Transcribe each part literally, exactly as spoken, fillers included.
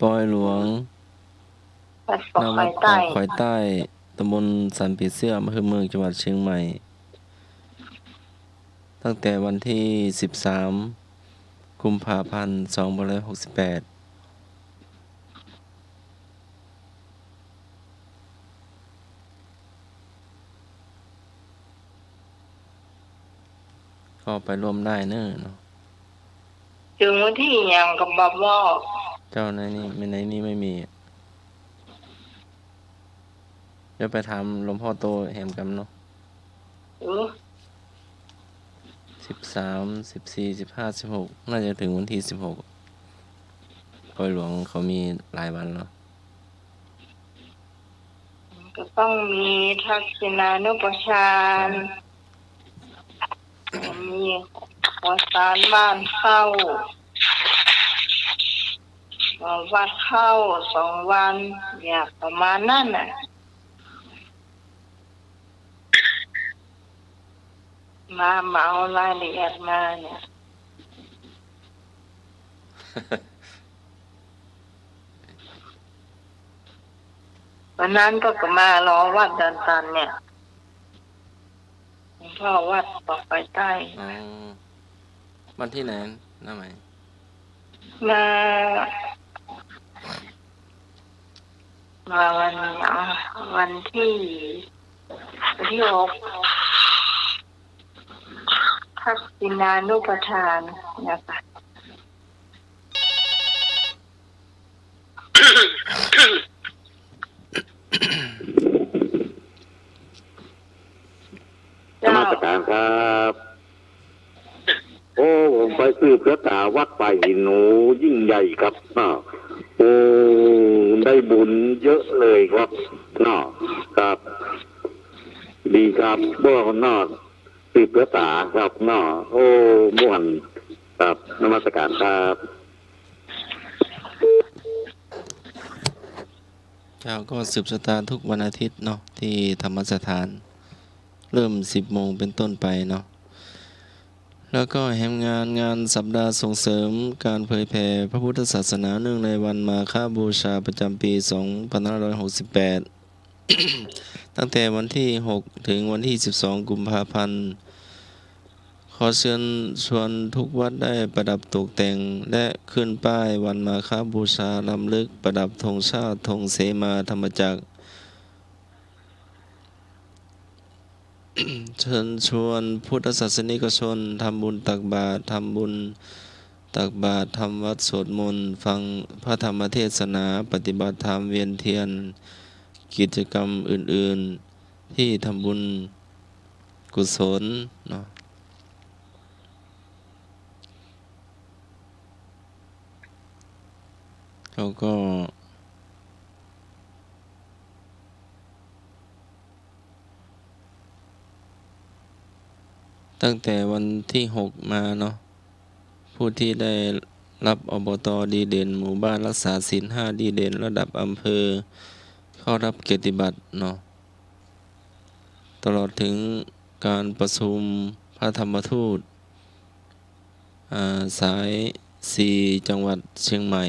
ปอยหลวง วัดเกาะขวายใต้ ณ วัดเกาะขวายใต้ ตำบลสันผีเสื้อ อำเภอเมือง จังหวัดเชียงใหม่ ตั้งแต่วันที่สิบสาม กุมภาพันธ์ สองพันห้าร้อยหกสิบแปด ก็ไปร่วมได้เน้อเนาะ เถิงวันตี้หยังก็บ่บอก เจ้า ในนี้ ในนี้ไม่มี เดี๋ยวไปถามหลวงพ่อโตแหมกำเนาะ เออ สิบสาม สิบสี่ สิบห้า สิบหก น่าจะถึงวันที่สิบหก ปอยหลวงเขามีหลายวันแล้ว ก็ต้องมีทักษิณานุปทาน มีขอสารบ้านเข้า วัดเข้าสองวัน อย่างประมาณนั้นน่ะ มา มาเอารายละเอียดมาเนี่ย วันนั้นก็ ก็มารอวัดดอนตันเนี่ย หลวงพ่อวัดเกาะขวายใต้ อ๋อ วันที่ไหน น้าไหม มา มาวัน อ่า วันที่ วันที่หก ทักษิณานุปทานนะคะ นมัสการครับ โอ้ ผมไปสืบชะตาวัดป่าหิน โอ้ ยิ่งใหญ่ครับเนาะ โอ้ ได้บุญเยอะเลยครับเนาะ ครับ ดีครับ พวกเนาะ สืบชะตาครับเนาะ โอ้ ม่วนครับ นมัสการครับ เจ้า ก็สืบชะตาทุกวันอาทิตย์เนาะ ที่ธรรมสถาน เริ่มสิบโมงเป็นต้นไปเนาะ แล้วก็แหมงาน งานสัปดาห์ส่งเสริมการเผยแผ่พระพุทธศาสนาเนื่องในวันมาฆบูชาประจำปีสองพันห้าร้อยหกสิบแปด ตั้งแต่วันที่หกถึงวันที่สิบสองกุมภาพันธ์ ขอเชิญชวนทุกวัดได้ประดับตกแต่ง และขึ้นป้ายวันมาฆบูชารำลึก ประดับธงชาติ ธงเสมา ธรรมจักร เชิญชวนพุทธศาสนิกชนทำบุญตักบาตร ทำบุญตักบาตร ทำวัตรสวดมนต์ ฟังพระธรรมเทศนา ปฏิบัติธรรม เวียนเทียน กิจกรรมอื่นๆ ที่ทำบุญกุศลเนาะ แล้วก็ ตั้งแต่วันที่หกมาเนาะ ผู้ที่ได้รับ อบต. ดีเด่น หมู่บ้านรักษาศีลห้าดีเด่นระดับอำเภอ เข้ารับเกียรติบัตรเนาะ ตลอดถึงการประชุมพระธรรมทูต อ่า สายสี่ จังหวัดเชียงใหม่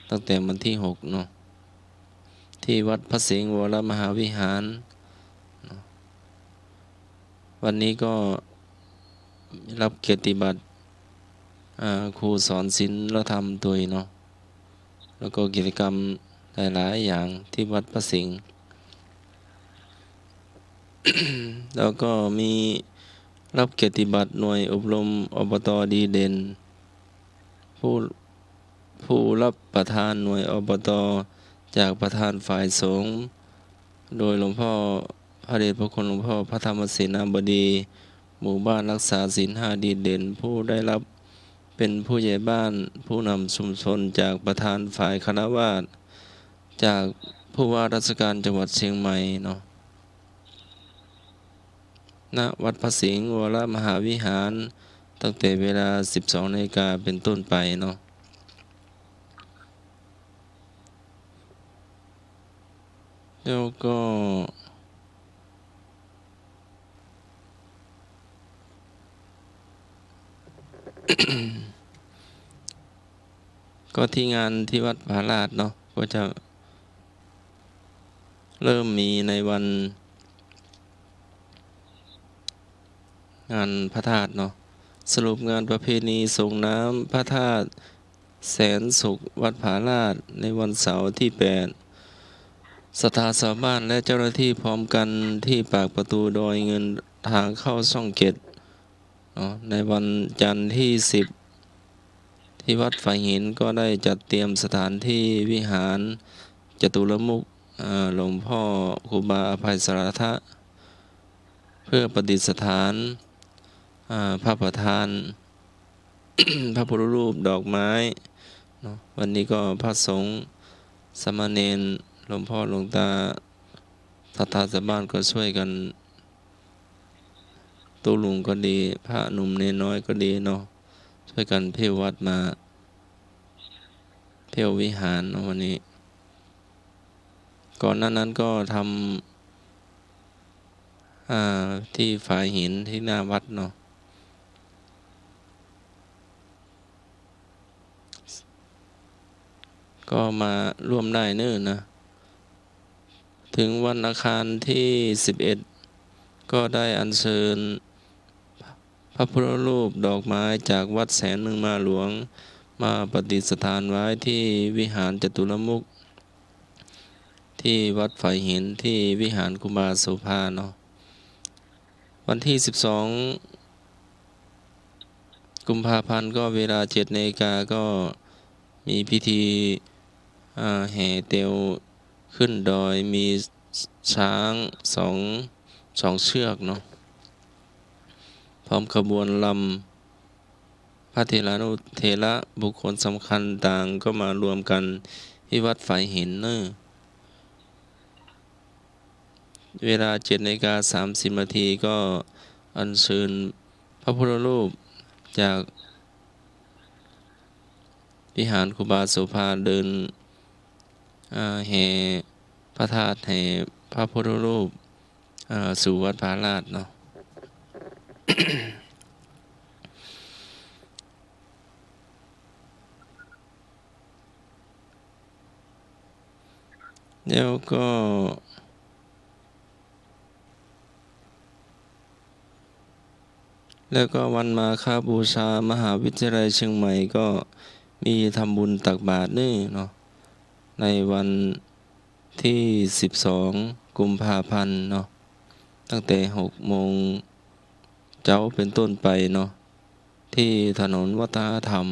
ตั้งแต่วันที่หกเนาะ ที่วัดพระสิงห์วรมหาวิหารเนาะ วันนี้ก็รับเกียรติบัตร อ่า ครูสอนศีลธรรมตวยเนาะ แล้วก็กิจกรรมหลายๆ อย่างที่วัดพระสิงห์ แล้วก็มีรับเกียรติบัตรหน่วยอบรม อบต. ดีเด่น ผู้ ผู้รับประธานหน่วย อบต. จากประธานฝ่ายสงฆ์ โดยหลวงพ่อ พระเดชพระคุณหลวงพ่อพระธรรมเสนาบดี หมู่บ้านรักษาศีลห้าดีเด่น ผู้ได้รับเป็นผู้ใหญ่บ้าน ผู้นำชุมชน จากประธานฝ่ายฆราวาส จากผู้ว่าราชการจังหวัดเชียงใหม่เนาะ ณ วัดพระสิงห์วรมหาวิหาร ตั้งแต่เวลาสิบสองนาฬิกาเป็นต้นไปเนาะ แล้วก็ พ ก็ตี้งานตี้วัดผาลาดเนาะ ก็จะเริ่มมีในวัน งานพระธาตุเนาะ สรุปงานประเพณีส่งน้ำพระธาตุแสนสุขวัดผาลาดในวันเสาร์ตี้แปด ศรัทธาชาวบ้านและเจ้าหน้าตี้พร้อมกั๋นตี้ปากประตู๋ดอยเงินตางเข้าซ่องเจ็ดเนาะ ในวันจันทร์ตี้สิบ ตี้วัดฝายหินก็ได้จัดเตรียมสถานตี้วิหารจตุรมุข เอ่อ หลวงพ่อครูบาอภัยสารถะ เพื่อประดิษฐาน อ่า พระประธาน พระพุทธรูปดอกไม้เนาะ วันนี้ก็พระสงฆ์ สามเณร หลวงพ่อหลวงตา ศรัทธาชาวบ้านก็ช่วยกั๋น ตุ๊ลุงก็ดี พระหนุ่มเณรน้อยก็ดีเนาะ ช่วยกั๋นเผ้าวัดมา เผ้าวิหารเนาะวันนี้ ก่อนหน้านั้นก็ทำ อ่า ตี้ฝายหินตี้หน้าวัดเนาะ ก็มาร่วมได้เน่อนะ ถึงวันอังคารตี้สิบเอ็ด ก็ได้อัญเชิญพระพุทธรูปดอกไม้จากวัดแสนเมืองมาหลวง มาประดิษฐานไว้ตี้วิหารจตุรมุข ตี้วัดฝายหิน ตี้วิหารครูบาโสภาเนาะ วันตี้สิบสอง กุมภาพันธ์ ก็เวลาเจ็ดนาฬิกา ก็มีพิธี อ่า แห่เตียวขึ้นดอย มีช้างสอง สองเชือกเนาะ พร้อมขบวนรำ พระเถรานุเถระบุคคลสำคัญต่างก็มารวมกั๋นตี้วัดฝายหินเน่อ เวลาเจ็ดนาฬิกาสามสิบนาที ก็อัญเชิญพระพุทธรูปจากวิหารครูบาโสภาเดิน อ่า แห่พระธาตุ แห่พระพุทธรูป อ่า สู่วัดผาลาดเนาะ แล้วก็ แล้วก็วันมาฆบูชา มหาวิทยาลัยเชียงใหม่ก็มีทำบุญตักบาตรเน่อเนาะ ในวันตี้สิบสอง กุมภาพันธ์เนาะ ตั้งแต่หกโมงเจ๊าเป๋นต้นไปเนาะ ตี้ถนนวัฒนธรรม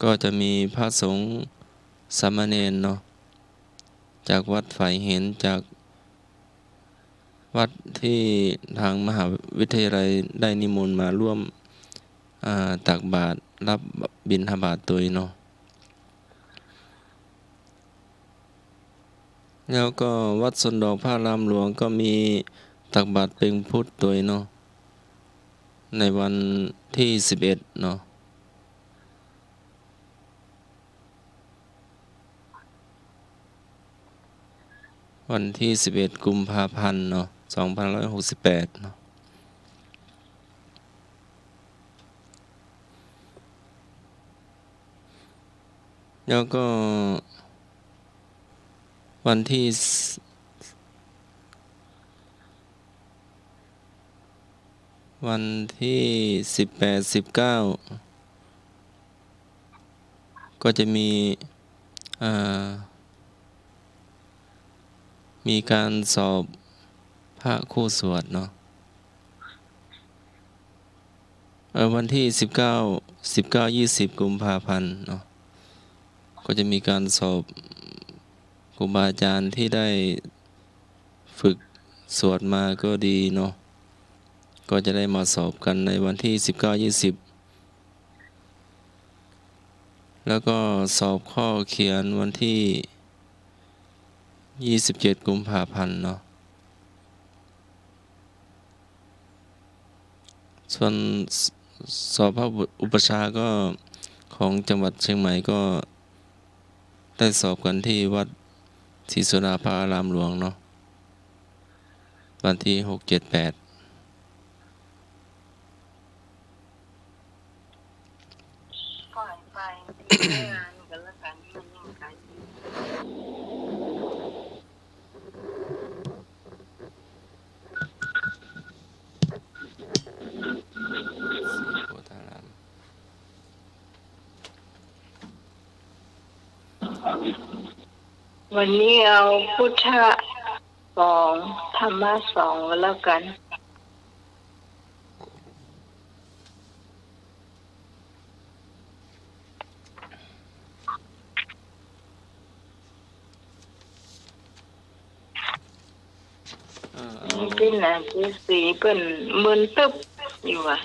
ก็จะมีพระสงฆ์สามเณรเนาะ จากวัดฝายหิน จากวัดตี้ตางมหาวิทยาลัยได้นิมนต์มาร่วม อ่า ตักบาตร รับบิณฑบาตตวยเนาะ แล้วก็วัดสวนดอกพระอารามหลวงก็มีตักบาตรเป็งพุทธตวยเนาะ ในวันตี้สิบเอ็ดเนาะ วันตี้สิบเอ็ด กุมภาพันธ์เนาะ สองพันห้าร้อยหกสิบแปดเนาะ แล้วก็วันตี้ วันตี้สิบแปด สิบเก้า ก็จะมี อ่า มีก๋านสอบพระคู่สวดเนาะ เอ่อ วันตี้สิบเก้า สิบเก้า ยี่สิบ กุมภาพันธ์เนาะ ก็จะมีก๋านสอบครูบาอาจารย์ตี้ได้ฝึกสวดมาก็ดีเนาะ ก็จะได้มาสอบกั๋นในวันตี้สิบเก้า ยี่สิบ แล้วก็สอบข้อเขียนวันตี้ยี่สิบเจ็ด กุมภาพันธ์เนาะ ส่วน ส- สอบพระอุปัชฌาย์ก็ของจังหวัดเชียงใหม่ก็ได้สอบกั๋นตี้วัดศรีโสดาพระอารามหลวงเนาะ วันตี้หก เจ็ด แปด ไปไปงานกันแล้วกัน มันยังขายอยู่ ศรีโพธาราม วันนี้เอาพุทธะสอง ธรรมะสองก็แล้วกัน อ่า เอา นี่เป็นหน้าตี้สี่ เปิ้นมึนตึ๊บอยู่อะ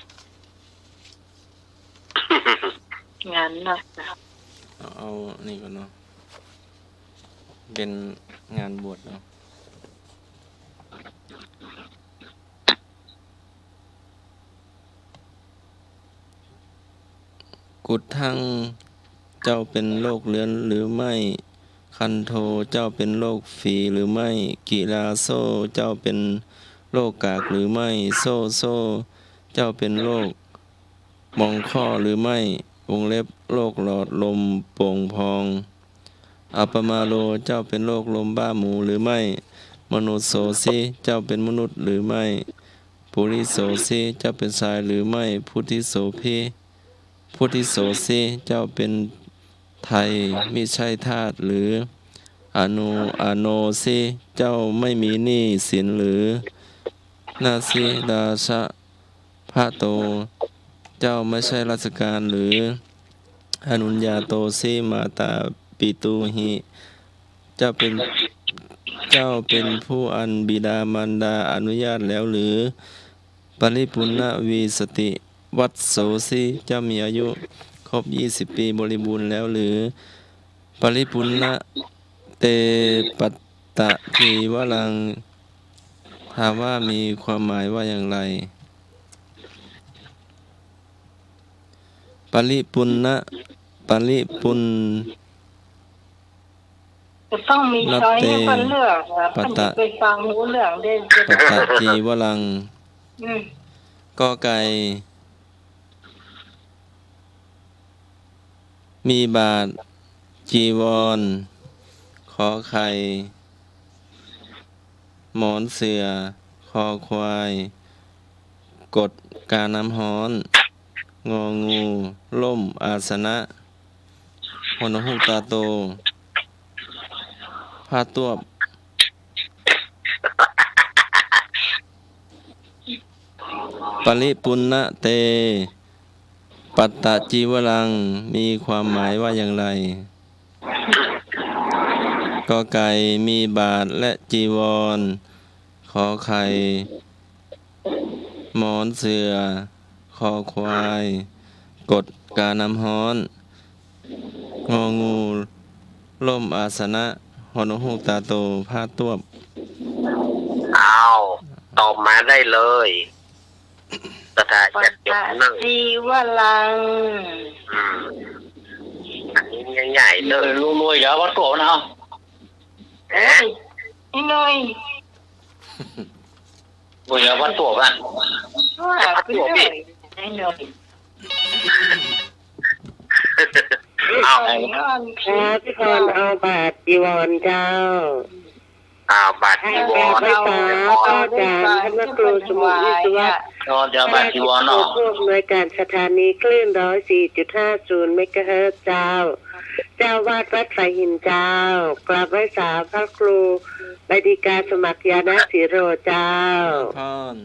งานหนักนะ เอา เอานี่ก่อนเนาะ เป็นงานบวชเนาะ กุฏฒัง เจ้าเป็นโรคเรื้อนหรือไม่ คันโฑ เจ้าเป็นโรคฝีหรือไม่ กิลาโส เจ้าเป็นโรคกากหรือไม่ โสโส เจ้าเป็นโรคมองข้อหรือไม่ วงเล็บ โรคหลอดลมโป่งพอง อัปปมาโล เจ้าเป็นโรคลมบ้าหมูหรือไม่ มนุสโสสิ เจ้าเป็นมนุษย์หรือไม่ ปุริโสสิ เจ้าเป็นชายหรือไม่ พุทธิโสภิ พุทธิโสสิ เจ้าเป็นไทย มิใช่ทาสหรือ อโน อโนสิ เจ้าไม่มีหนี้สินหรือ นาสิราชะ พะโต เจ้าไม่ใช่ราชการหรือ อนุญญาโตสิ มาตาปิตูหิ เจ้าเป็น เจ้าเป็นผู้อันบิดามารดาอนุญาตแล้วหรือ ปริปุณณวีสติวัสโสสิ เจ้ามีอายุครบยี่สิบปีบริบูรณ์แล้วหรือ ปริปุณณะเตปัตตะจีวรัง ถามว่ามีความหมายว่าอย่างไร ปริปุณณะ ปริปุณ จะต้องมีช้อยให้เปิ้นเลือกนะ ปัตตะ เปิ้นจะไปฟังฮู้เรื่องเด้ ปัตตะจีวรัง อืม กอไก่ มีบาตร จีวร ขอไข่ หมอนเสื่อ คอควาย กดกาน้ำฮ้อน งองู ร่ม อาสนะ ฮนฮูกตาโต ผ้าต้วบ ปริปุณณะเต ปัตตะจีวรัง มีความหมายว่าอย่างไร กอไก่ มีบาตรและจีวร ขอไข่ หมอนเสื่อ คอควาย กดกาน้ำฮ้อน งองู ร่มอาสนะ ฮนฮูกตาโต ผ้าต้วบ อ้าว ตอบมาได้เลย ศรัทธาญาติโยมนั่ง ปัตตะจีวรัง อืม อันนี้ง่ายๆ เลย ลุงรวย อย่าวัดตัวนะ เอ้ย นี่หน่อย โอ้ย อย่าวัดตัวนะ ว่าไปเรื่อย นี่หน่อย เอา เอา ครับ พี่พรเอาบาตรจีวรเจ้า อ่า บาตรจีวร กราบไหว้สาพระอาจารย์ ท่านพระครูสมุทรวิศวะ อ๋อ เดี๋ยวบาตรจีวรเนาะ ผู้อำนวยการสถานีคลื่นร้อยสี่จุดห้าศูนย์เมกะเฮิรตซ์เจ้า เจ้าอาวาสวัดฝายหินเจ้า กราบไหว้สาพระครูใบดีกาสมัครญาณศิโรเจ้า พร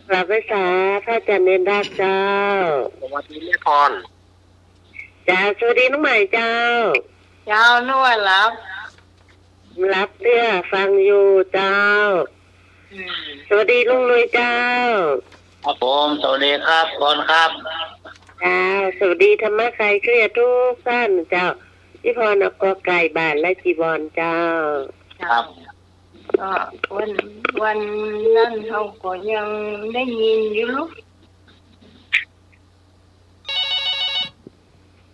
กราบไหว้สาพระอาจารย์เณรราชเจ้า สวัสดีแม่พร เจ้า สวัสดีน้องใหม่เจ้า เจ้า นึกว่าหลับ หลับเตื้อ ฟังอยู่เจ้า อืม สวัสดีลุงรวยเจ้า ครับผม สวัสดีครับ พรครับ เจ้า สวัสดีธรรมะคลายเครียดทุกท่านเจ้า พี่พรเอากอไก่บาตรและจีวรเจ้า ครับ ก็วัน วันนั้นเฮาก็ยังได้ยินอยู่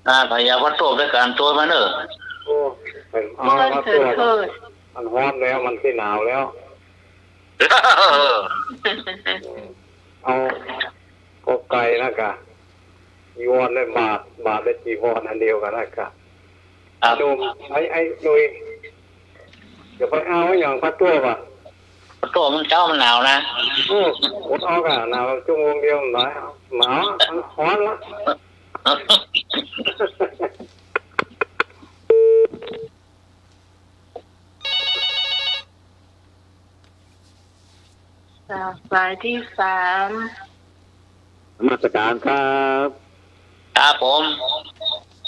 อ่า ถ้าอยากวัดตัวด้วยกันตัวมาเนอะ โอ้ เอา เปิด มาตัว เถิด มันฮ้อนแล้ว มันสิหนาวแล้ว เอากอไก่นะกะ จีวรและบาตร บาตรและจีวรอันเดียวกั๋นนะกะ ครับ หนุ่ม ไอ้ ไอ้หนุ่ย จะไปเอาอะหยังผ้าตั้วบ่ะ ผ้าตั้วมันเจ้ามันหนาวนะ อืม อดเอาก่ะ หนาวชั่วโมงเดียวมันหนาว หนาว มันฮ้อนละ จ้า สายตี้สาม นมัสก๋านครับ ครับผม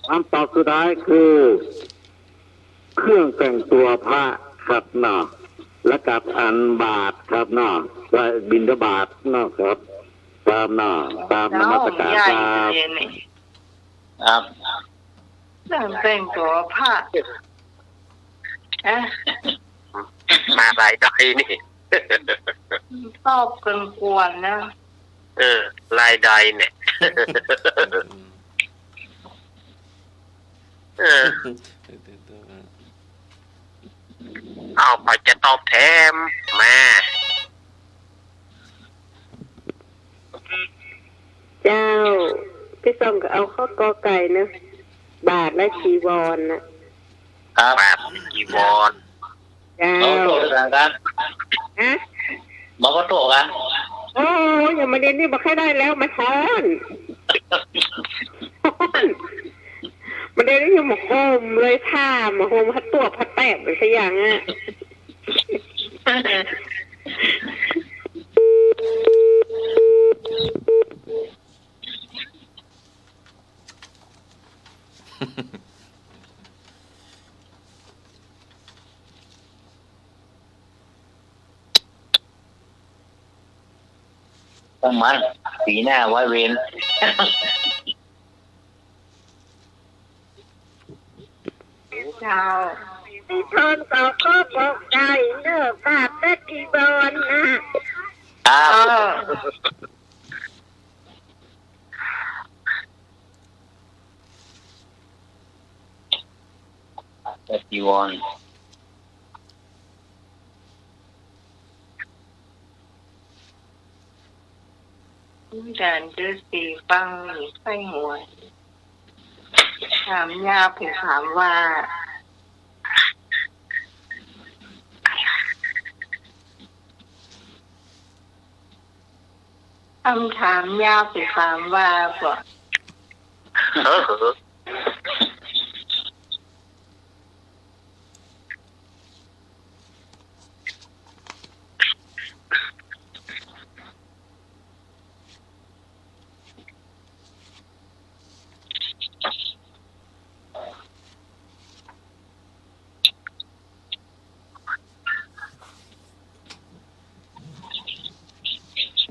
คำตอบสุดท้ายคือ เครื่องแต่งตั๋วพระครับเนาะ และกับอันบาตรครับเนาะ และบิณฑบาตเนาะครับ ครับเนาะ ครับ นมัสก๋านครับ เจ้า ใหญ่เลยนี่ ครับ เครื่องแต่งตั๋วพระ เอ๊ะ มาลายใดนี่ ตอบกวนๆ นะ เออ ลายใดเนี่ย เออ เอา ใผจะตอบแถม มา เจ้า ตี้สองก็เอาข้อกอไก่เนาะ บาตรและจีวรน่ะ ครับ บาตรและจีวร เจ้า บ่ถูกกั๋น ฮะ บ่ถูกกั๋น โอ้ย อย่างมาเดี๋ยวนี้บ่ค่อยได้แล้ว มันฮ้อน ฮ้อน มาเดี๋ยวนี้ยังบ่ห่มเลย ผ้าบ่ห่ม ผ้าตั้วผ้าแต๊บไปซะอย่างอะ ต้องมัน ปี๋หน้าไว้เวร เจ้า ตี้สองก็ข้อกอไก่เนาะ บาตรและจีวรน่ะ ครับ เออ จีวร อาจ๋ารย์จะสีฟังใส่หัว ถามยาวไปถามว่า คำถามยาวไปถามว่า เออ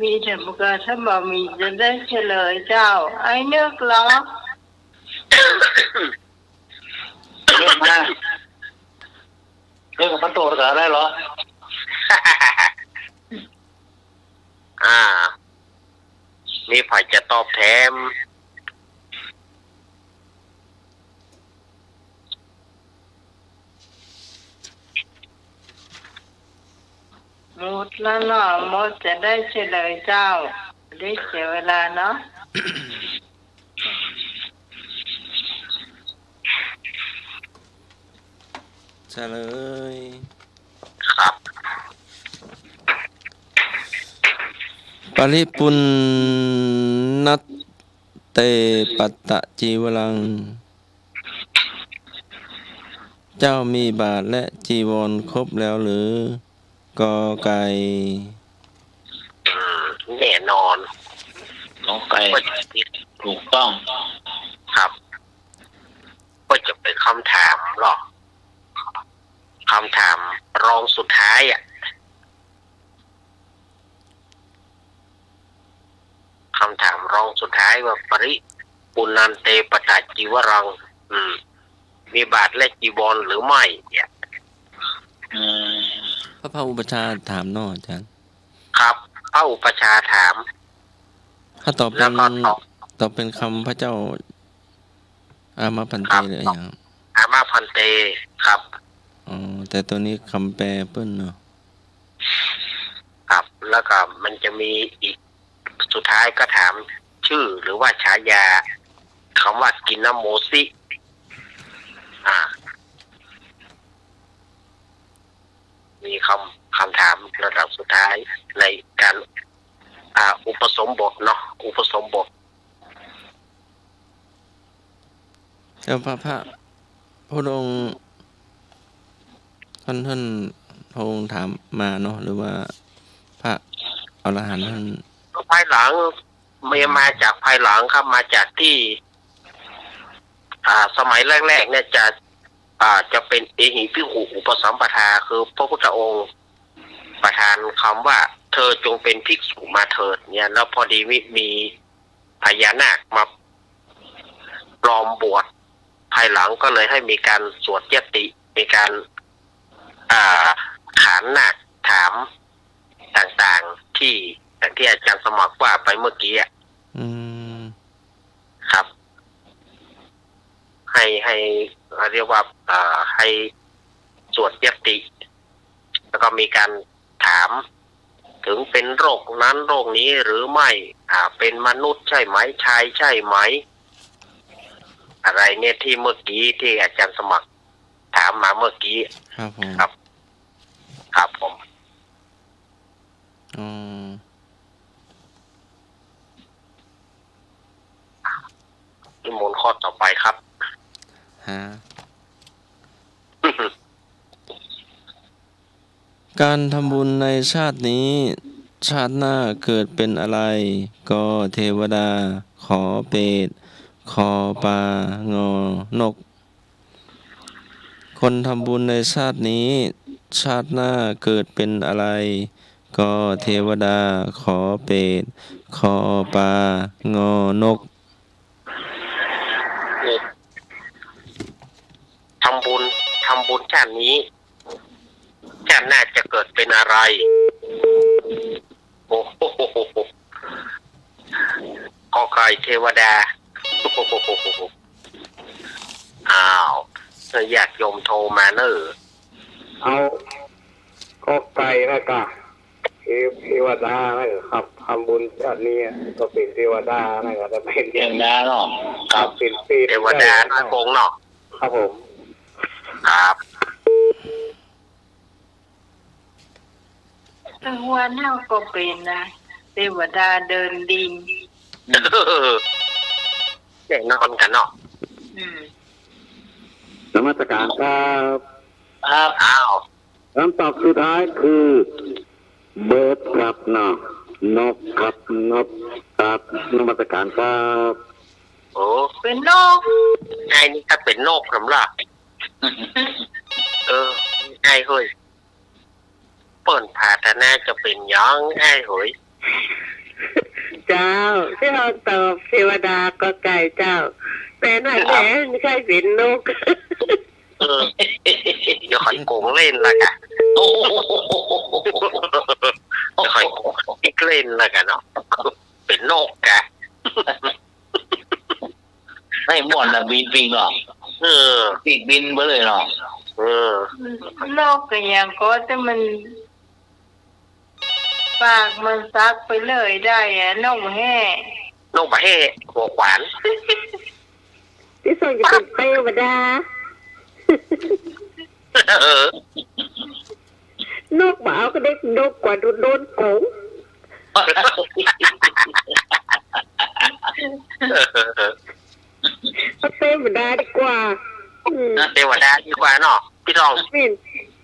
มีแต่บ่า ถ้าบ่มีจะได้เฉลยเจ้า ไอ้นึกเหรอ นึกมา นึกกับพระโตตะกาได้เหรอ อ่า มีใผจะตอบแถม หมดแล้วเนาะ หมดจะได้เฉลยเจ้า ได้เสียเวลาเนาะ เฉลย ครับ ปริปุณณัตเต ปัตตะจีวรัง เจ้ามีบาตรและจีวรครบแล้วหรือ กอไก่ อืม แน่นอน กอไก่ ก็จะ ถูกต้อง ครับ ก็จะเป๋นคำถามเหรอ คำถามรองสุดท้ายอะ คำถามรองสุดท้ายว่า ปริปุณณันเต ปัตตะจีวรัง อืม มีบาตรและจีวรหรือไม่เนี่ย อืม พระ พระอุปัชฌาย์ถามเนาะอาจ๋ารย์ ครับ พระอุปัชฌาย์ถาม ถ้าตอบเป๋น แล้วก็ตอบ ตอบเป๋นคำพระเจ้า อามะภันเต ครับ หรืออะหยัง อามะภันเต ครับ อ๋อ แต่ตัวนี้คำแปลเปิ้นเนาะ ครับ แล้วก็มันจะมีอีก สุดท้ายก็ถามชื่อหรือว่าฉายา คำว่ากินนะโมสิ อ่า มีคำ คำถามระดับสุดท้ายในการ อ่า อุปสมบทเนาะ อุปสมบท เจ้าพระ พระพุทธองค์ ท่าน ท่านพระองค์ถามมาเนาะ หรือว่าพระอรหันต์ท่าน ภายหลัง ไม่มาจากภายหลังครับ มาจากที่ อ่า สมัยแรกๆ เนี่ยจะ อ่า จะเป็นเอหิภิกขุอุปสัมปทา คือพระพุทธองค์ประทานคำว่า เธอจงเป็นภิกษุมาเถิด เนี่ย แล้วพอดีมี มีพญานาคมาปลอมบวช ภายหลังก็เลยให้มีการสวดยติ มีการ อ่า ขานนาคถามต่างๆ ที่ อย่างที่อาจารย์สมัครว่าไปเมื่อกี้อะ อืม ครับ ให้ ให้ เรียกว่า เอ่อ ให้สวดยติ แล้วก็มีการถาม ถึงเป็นโรคนั้นโรคนี้หรือไม่ อ่า เป็นมนุษย์ใช่ไหม ชายใช่ไหม อะไรเนี่ย ที่เมื่อกี้ที่อาจารย์สมัครถามมาเมื่อกี้ ครับผม ครับ ครับผม อ๋อ นิมนต์ข้อต่อไปครับ ฮะ การทำบุญในชาตินี้ ชาติหน้าเกิดเป็นอะไร กอเทวดา ขอเปรต คอปลา งอนก คนทำบุญในชาตินี้ ชาติหน้าเกิดเป็นอะไร กอเทวดา ขอเปรต คอปลา งอนก ทำบุญ ทำบุญชาตินี้ ชาติหน้าจะเกิดเป็นอะไร โอ้โห กอไก่เทวดา อ้าว ญาติโยมโทรมาเนอะ เอา กอไก่นะกะ เท- เทวดานะครับ ทำบุญชาตินี้ก็เป็นเทวดานะครับ จะเป็น เทวดาเนาะ ครับ เป็นเปรต เทวดา ได้ น้อยโกงเนาะ ครับผม ครับ ถึงวันเฮาก็เป็นนะ เทวดาเดินดิน แน่นอนกันเนาะ อืม นมัสการครับ ครับ อ้าว คำตอบสุดท้ายคือ bird ครับเนาะ นกครับ นกครับ นมัสการครับ โอ้ เป็นนก ไอ้นี่ก็เป็นนกสำหรับ เออ ไอ้เฮ้ย เปิ้นปรารถนาจะเป็นหยังไอ้เฮ้ย เจ้า ตี้เฮาตอบเทวดากอไก่เจ้า แต่นั่นแหละ ไม่ใช่เป็นนก เออ เดี๋ยวข้อยโก๋งเล่นละกะ โอ้โห เดี๋ยวข้อยโก๋งปิ๊กเล่นละกะเนาะ เป็นนกกะ ไอ้ม่วนน่ะบินปิ๊กเนาะ เออ ปิ๊กบินไปเลยเนาะ เออ นกก็อย่างก็ แต่มัน ปากมันสักไปเลยได้อะ นกบ่แฮ่ นกบ่แฮ่ หัวขวาน ตี้สองจะเป็นเทวดา เออ นกบ่เอาก็ได้ นกกว่าโดน โดนโก๋ง เอาเทวดาดีกว่า อืม เทวดาดีกว่าเนาะ พี่ทอง แม่น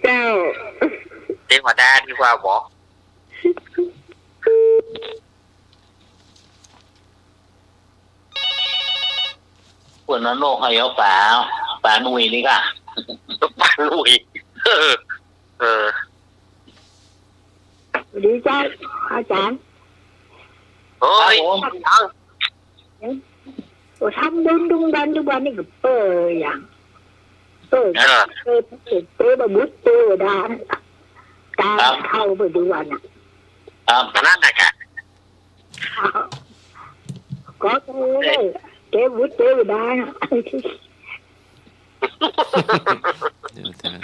เจ้า เทวดาดีกว่าบ่ เปิ้นเอานกให้เอาป๋า ป๋าหนุ่ยนี่ก่ะ ป๋าหนุ่ย เออ เออ สวัสดีเจ้า อาจารย์ เฮ้ย ครับผม เอ้า โอ้ ทำบุญทุกวัน ทุกวันนี่ก็เป้ออย่าง เออ เออ เออ เออ บ่บุญเทวดา ตา ครับ เข้าไปทุกวันน่ะ ครับ อันนั้นน่ะกะ ก็เออ เทวดา เทวดาน่ะ เดี๋ยวเถอะ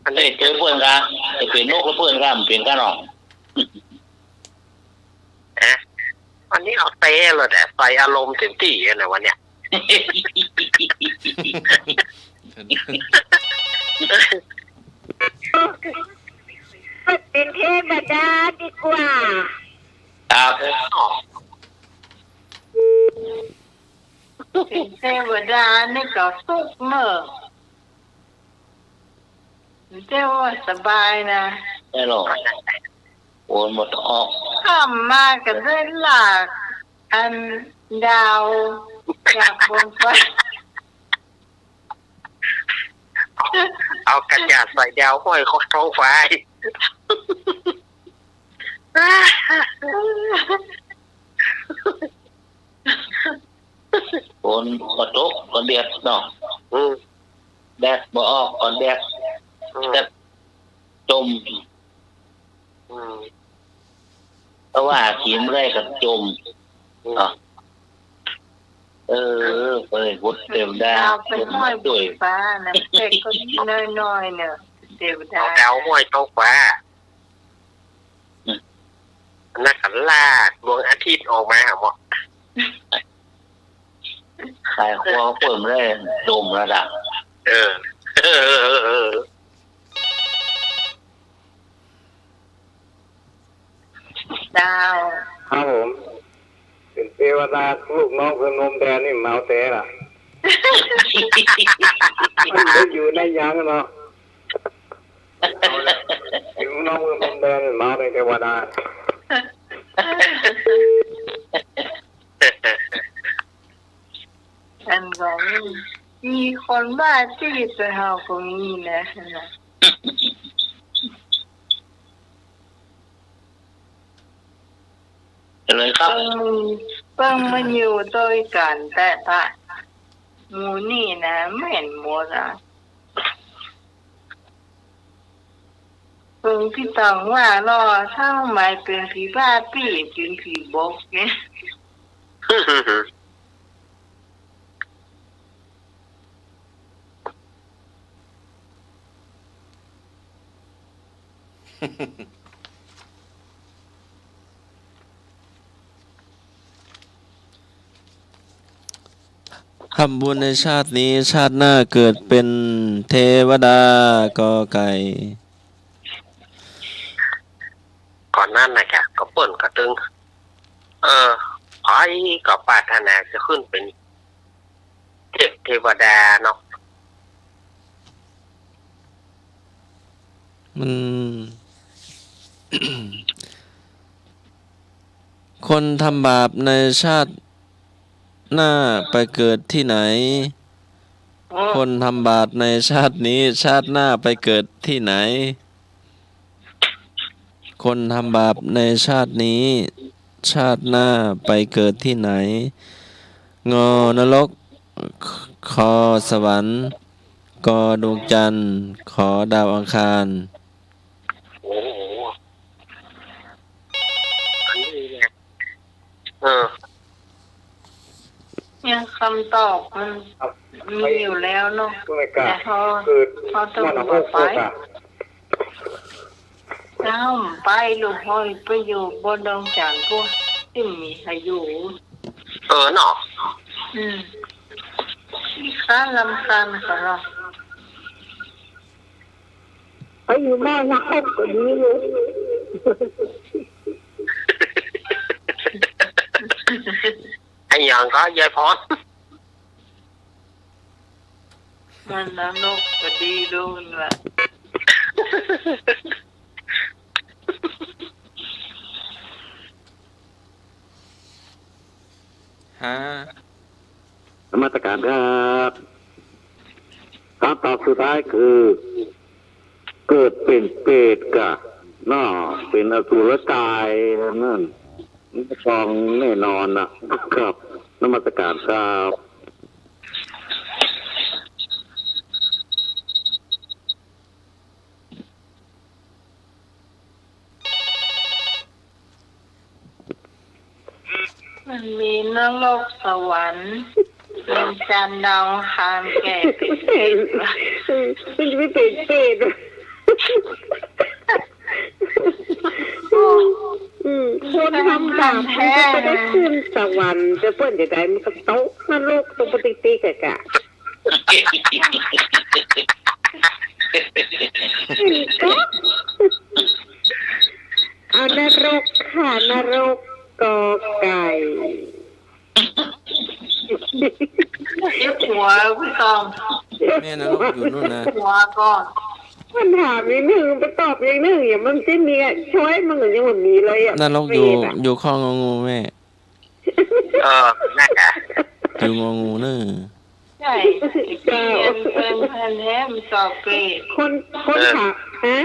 อันนี้เจอเปิ้นกะ ไอ้เป๋นนกก็เปิ้นกะ มันเป๋นกะเนาะ ฮะ วันนี้เอาแต๊เลยแหละ ใส่อารมณ์เต็มตี้นะวันเนี้ย เป๋นเทวดาดีกว่า ครับ เป๋นเทวดานี่ก็สุขเนอะ เจ้าว่าสบายนะ แน่นอน โอนบ่ต้องออก ค่ำมาก็ได้ลากอันดาวจากบนฟ้า เอา เอากระจาดใส่ดาวห้อยท้องฟ้า ฝนบ่ตกก็แดดเนาะ อืม แดดบ่ออกก็แดด อืม แดดจ่ม อืม เพราะว่ากิ๋นบ่ได้ก็จ่ม อืม เนาะ เออ ไปบนเทวดา ดาวไปห้อยบนฟ้านะ เด็กก็น้อยๆ เนี่ย เทวดา เอาดาวห้อยท้องฟ้า อืม นักขันลากดวงอาทิตย์ออกมาหาหมอ ขายครัวเปิ้นได้จ่มแล้วดะ เออ เจ้า ครับผม เป๋นเทวดาลูกน้องเปิ้นพรมแดนนี่เมาแต๊ละ มันได้อยู่ได้ยังเนาะ ลูกน้องเปิ้นพรมแดนเมาเป็นเทวดา อันก็มี มีคนบ้าตี้ตัวเฮาก็มีนะ อะไรครับ เปิ้ง เปิ้งมาอยู่ตวยกั๋นแต๊ หมู่นี่นะ แม่นหมดอะ เปิ้งตี้ต้องว่าลอ ถ้าหมายเป๋นผีบ้าตี้ เป๋นผีบกเนี่ย ทำบุญในชาตินี้ ชาติหน้าเกิดเป็นเทวดา กอไก่ ก่อนนั้นนะจ๊ะ ก็เปิ้นก็ตึง เออ ใผก็ปรารถนาจะขึ้นเป๋น เทพเทวดาเนาะ มัน คนทำบาปในชาติหน้าไปเกิดที่ไหน อืม คนทำบาปในชาตินี้ ชาติหน้าไปเกิดที่ไหน คนทำบาปในชาตินี้ ชาติหน้าไปเกิดที่ไหน งอ นรก คอ สวรรค์ กอ ดวงจันทร์ ขอ ดาวอังคาร โอ้โห อันนี้เนี่ย เออ เนี่ย คำตอบมัน ครับ มีอยู่แล้วเนาะ ไม่กล้า แต่เขา คือ เขาต้อง มันเอา บอกไป พวก พวกอะ เจ้าไปลูก ห้อยไปอยู่บนดวงจันทน์พุ้น ตี้มีใผอยู่ เออเนาะ อืม ขี้คร้านรำคาญเขาเนาะ ไปอยู่บ้านนะ ก็ดีอยู่ ไอ้หยังก็ยายพร มันนรกก็ดีอยู่นั่นแหละ ฮะ นมัสการครับ คำตอบสุดท้ายคือ เกิดเป๋นเปรตก่ะ เนาะ เป๋นอสุรกายนั่น มันก็ต้องแน่นอนน่ะ ครับ นมัสการครับ มันมีนรกสวรรค์ ดวงจันทร์ดาวอังคารแก่เปรต มันจะไปเปรตเปรต โอ้ อืม คนทำบาปมันก็บ่ได้ขึ้นสวรรค์ แต่เปิ้นจะได้มันก็ตกนรกตรงปฏิติกะกะ เอานรกค่ะ นรก กอไก่ เจ็บหัวพี่ตอง แม่นรกอยู่นู่นนะ หัวก่อน มันถามอย่างนึ่ง ไปตอบอย่างนึ่ง อย่างมันจะมีอะ ช้อยมันก็ยังบ่มีเลยอะ นรกอยู่ เปรตอะ อยู่ข้ององูแม่ เออ นั่นน่ะ อยู่งองูเนอะ ใช่ เจ้า เปรต เปรต เปรต แฮม สอบเปรต คน คน เออ ถาม ฮะ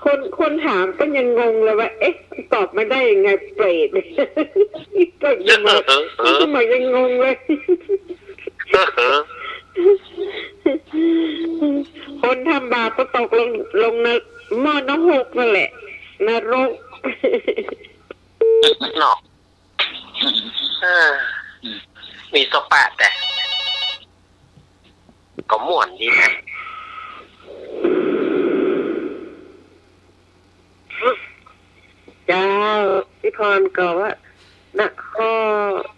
คน คนถามก็ยังงงเลยว่า เอ๊ะ ตอบมาได้ยังไง เปรต เปรตยังไง เออ เออ สมัยยังงงเลย เออ เออ คนทำบาปก็ตกลง ลงนร- หม้อนรกนั่นแหละ นรก เนาะ เออ มีสปะแต่ ก็ม่วนดีนะ เจ้า พี่พรก็ว่า นคร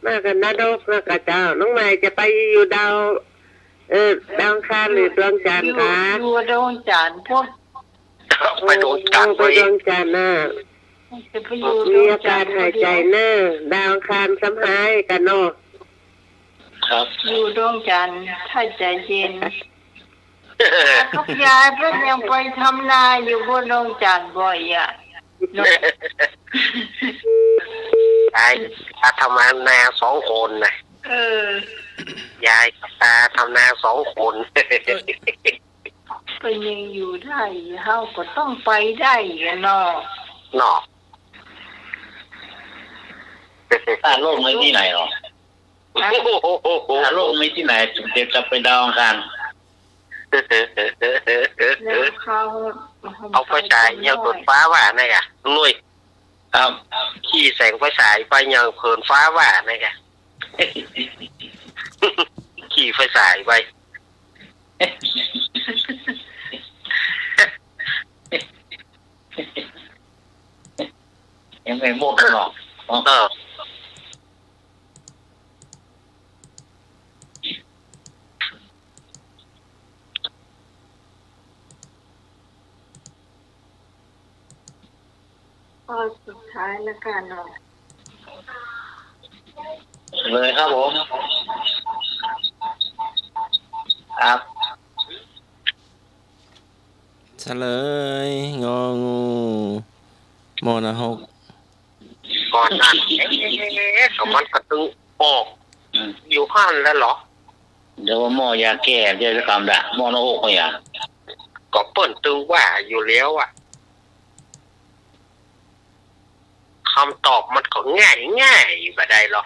น่ากันนรก น่ากันเจ้า น้องใหม่จะไปอยู่ดาว เออ ดาวอังคารหรือดวงจันทร์คะ อยู่ อยู่ดวงจันทร์พุ้น ไปดวงจันทร์ โอ้ ไปดวงจันทร์น่ะ จะไปอยู่ มีอากาศหายใจเนอะ ดวงจันทร์ ดาวอังคารซ้ำฮ้ายกันเนาะ ครับ อยู่ดวงจันทร์ ถ้าใจเย็น กับยายเปิ้นยังไปทำนาอยู่บนดวงจันทร์บ่อยอะ เนาะ ยาย ตาทำนาสองคนนะ เออ ยายกับตาทำนาสองคน เปิ้นยังอยู่ได้ เฮาก็ต้องไปได้อะเนาะ เนาะ ถ้าโลกมีตี้ไหนหรอ ฮะ ถ้าโลกมีตี้ไหน เดี๋ยวจะไปดาวอังคาร แล้วเขา เอาไฟฉายยังเผินฟ้าว่าไงอะ ลุงหนุ่ย ครับ ขี่แสงไฟฉายไปยังเผินฟ้าว่าไงอะ ขี่ไฟฉายไป ยังไม่หมดหรอก เออ ข้อสุดท้ายแล้วกันเนาะ เลยครับผม ครับ เฉลย งองู หม้อนรก ก่อนนั้น เอ๊ะ ก็มันก็ตึงออก อืม อยู่หั้นแล้วเหรอ เดี๋ยวว่าหม้อยาแก้ เดี๋ยวจะกำละ หม้อนรกก็อย่า ก็เปิ้นตึงว่าอยู่แล้วอะ คำตอบมันก็ง่ายง่ายบ่ได้หรอก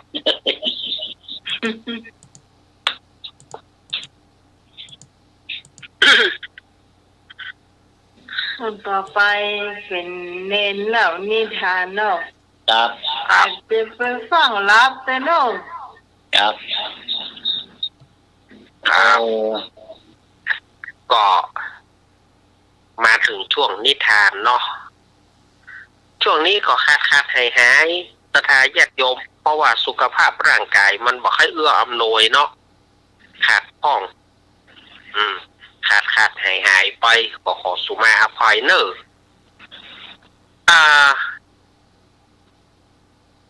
คนต่อไปเป๋นเณรเล่านิทานเนาะ ครับ อาจจะไปฟังหลับไปเนาะ ครับ ครับ โอ้ ก็มาเถิงช่วงนิทานเนาะ ช่วงนี้ก็ขาดๆ หายๆ ศรัทธาญาติโยม เพราะว่าสุขภาพร่างกายมันบ่ค่อยเอื้ออำนวยเนาะ ขาดข้อง อืม ขาดๆ หายๆ ไป ก็ขอสุมาอภัยเน่อ อ่า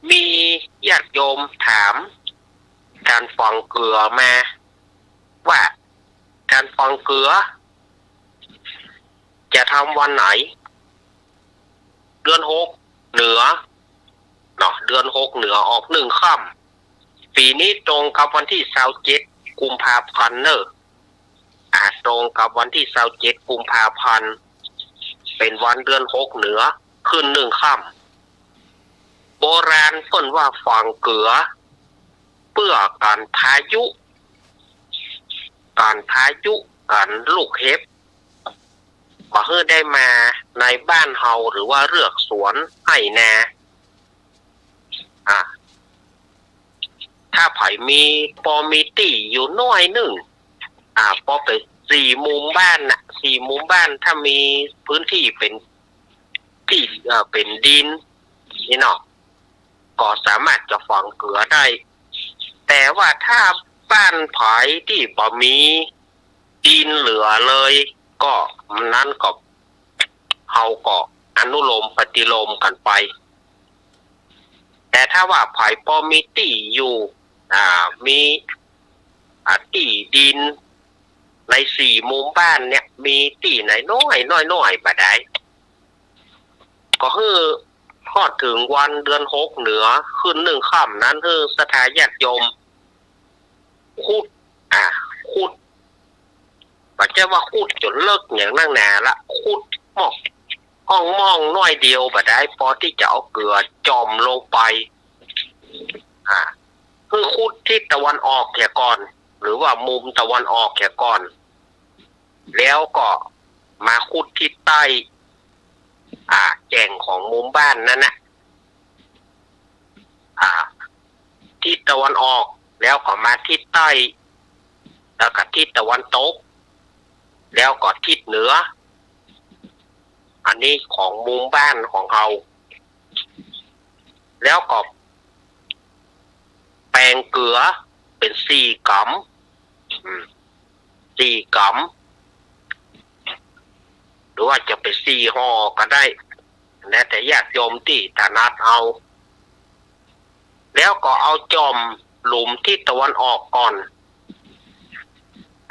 มีญาติโยมถามก๋านฝังเกือมาว่า ก๋านฝังเกือจะทำวันไหน เดือนหกเหนือ เนาะ เดือนหกเหนือออกหนึ่งค่ำ ปี๋นี้ตรงกับวันตี้ซาวเจ็ดกุมภาพันธ์เน่อ อ่า ตรงกับวันตี้ซาวเจ็ดกุมภาพันธ์ เป๋นวันเดือนหกเหนือขึ้นหนึ่งค่ำ โบราณเปิ้นว่าฝังเกือ เปื้อกั๋นพายุ กั๋นพายุ กั๋นลูกเห็บ บ่หื้อได้มาในบ้านเฮาหรือว่าเฮือกสวนไฮ่นา อ่า ถ้าใผมี ปอมีตี้อยู่น้อยนึ่ง อ่า ปอเป๋นสี่มุมบ้านน่ะ สี่มุมบ้าน ถ้ามีพื้นตี้เป๋นตี้ เอ่อ เป๋นดิน นี่เนาะ ก็สามารถจะฝังเกือได้ แต่ว่าถ้าบ้านใผตี้บ่มีดินเหลือเลย ก็นั้นก็ เฮาก็อนุโลมปฏิโลมกั๋นไป แต่ถ้าว่าใผปอมีตี้อยู่ อ่า มี อ่า ตี้ดินในสี่มุมบ้านเนี่ย มีตี้น้อยๆ น้อยๆ บ่าดาย ก็หื้อฮอดเถิงวันเดือนหกเหนือขึ้นหนึ่งค่ำนั้น หื้อศรัทธาญาติโยม ขุด อ่า ขุด บ่ใจ้ว่าขุดจ๋นเลิกอย่างนักหนาละ ขุดม่อง ฮ่องม่องน้อยเดียวบ่าดาย ปอตี้จะเอาเกือจ่อมลงไป อ่า คือขุดทิศตะวันออกเหียก่อน หรือว่ามุมตะวันออกเหียก่อน แล้วก็มาขุดทิศใต้ อ่า แจ่งของมุมบ้านนั้นน่ะ อ่า ทิศตะวันออก แล้วก็มาทิศใต้ แล้วก็ทิศตะวันตก แล้วก็ทิศเหนือ อันนี้ของมุมบ้านของเฮา แล้วก็แปงเกือเป๋นสี่ก๋ำ อืม สี่ก๋ำ หรือว่าจะเป๋นสี่ห่อก็ได้ แล้วแต่ญาติโยมตี้ถนัดเอา แล้วก็เอาจ่อมหลุมทิศตะวันออกก่อน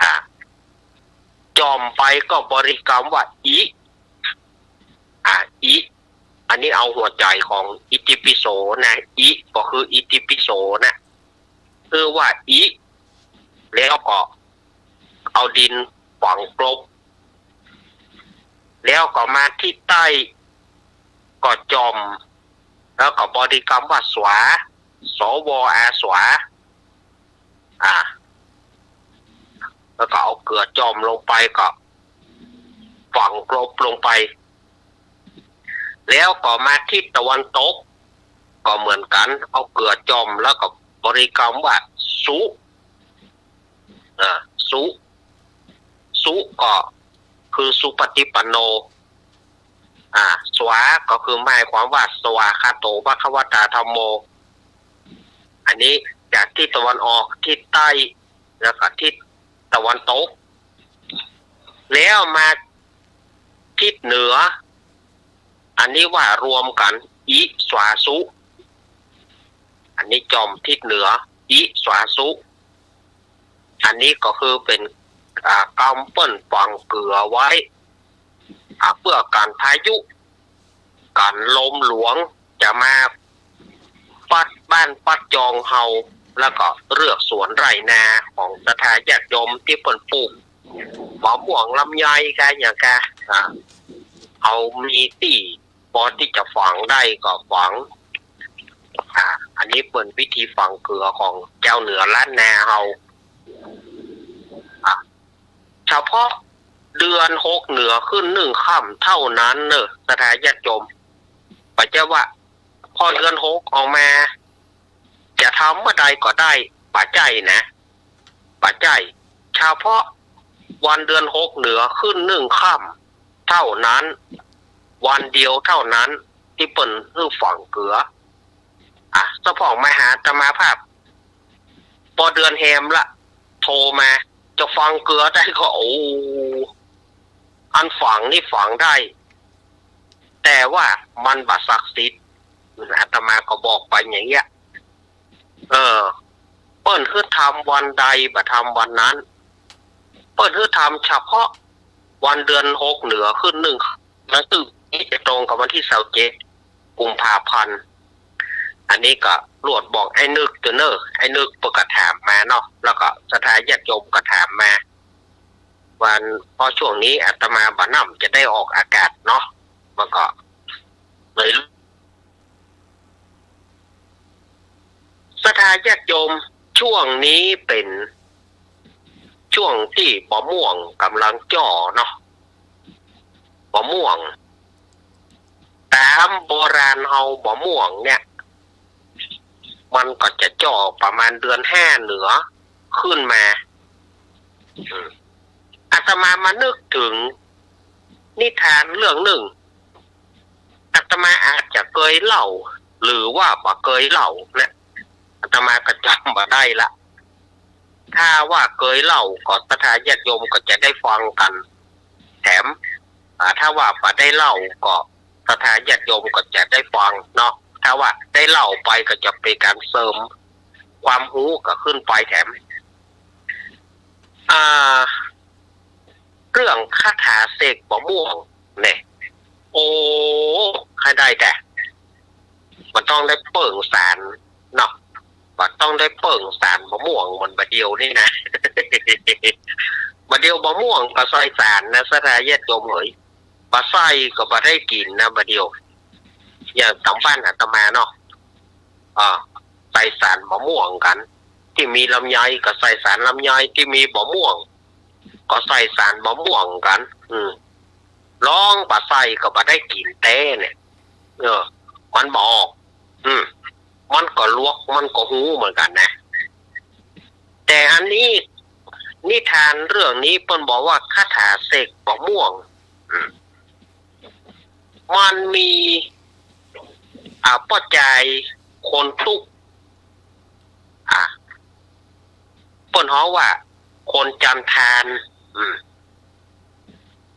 อ่า จ่อมไปก็บริกรรมว่า อิ อ่า อิ อันนี้เอาหัวใจ๋ของอิติปิโสนะ อิ ก็คืออิติปิโสนะ คือว่า อิ แล้วก็เอาดินฝังกลบ แล้วก็มาทิศใต้ ก็จ่อม แล้วก็บริกรรมว่า สวา ส ว อา สวา อ่า แล้วก็เอาเกือจ่อมลงไป ก็ฝังกลบลงไป แล้วก็มาทิศตะวันตก ก็เหมือนกั๋น เอาเกือจ่อม แล้วก็บริกรรมว่า สุ อ่า สุ สุก็คือสุปฏิปันโน อ่า สวาก็คือหมายความว่า สวากขาโต ภะคะวะตา ธัมโม อันนี้จากทิศตะวันออก ทิศใต้ แล้วก็ทิศตะวันตก แล้วมาทิศเหนือ อันนี้ว่ารวมกั๋น อิสวาสุ อันนี้จ่อมทิศเหนือ อิสวาสุ อันนี้ก็คือเป๋น อ่า กำเปิ้นฝังเกือไว้ อ่า เปื้อกั๋นพายุ กั๋นลมหลวงจะมาปัดบ้านปัดจองเฮา แล้วก็เฮือกสวนไร่นาของศรัทธาญาติโยมตี้เปิ้นปลูกมะม่วงลำไยกาอย่างกา อ่า เฮามีตี้ปอตี้จะฝังได้ก็ฝัง อ่า อันนี้เปิ้นวิธีฝังเกือของจาวเหนือล้านนาเฮา อ่า เฉพาะเดือนหกเหนือขึ้นหนึ่งค่ำเต้านั้นเน่อ ศรัทธาญาติโยม บ่ใจ้ว่าพอเดือนหกออกมา จะทำเมื่อใดก็ได้ บ่ใจ้นะ บ่ใจ้ เฉพาะวันเดือนหกเหนือขึ้นหนึ่งค่ำเต้านั้น วันเดียวเต้านั้นตี้เปิ้นหื้อฝังเกือ อ่ะ เจ้าพ่องมาหาอาตมาภาพ ปอเดือนแฮมละ โทรมา จะฝังเกือได้ก็ โอ้ อันฝังนี่ฝังได้ แต่ว่ามันบ่ศักดิ์สิทธิ์ อาตมาก็บอกไปอย่างเงี้ย เออ เปิ้นหื้อทำวันใดบ่ทำวันนั้น เปิ้นหื้อทำเฉพาะวันเดือนหกเหนือขึ้นหนึ่ง หนังสือนี้จะตรงกับวันตี้ซาวเจ็ด กุมภาพันธ์ อันนี้ก็ลวดบอกไอ้นึกเตื้อเน่อ ไอ้นึกเปิ้นก็ถามมาเนาะ แล้วก็ศรัทธาญาติโยมก็ถามมา วัน เพราะช่วงนี้อาตมาบ่หนำจะได้ออกอากาศเนาะ มันก็เลย ศรัทธาญาติโยม ช่วงนี้เป๋นช่วงตี้บ่าม่วงก่ำลังจ้อเนาะ บ่าม่วง ต๋ามโบราณเฮาบ่าม่วงเนี่ย มันก็จะจ้อประมาณเดือนห้าเหนือขึ้นมา อืม อาตมามานึกเถิงนิทานเรื่องนึ่ง อาตมาอาจจะเกยเล่า หรือว่าบ่เกยเล่านะ อาตมาก็จ๋ำบ่ได้ละ ถ้าว่าเกยเล่าก็ศรัทธาญาติโยมก็จะได้ฟังกั๋นแถม อ่า ถ้าว่าบ่ได้เล่าก็ศรัทธาญาติโยมก็จะได้ฟังเนาะ ถ้าว่าได้เล่าไปก็จะเป๋นก๋านเสริมความฮู้กั๋นขึ้นไปแถม อ่า เรื่องคาถาเสกบ่าม่วงเนี่ย โอ้ ใค่ได้แต๊ มันต้องได้เปิงสารเนาะ มันต้องได้เปิงสารบ่าม่วงเหมือนบ่าเดี่ยวนี่นะ บ่าเดี่ยวบ่าม่วงก็ใส่สารนะ ศรัทธาญาติโยมเหย บ่ใส่ก็บ่ได้กิ๋นนะ บ่าเดี่ยว อย่างต๋ามบ้านอาตมาเนาะ อ่า ใส่สารบ่าม่วงกั๋น ตี้มีลำไยก็ใส่สารลำไย ตี้มีบ่าม่วง ก็ใส่สารบ่าม่วงกั๋น อืม ลองบ่ใส่ก็บ่ได้กิ๋นแต๊เนี่ย เออ มันบ่ออก อืม มันก็ลวก มันก็ฮู้เหมือนกั๋นนะ แต่อันนี้ นิทานเรื่องนี้เปิ้นบอกว่าคาถาเสกบ่าม่วง อืม มันมี อ่า ป้อจายคนตุ๊ก อ่า เปิ้นฮ้องว่าคนจันทาน อืม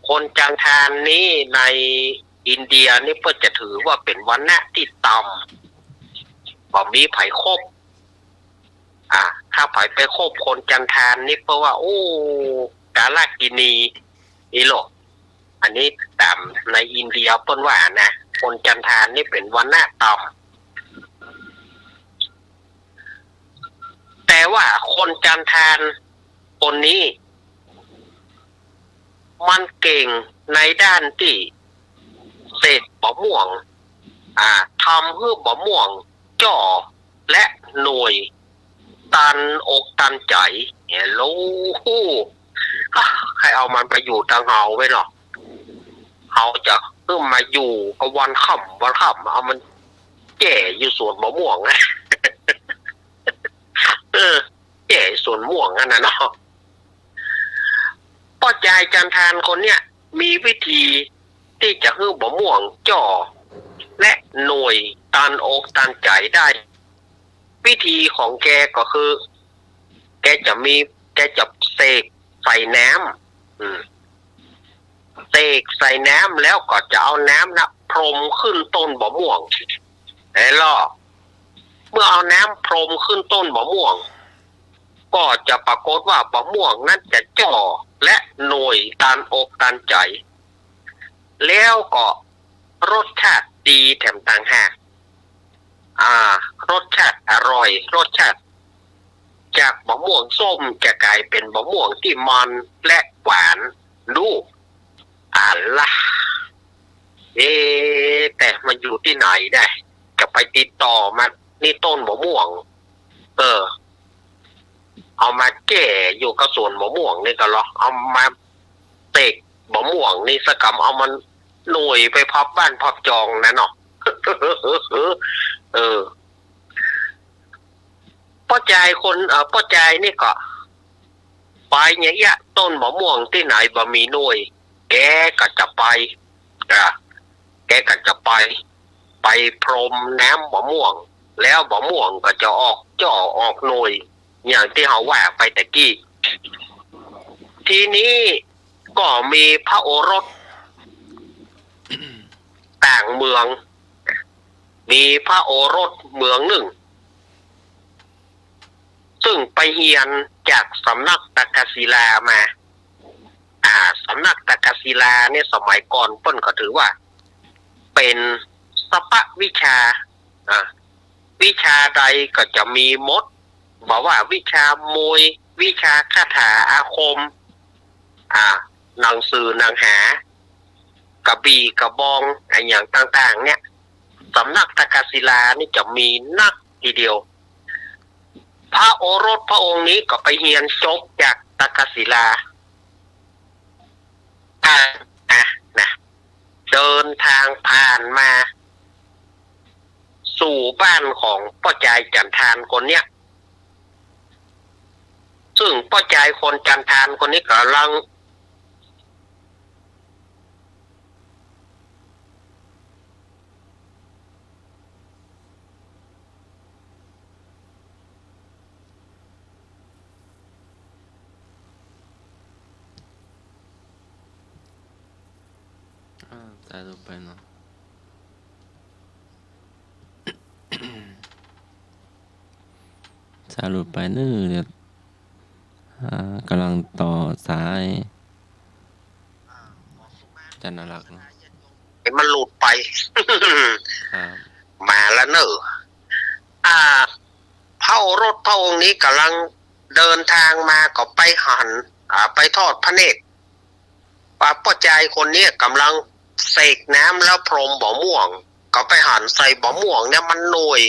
คนจันทานนี้ในอินเดียนี่เปิ้นจะถือว่าเป๋นวรรณะตี้ต่ำ บ่มีใผคบ อ่า ถ้าใผไปคบคนจันทานนี่เปิ้นว่า โอ้ กาลกินี นี่โลก อันนี้ต๋ามในอินเดียเปิ้นว่านะ คนจันทานนี่เป๋นวรรณะต่ำ แต่ว่าคนจันทานคนนี้ มันเก่งในด้านตี้เสกบ่าม่วง อ่า ทำหื้อบ่าม่วงจ้อ และหน่วยตันอกตันใจ๋ เนี่ย โอ้โห ใค่เอามันไปอยู่ตังเฮาไว้เนาะ เฮาจะหื้อมาอยู่กับวันค่ำวันค่ำ เอามันแก้อยู่สวนบ่าม่วงนะ เออ แก้สวนม่วงอันนั้นเนาะ ป้อจายจันทานคนเนี้ย มีวิธีตี้จะหื้อบ่าม่วงจ้อ และหน่วยตันอกตันใจ๋ได้ วิธีของแกก็คือ แกจะมี แกจะเสกใส่น้ำ อืม เสกใส่น้ำแล้วก็จะเอาน้ำน่ะพรมขึ้นต้นบ่าม่วง แล้วเมื่อเอาน้ำพรมขึ้นต้นบ่าม่วง ก็จะปรากฏว่าบ่าม่วงนั้นจะจ้อ และหน่วยตันอกตันใจ๋ แล้วก็รสชาติดีแถมต่างหาก อ่า รสชาติอร่อย รสชาติจากบ่าม่วงส้มจะก๋ายเป๋นบ่าม่วงตี้มันและหวาน ดู อะละ เอ๊ะ แต่มันอยู่ตี้ไหนได้ จะไปติดต่อมานี่ต้นบ่าม่วง เออ เอามาแก้อยู่กับสวนบ่าม่วงนี่ก็ลอ เอามาเสกบ่าม่วงนี่สักกำ เอามันหน่วยไปพับบ้านพับจองนะเนาะ เออ ป้อจายคน เอ่อ ป้อจายนี่ก็ ไปเนี่ยเอี้ย ต้นบ่าม่วงตี้ไหนบ่มีหน่วย แกก็จะไป อ่ะ แกก็จะไป ไปพรมน้ำบ่าม่วง แล้วบ่าม่วงก็จะออกจ้อออกหน่วย อย่างตี้เฮาว่าไปตะกี้ ทีนี้ก็มีพระโอรสต่างเมือง มีพระโอรสเมืองนึ่ง ซึ่งไปเฮียนจากสำนักตักกศิลามา อ่า สำนักตักกศิลาเนี่ยสมัยก่อนเปิ้นก็ถือว่าเป๋นสรรพวิชา อ่า วิชาใดก็จะมีหมด บ่ว่าวิชามวย วิชาคาถาอาคม อ่า หนังสือหนังหา กระบี่กระบอง อะหยังต่างๆ เนี่ย สำนักตักกศิลานี่จะมีนักทีเดียว พระโอรสพระองค์นี้ก็ไปเฮียนจบจากตักกศิลา อ่า นะ นะ เดินทางผ่านมา สู่บ้านของป้อจายจันทานคนเนี้ย ซึ่งป้อจายคนจันทานคนนี้กำลัง เ อ่า สาธุไปเนาะ สาธุไปเนาะ เดี๋ยว อ่า ก่ำลังต่อสาย อาจ๋ารย์น่ารักเนาะ มันหลุดไป ครับ มาแล้วเนาะ อ่า พระโอรสพระองค์นี้ก่ำลังเดินตางมาก็ไปหัน อ่า ไปทอดพระเนตร ว่าป้อจายคนเนี้ยก่ำลังเสกน้ำแล้วพรมบ่าม่วง ก็ไปหันใส่บ่าม่วงเนี่ยมันหน่วย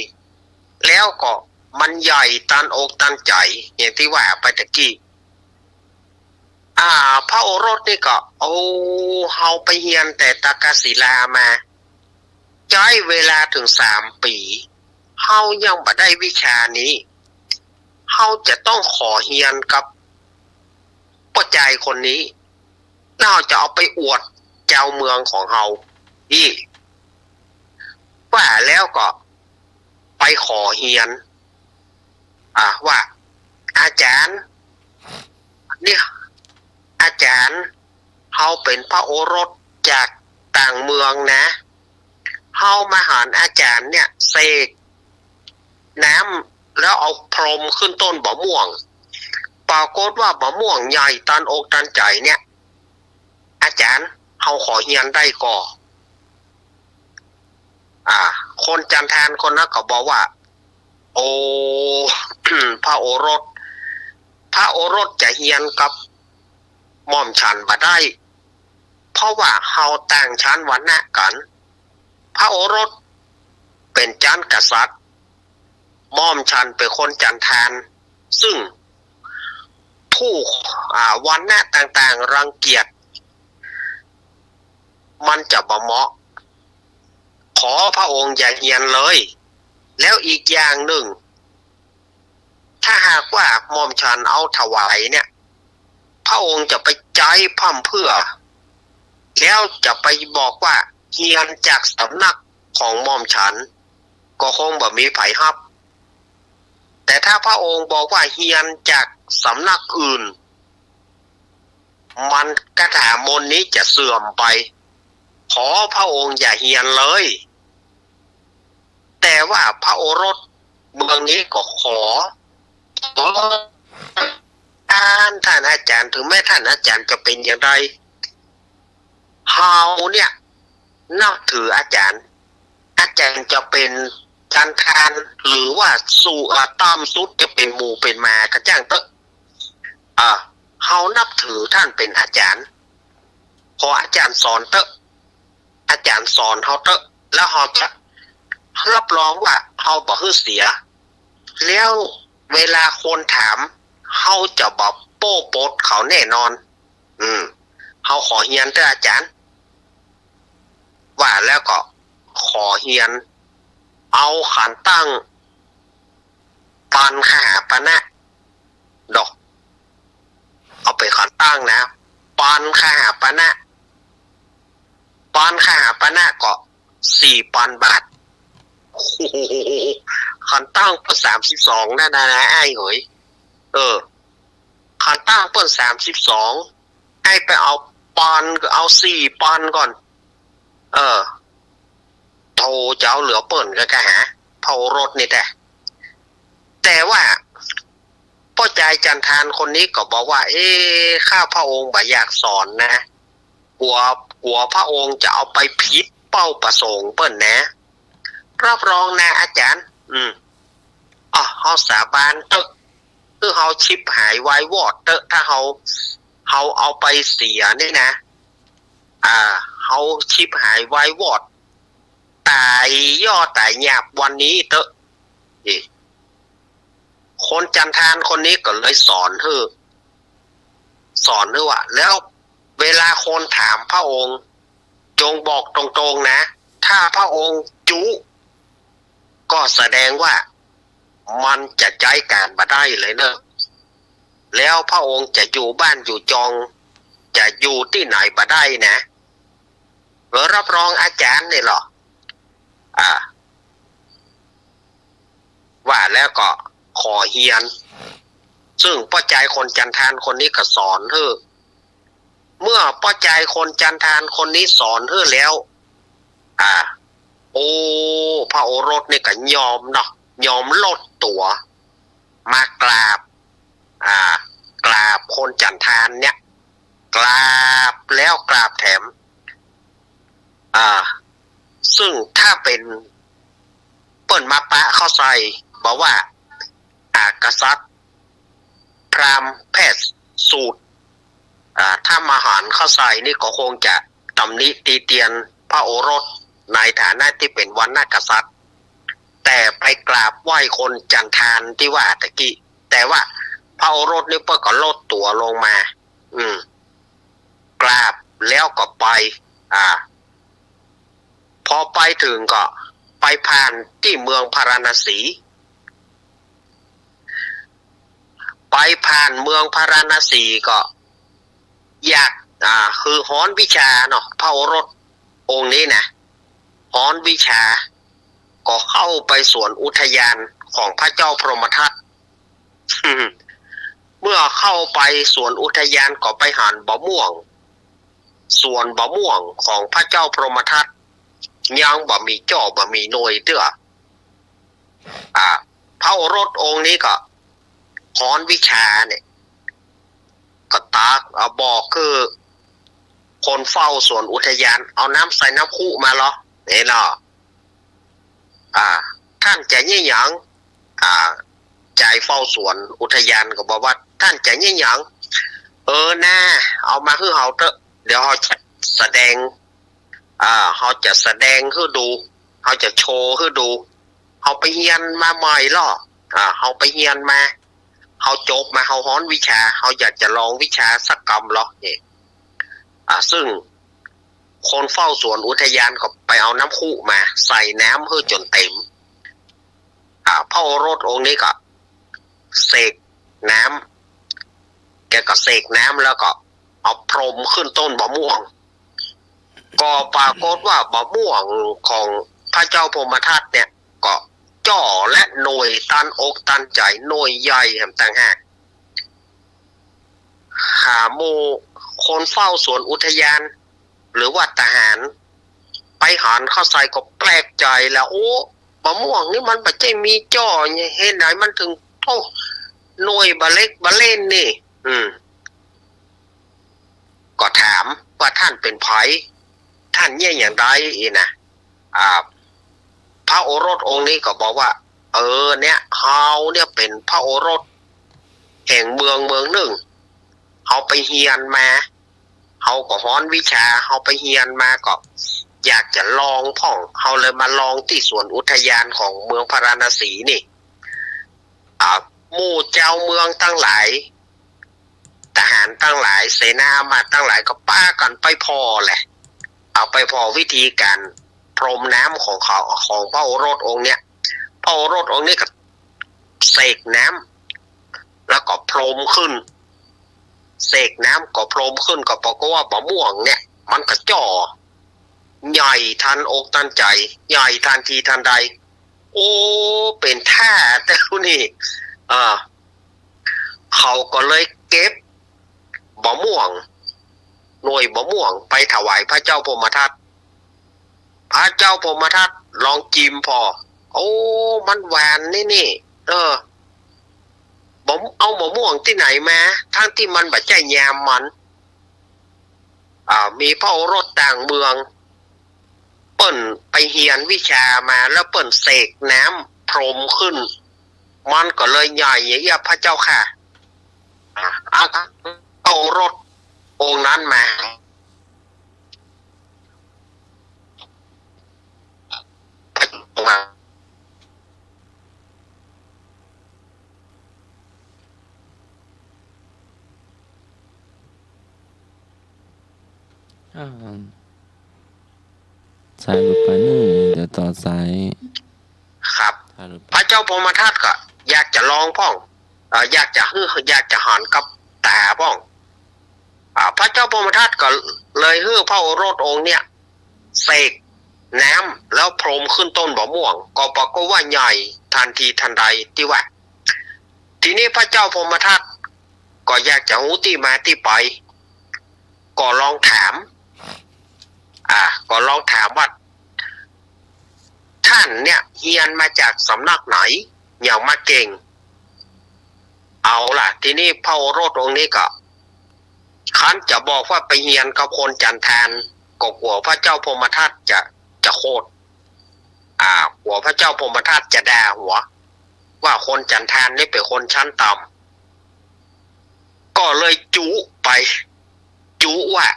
แล้วก็มันใหญ่ตันอกตันใจ๋ อย่างตี้ว่าไปตะกี้ อ่า พระโอรสนี่ก็ โอ้ เฮาไปเฮียนแต่ตากศิลามา ใจ๊เวลาเถิงสามปี๋ เฮายังบ่ได้วิชานี้ เฮาจะต้องขอเฮียนกับป้อจายคนนี้ แล้วเฮาจะเอาไปอวดจาวเมืองของเฮาอี้ ว่าแล้วก็ไปขอเฮียน อ่า ว่า อาจ๋ารย์ เนี่ย อาจ๋ารย์ เฮาเป๋นพระโอรสจากต่างเมืองนะ เฮามาหันอาจ๋ารย์เนี่ยเสกน้ำแล้วเอาพรมขึ้นต้นบ่าม่วง ปรากฏว่าบ่าม่วงใหญ่ตันอกตันใจ๋เนี่ย อาจ๋ารย์ เฮาขอเฮียนได้ก่อ อ่า คนจันทานคนนั้นก็บอกว่า โอ้ พระโอรส พระโอรสจะเฮียนกับหม่อมฉันบ่ได้ เพราะว่าเฮาต่างชั้นวรรณะกั๋น พระโอรสเป๋นชั้นกษัตริย์ หม่อมฉันเป๋นคนจันทาน ซึ่งผู้ อ่า วรรณะต่างๆ รังเกียจ มันจะบ่เหมาะ ขอพระองค์อย่าเฮียนเลย แล้วอีกอย่างนึ่ง ถ้าหากว่าหม่อมฉันเอาถวายเนี่ย พระองค์จะไปใจ๊พร่ำเพรื่อ แล้วจะไปบอกว่าเฮียนจากสำนักของหม่อมฉัน ก็คงบ่มีใผฮับ แต่ถ้าพระองค์บอกว่าเฮียนจากสำนักอื่น มันคาถามนต์นี้จะเสื่อมไป ขอพระองค์อย่าเฮียนเลย แต่ว่าพระโอรสเมืองนี้ก็ขอ ขอ ท่าน ท่านอาจ๋ารย์ เถิงแม้ท่านอาจ๋ารย์จะเป๋นอย่างใด เฮาเนี่ยนับถืออาจ๋ารย์ อาจ๋ารย์จะเป๋นจันทาน หรือว่าสูง อ่า ต่ำสุดจะเป๋นหมูเป๋นหมาก็จ้างเต๊อะ อ่า เฮานับถือท่านเป๋นอาจ๋ารย์ ขออาจ๋ารย์สอนเต๊อะ อาจ๋ารย์สอนเฮาเต๊อะ แล้วเฮาจะรับรองว่าเฮาบ่หื้อเสีย แล้วเวลาคนถาม เฮาจะบ่โป๊ปดเขาแน่นอน อืม เฮาขอเฮียนเต๊อะอาจ๋ารย์ ว่าแล้วก็ขอเฮียน เอาขันตั้ง ปันคหปณะ ดอก เอาไปขันตั้งนะ ปันคหปณะ ปันคหปณะก็สี่ปันบาท โอ้โห ขันตั้งเปิ้นสามสิบสองนั่นนะ นะ อ้ายเหย เออ ขันตั้งเปิ้นสามสิบสอง อ้ายไปเอาปัน เอาสี่ปันก่อน เออ โธ่ จะเอาเหลือเปิ้นก็กะหา พระโอรสนี่แต๊ แต่ว่าป้อจายจันทานคนนี้ก็บอกว่า เอ๊ะ ข้าพระองค์บ่อยากสอนนะ กั๋ว กั๋วพระองค์จะเอาไปผิดเป้าประสงค์เปิ้นนะ รับรองนะอาจ๋ารย์ อืม อ่ะ เฮาสาบานเต๊อะ คือเฮาฉิบหายวายวอดเต๊อะ ถ้าเฮา เฮาเอาไปเสียนี่นะ อ่า เฮาฉิบหายวายวอด ต๋ายย่อต๋ายหยาบวันนี้เต๊อะ นี่ คนจันทานคนนี้ก็เลยสอนหื้อ สอนหื้อว่า แล้วเวลาคนถามพระองค์ จงบอกตรงๆ นะ ถ้าพระองค์จุ ก็แสดงว่ามันจะใจ๊ก๋านบ่ได้เลยเนอะ แล้วพระองค์จะอยู่บ้านอยู่จอง จะอยู่ตี้ไหนบ่ได้นะ เออ รับรองอาจ๋ารย์นี่เหรอ อ่า ว่าแล้วก็ขอเฮียน ซึ่งป้อจายคนจันทานคนนี้ก็สอนหื้อ เมื่อป้อจายคนจันทานคนนี้สอนหื้อแล้ว อ่า โอ้ พระโอรสนี่ก็ยอมเนาะ ยอมลดตั๋ว มากราบ อ่า กราบคนจันทานเนี่ย กราบแล้วกราบแถม อ่า ซึ่งถ้าเป๋นเปิ้นมาปะเข้าใส่ บอกว่า อ่า กษัตริย์ พราหมณ์ แพทย์ สูตร อ่า ถ้ามาหันเข้าใส่นี่ก็คงจะตำหนิติเตียนพระโอรสในฐานะตี้เป๋นวรรณกษัตริย์ แต่ไปกราบไหว้คนจันทานตี้ว่าตะกี้ แต่ว่าพระโอรสนี่เปิ้นก็ลดตั๋วลงมา อืม กราบแล้วก็ไป อ่า พอไปเถิงก็ไปผ่านตี้เมืองพาราณสี ไปผ่านเมืองพาราณสีก็อยาก อ่า คือฮ้อนวิชาเนาะ พระโอรสองค์นี้นะ ฮ้อนวิชา ก็เข้าไปสวนอุทยานของพระเจ้าพรหมทัต เมื่อเข้าไปสวนอุทยานก็ไปหันบ่าม่วง สวนบ่าม่วงของพระเจ้าพรหมทัต ยังบ่มีจ้อบ่มีหน่วยเตื้อ อ่า พระโอรสองค์นี้ก็ฮ้อนวิชาเนี่ย ก็ตาก อ่า บอกคือคนเฝ้าสวนอุทยาน เอาน้ำใส่น้ำคุมาเหรอ เนี่ยเนาะ อ่า ท่านจะเยียะหยัง อ่า จายเฝ้าสวนอุทยานก็บอกว่า ท่านจะเยียะหยัง เออนา เอามาหื้อเฮาเต๊อะ เดี๋ยวเฮาจะแสดง อ่า เฮาจะแสดงหื้อดู เฮาจะโชว์หื้อดู เฮาไปเฮียนมาใหม่ลอ อ่า เฮาไปเฮียนมา เฮาจบมา เฮาฮ้อนวิชา เฮาอยากจะลองวิชาสักกำลอ เนี่ย อ่า ซึ่งคนเฝ้าสวนอุทยานก็ไปเอาน้ำคุมา ใส่น้ำหื้อจ๋นเต๋ม อ่า พระโอรสองค์นี้ก็เสกน้ำ แกก็เสกน้ำแล้วก็เอาพรมขึ้นต้นบ่าม่วง ก็ปรากฏว่าบ่าม่วงของพระเจ้าพรหมทัตเนี่ย ก็จ้อและหน่วยตันอกตันใจ๋ หน่วยใหญ่แหมต่างหาก หาหมู่คนเฝ้าสวนอุทยาน หรือว่าทหาร ไปหันเข้าใส่ก็แปลกใจ๋แล้ว โอ้ บ่าม่วงนี่มันบ่ใจ้มีจ้อเนี่ย เหตุใดมันเถิง โอ้ หน่วยบ่าเล็กบ่าเล่นนี่ อืม ก็ถามว่า ท่านเป๋นใผ ท่านเยียะอย่างใด อี้นะ อ่า พระโอรสองค์นี้ก็บอกว่า เออ เนี่ย เฮาเนี่ยเป๋นพระโอรสแห่งเมืองเมืองนึ่ง เฮาไปเฮียนมา เฮาก็ฮ้อนวิชา เฮาไปเฮียนมาก็อยากจะลองพ่อง เฮาเลยมาลองตี้สวนอุทยานของเมืองพาราณสีนี่ อ่า หมู่จาวเมืองตังหลาย ทหารตังหลาย เสนาอามาตย์ตังหลายก็ปากั๋นไปผ่อแหละ เอาไปผ่อวิธีก๋านพรมน้ำของเขา ของพระโอรสองค์เนี่ย พระโอรสองค์นี้ก็เสกน้ำ แล้วก็พรมขึ้น เสกน้ำก็พรมขึ้น ก็ปรากฏว่าบ่าม่วงเนี่ย มันก็จ้อ ใหญ่ตันอกตันใจ๋ ใหญ่ตันทีตันใด โอ้ เป๋นท่าแต๊นี่ เออ เขาก็เลยเก็บบ่าม่วง หน่วยบ่าม่วงไปถวายพระเจ้าพรหมทัต พระเจ้าพรหมทัตลองจิมผ่อ โอ้ มันหวานนี่นี่ เออ บ่า เอาบ่าม่วงตี้ไหนมา ทั้งตี้มันบ่ใจ้ยามมัน อ่า มีพระโอรสต่างเมือง เปิ้นไปเฮียนวิชามา แล้วเปิ้นเสกน้ำพรมขึ้น มันก็เลยใหญ่เยียะพระเจ้าค่ะ อ่า เอาพระโอรสองค์นั้นมา อ่า สายหลุดไปนึ่ง เดี๋ยวต่อสาย ครับ สายหลุดไป พระเจ้าพรหมทัตก็อยากจะลองพ่อง เอ่อ อยากจะหื้อ อยากจะหันกับต๋าพ่อง อ่า พระเจ้าพรหมทัตก็เลยหื้อพระโอรสองค์เนี่ย เสกน้ำแล้วพรมขึ้นต้นบ่าม่วง ก็ปรากฏว่าใหญ่ตันทีตันใดตี้ว่า ทีนี้พระเจ้าพรหมทัตก็อยากจะฮู้ตี้มาตี้ไป ก็ลองถาม อ่า ก็ลองถามว่า ต้านเนี่ยเฮียนมาจากสำนักไหน หยังมาเก่ง เอาล่ะ ทีนี้พระโอรสองค์นี้ก็ คันจะบอกว่าไปเฮียนกับคนจันทาน ก็กั๋วพระเจ้าพรหมทัตจะ จะโขด อ่า กั๋วพระเจ้าพรหมทัตจะด่าหัว ว่าคนจันทานนี่เป๋นคนชั้นต่ำ ก็เลยจุไป จุว่า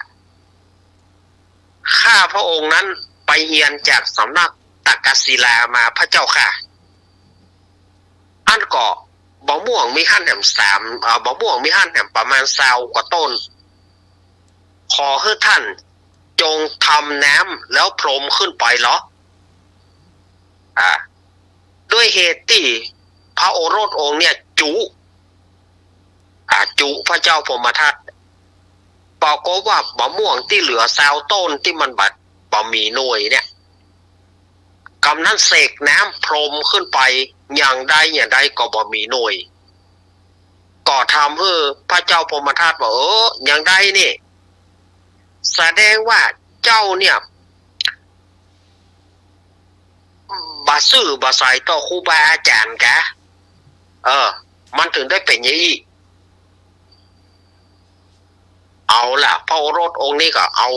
ข้าพระองค์นั้นไปเฮียนจากสำนักตักกศิลามาพระเจ้าค่ะ อั้นก็มะม่วงมีหั้นแหมสาม เอ่อ มะม่วงมีหั้นแหมประมาณซาวกว่าต้น ขอหื้อต้านจงทำน้ำแล้วพรมขึ้นไปเหรอ อ่า ด้วยเหตุตี้พระโอรสองค์เนี่ยจุ อ่า จุพระเจ้าพรหมทัต ปรากฏว่ามะม่วงตี้เหลือซาวต้นตี้มันบ่ บ่มีหน่วยเนี่ย กำนั้นเสกน้ำพรมขึ้นไป อย่างใดอย่างใดก็บ่มีหน่วย ก็ทำหื้อพระเจ้าพรหมทัตว่า เออ อย่างใดนี่ แสดงว่าเจ้าเนี่ย บ่ซื่อบ่ใสต่อครูบาอาจ๋ารย์กา เออ มันเถิงได้เป๋นอย่างอี้ เอาล่ะ พระโอรสองค์นี้ก็เอา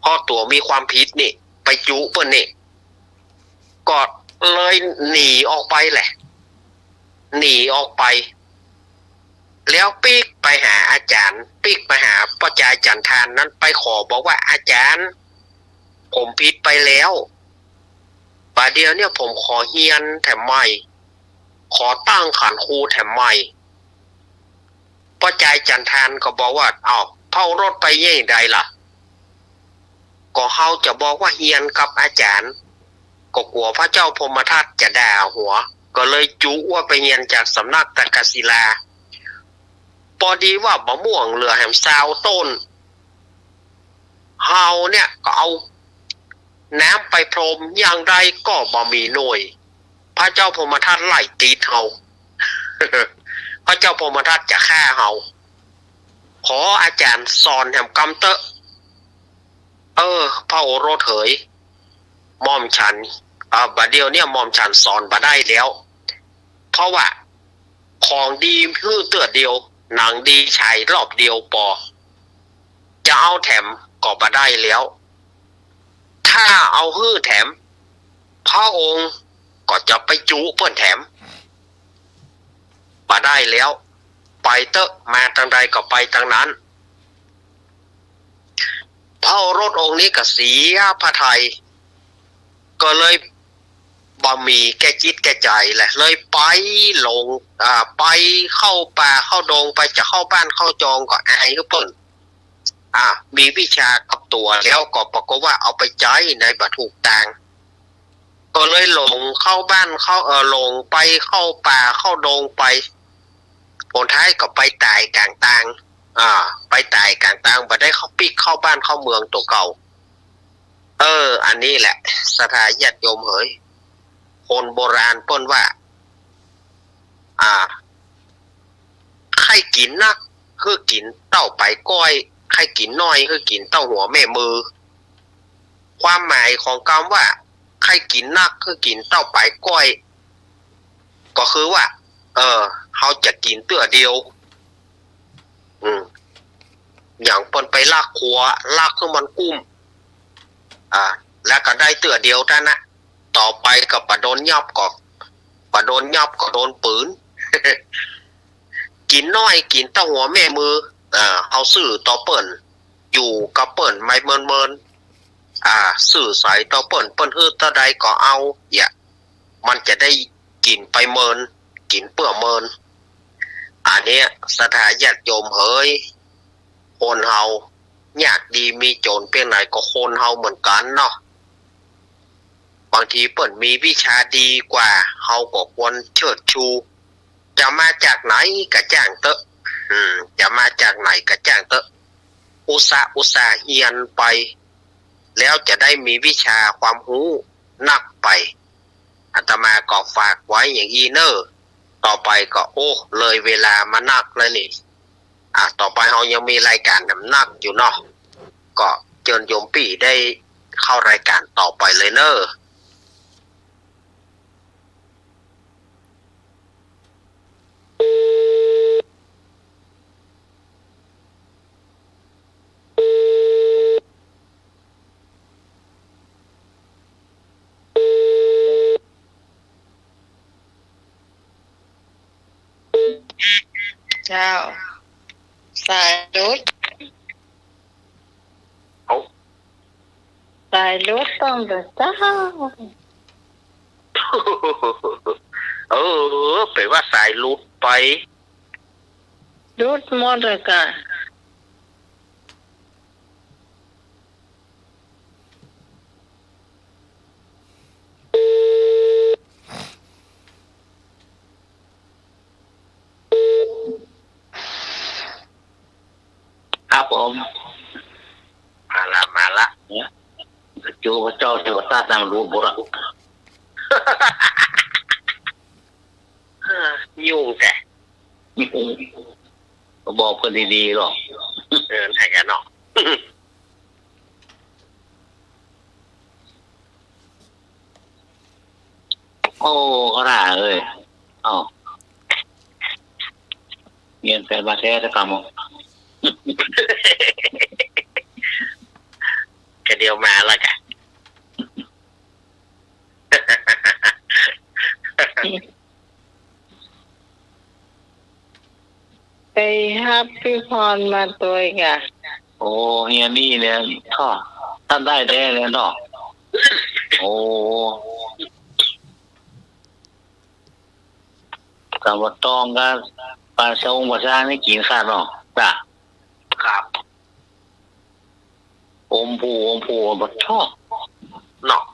เพราะตั๋วมีความผิดนี่ ไปจุเปิ้นนี่ ก็เลยหนีออกไปแหละ หนีออกไป แล้วปิ๊กไปหาอาจ๋ารย์ ปิ๊กไปหาป้อจายจันทานนั้น ไปขอบอกว่า อาจ๋ารย์ ผมผิดไปแล้ว บ่าเดี่ยวเนี่ยผมขอเฮียนแถมใหม่ ขอตั้งขันครูแถมใหม่ ป้อจายจันทานก็บอกว่า เอ้า พระโอรสไปอย่างใดล่ะ ก็เฮาจะบอกว่าเฮียนกับอาจ๋ารย์ ก็กั๋วพระเจ้าพรหมทัตจะด่าหัว ก็เลยจุว่าไปเฮียนจากสำนักตักกศิลา ปอดีว่ามะม่วงเหลือแหมซาวต้น เฮาเนี่ยก็เอาน้ำไปพรมอย่างใดก็บ่มีหน่วย พระเจ้าพรหมทัตไล่ติดเฮา พระเจ้าพรหมทัตจะฆ่าเฮา ขออาจ๋ารย์สอนแหมกำเต๊อะ เออ พระโอรสเหย หม่อมฉัน อ่า บ่าเดี่ยวเนี่ยหม่อมฉันสอนบ่ได้แล้ว เพราะว่าของดีหื้อเตื้อเดียว หนังดีฉายรอบเดียวปอ จะเอาแถมก็บ่ได้แล้ว ถ้าเอาหื้อแถม พระองค์ก็จะไปจุเปิ้นแถม บ่ได้แล้ว ไปเต๊อะ มาตางใดก็ไปตางนั้น พระโอรสองค์นี้ก็เสียพระทัย ก็เลยบ่มีแก่จิตแก่ใจ๋แหละ เลยไปหลง อ่า ไปเข้าป่าเข้าดงไป จะเข้าบ้านเข้าจองก็อายหื้อเปิ้น อ่า มีวิชากับตั๋วแล้วก็ปรากฏว่าเอาไปใจ๊ในบ่ถูกตาง ก็เลยหลงเข้าบ้านเข้า เอ่อ หลงไปเข้าป่าเข้าดงไป ผลท้ายก็ไปต๋ายก๋างตาง อ่า ไปต๋ายก๋างตาง บ่ได้เข้าปิ๊กเข้าบ้านเข้าเมืองตั๋วเก่า เออ อันนี้แหละ ศรัทธาญาติโยมเหย คนโบราณเปิ้นว่า อ่า ใค่กิ๋นนัก หื้อกิ๋นเต้าป๋ายก้อย ใค่กิ๋นน้อย หื้อกิ๋นเต้าหัวแม่มือ ความหมายของกำว่า ใค่กิ๋นนัก หื้อกิ๋นเต้าป๋ายก้อย ก็คือว่า เออ เฮาจะกิ๋นเตื้อเดียว อืม อย่างเปิ้นไปลักขัว ลักหื้อมันกุ้ม อ่า แล้วก็ได้เตื้อเดียวเต้านั้นนะ ต่อไปก็บ่โดนยับก็ บ่โดนยับก็โดนปืน กิ๋นน้อย กิ๋นเต้าหัวแม่มือ เออ เฮาซื่อต่อเปิ้น อยู่กับเปิ้นไปเมินๆ อ่า ซื่อใสต่อเปิ้น เปิ้นหื้อเต้าใดก็เอา เยียะ มันจะได้กิ๋นไปเมิน กิ๋นเปื้อเมิน อันเนี้ย ศรัทธาญาติโยมเหย คนเฮา ยากดีมีจ๋นเปียงไหนก็คนเฮาเหมือนกั๋นเนาะ บางทีเปิ้นมีวิชาดีกว่า เฮาก็ควรเชิดชู จะมาจากไหนก็จ้างเต๊อะ อืม จะมาจากไหนก็จ้างเต๊อะ อุตส่าห์ อุตส่าห์เฮียนไป แล้วจะได้มีวิชาความฮู้นักไป อาตมาก็ฝากไว้อย่างอี้เน่อ ต่อไปก็ โอ้ เลยเวลามานักแล้วนี่ อ่ะ ต่อไปเฮายังมีรายก๋านนำนักอยู่เนาะ ก็เจิญโยมปี้ได้เข้ารายก๋านต่อไปเลยเน่อ เจ้า สายหลุด เอ้า สายหลุดต้องเด้อเจ้า เออ เป๋นว่าสายหลุดไป หลุดหมดเลยก่ะ ครับผม มาละ มาละ เนี่ย เจ้า เจ้าเทวตาตั้งรู้บ่ละ เออ ยุ่งแท้ ก็บอกเปิ้นดีๆ หรอก เออ ใช่กันเนาะ โอ้ ก็ได้เอ้ย เอ้า เรียนแปลมาแท้สักกำ ก็เดี๋ยวมาละก่ะ ไปฮับปี้พรมาตวยก่ะ โอ้ เฮียนี่เนี่ย ท่อ ต้านได้แต๊เลยเนาะ โอ้ ต๋ามบ่าตองกับป๋าซงป๋าซางนี่กิ๋นขาดเนาะ จ้ะ ครับ อมภู อมภู บ่าท่อ เนาะ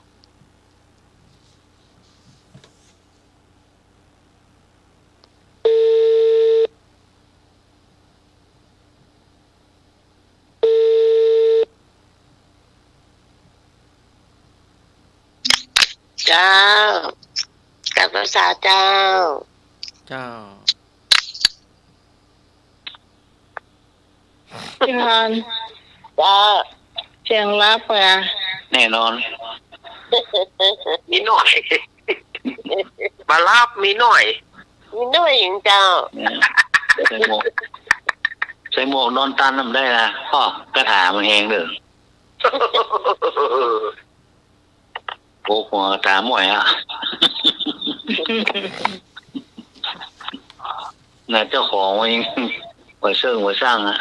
เจ้า กราบนมัสก๋านเจ้า เจ้า พี่พร เจ้า เสียงลับอ่ะ แน่นอน มีหน้อย บ่าลับ มีหน้อย มีหน้อยเองเจ้า เนี่ย ใส่หมวก ใส่หมวกนอนตันนำได้นะ อ้อ คาถามันแฮงเด้อ โอ้ หัวต๋าม่วยอะ น่ะ เจ้าของมันยังบ่เซิ่งบ่ซ่างอะ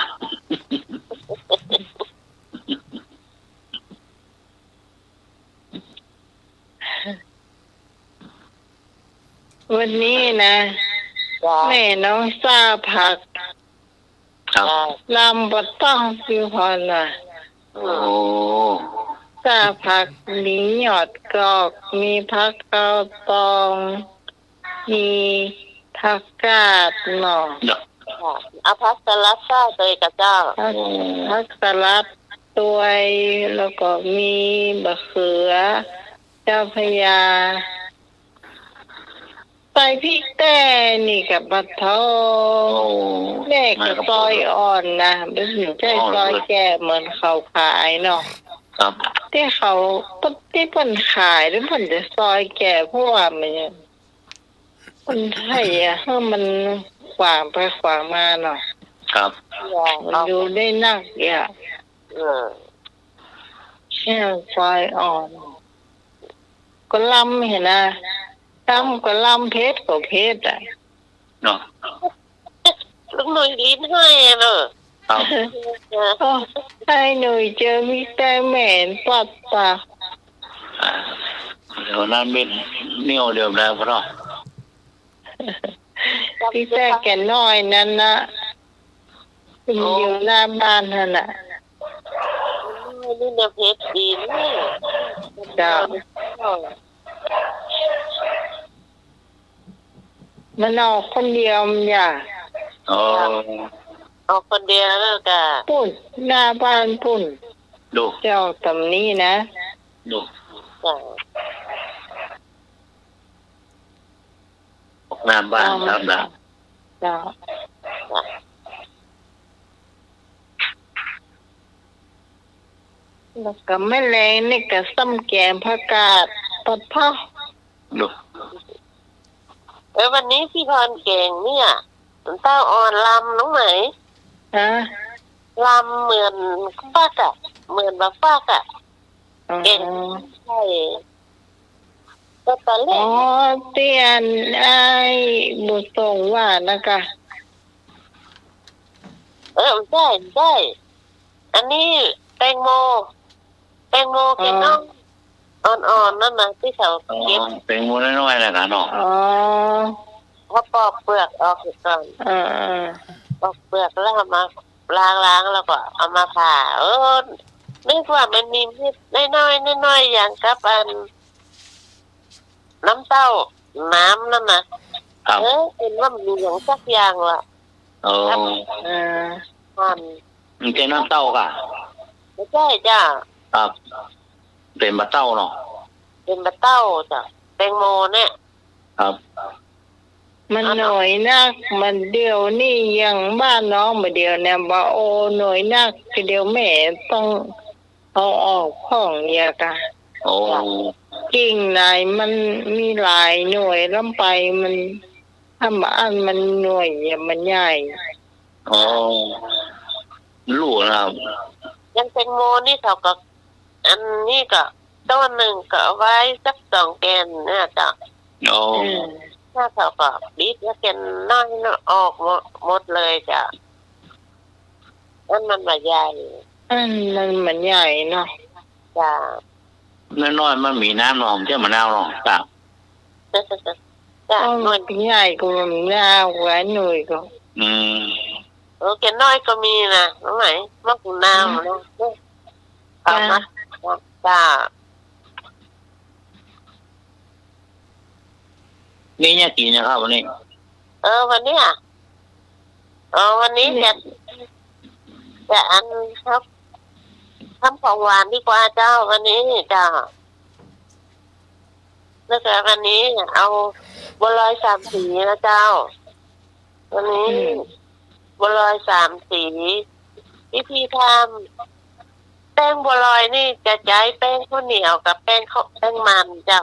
วันนี้นะ จ้ะ แม่น้องซ่าผัก ครับ ลำบ่ต้อง ปี้พรน่ะ โอ้ ซ่าผัก มีหยอดกอก มีผักเกาตอง มีผักกาดเนาะ เนาะ ค่ะ เอาผักสลัดซ่าตวยก่ะเจ้า ผัก โอ้ ผักสลัดตวย แล้วก็มีบ่าเขือ เจ้าพระยา ใส่พริกแต๊นี่ก่ะ ปะโถ โอ้ แม่ก็ซอยอ่อนนะ บ่ใจ้ซอยแก่เหมือนเขาขายเนาะ ครับ ตี้เขา ตี้เปิ้นขาย ตี้เปิ้นจะซอยแก่ เพราะว่ามัน คนไทยอะ หื้อมันขวางไปขวางมาเนาะ ครับ มันอยู่ได้นักอะ เออ เนี่ย ซอยอ่อน ก็ลำหั้นนะ ลำก็ลำ เผ็ดก็เผ็ดอะ เนาะ ลุงหนุ่ยลิ้นห้อยอะเนาะ ครับ เออ โอ้ ไอ้หนุ่ยเจอมิสเตอร์แมนปัดปะ อ่า เดี๋ยวนั้นเป็นเหนี่ยวเดิมแล้วพ่อเนาะ มิสเตอร์แก่น้อยนั้นนะ มันอยู่หน้าบ้านหั้นน่ะ โอ้ นี่นะเผ็ดดีนี่ เจ้า มันออกคนเดียวมันอย่า อ๋อ ออกคนเดียวแล้วก่ะ ปุ้น หน้าบ้านปุ้น ดู เจ้าต๋ำนี้นะ ดู จ้ะ ออกหน้าบ้าน เจ้า ครับนะ เจ้า จ้ะ แล้วก็แม่แลงนี่ก็ส้มแกงผักกาด ปัดเผา ดู เออ วันนี้พี่พรแกงเนี่ย มันเต้าอ่อนลำน้องไหม ฮะ ลำเหมือนฟักอะ เหมือนบักฟักอะ อ๋อ แกงใส่ ก็ตอนแรก อ๋อ ตี้อันไอ้บุญส่งว่านะกะ เออ ใจ้ ใจ้ อันนี้แตงโม แตงโม อ๋อ แกน้อย อ่อนๆ นั่นนะ ตี้เขา อ๋อ เก็บ แตงโมน้อยๆ นะกะเนาะ อ๋อ เขาปอกเปลือกออกก่อน เออๆ ปอกเปลือกแล้วเอามาล้างๆ แล้วก็เอามาผ่า เออ นึกว่ามันมีเม็ดน้อยๆ น้อยๆ อย่างกับอัน น้ำเต้า น้ำนั่นนะ ครับ เออ เห็นว่ามันมีอย่างสักอย่างว่ะ อ๋อ ครับ เออ หั่น มันใจ้น้ำเต้ากะ บ่ใจ้จ้า ครับ เป๋นบ่าเต้าเนาะ เป๋นบ่าเต้าจ้ะ แตงโมเนี่ย ครับ มันน้อยนัก มันเดี๋ยวนี้อย่างบ้านน้องบ่าเดี่ยวเนี่ย บ่าโอน้อยนัก เดี๋ยวแม่ต้อง เอาออกพ่องเยียะกะ โอ้ กิ่งไหนมันมีหลายหน่วยล้ำไป มัน ถ้าบ่อั้นมันหน่วยเยียะมันใหญ่ อ๋อ ฮู้นะครับ อย่างแตงโมนี่เขาก็ อันนี้ก็ต้นนึ่งก็เอาไว้สักสองแก่นเนี่ยเจ้า โอ้ อืม ถ้าเขาก็บิดแล้วแก่นน้อยออกหมด หมดเลยเจ้า อันมันบ่ใหญ่ อันมันบ่ใหญ่เนาะ จ้า น้อยๆ มันมีน้ำเนาะ บ่ใจ้มะนาวเนาะ จ้า จ้า อ๋อ หน่วย มันใหญ่กว่ามะนาว หลายหน่วยก็ อืม โอเค น้อยก็มีนะ น้องไหม มะนาวนะ เอามา จ้า จ้า มีหยังกิ๋นนะครับวันนี้ เออ วันนี้อะ อ๋อ วันนี้จะ จะอันครับ ทำของหวานดีกว่าเจ้า วันนี้เจ้า แล้วก็วันนี้เอาบัวลอยสามสีนะเจ้า วันนี้ อืม บัวลอยสามสี วิธีทำ แป้งบัวลอยนี่จะใจ๊แป้งข้าวเหนียวกับแป้งข้าว แป้งมันเจ้า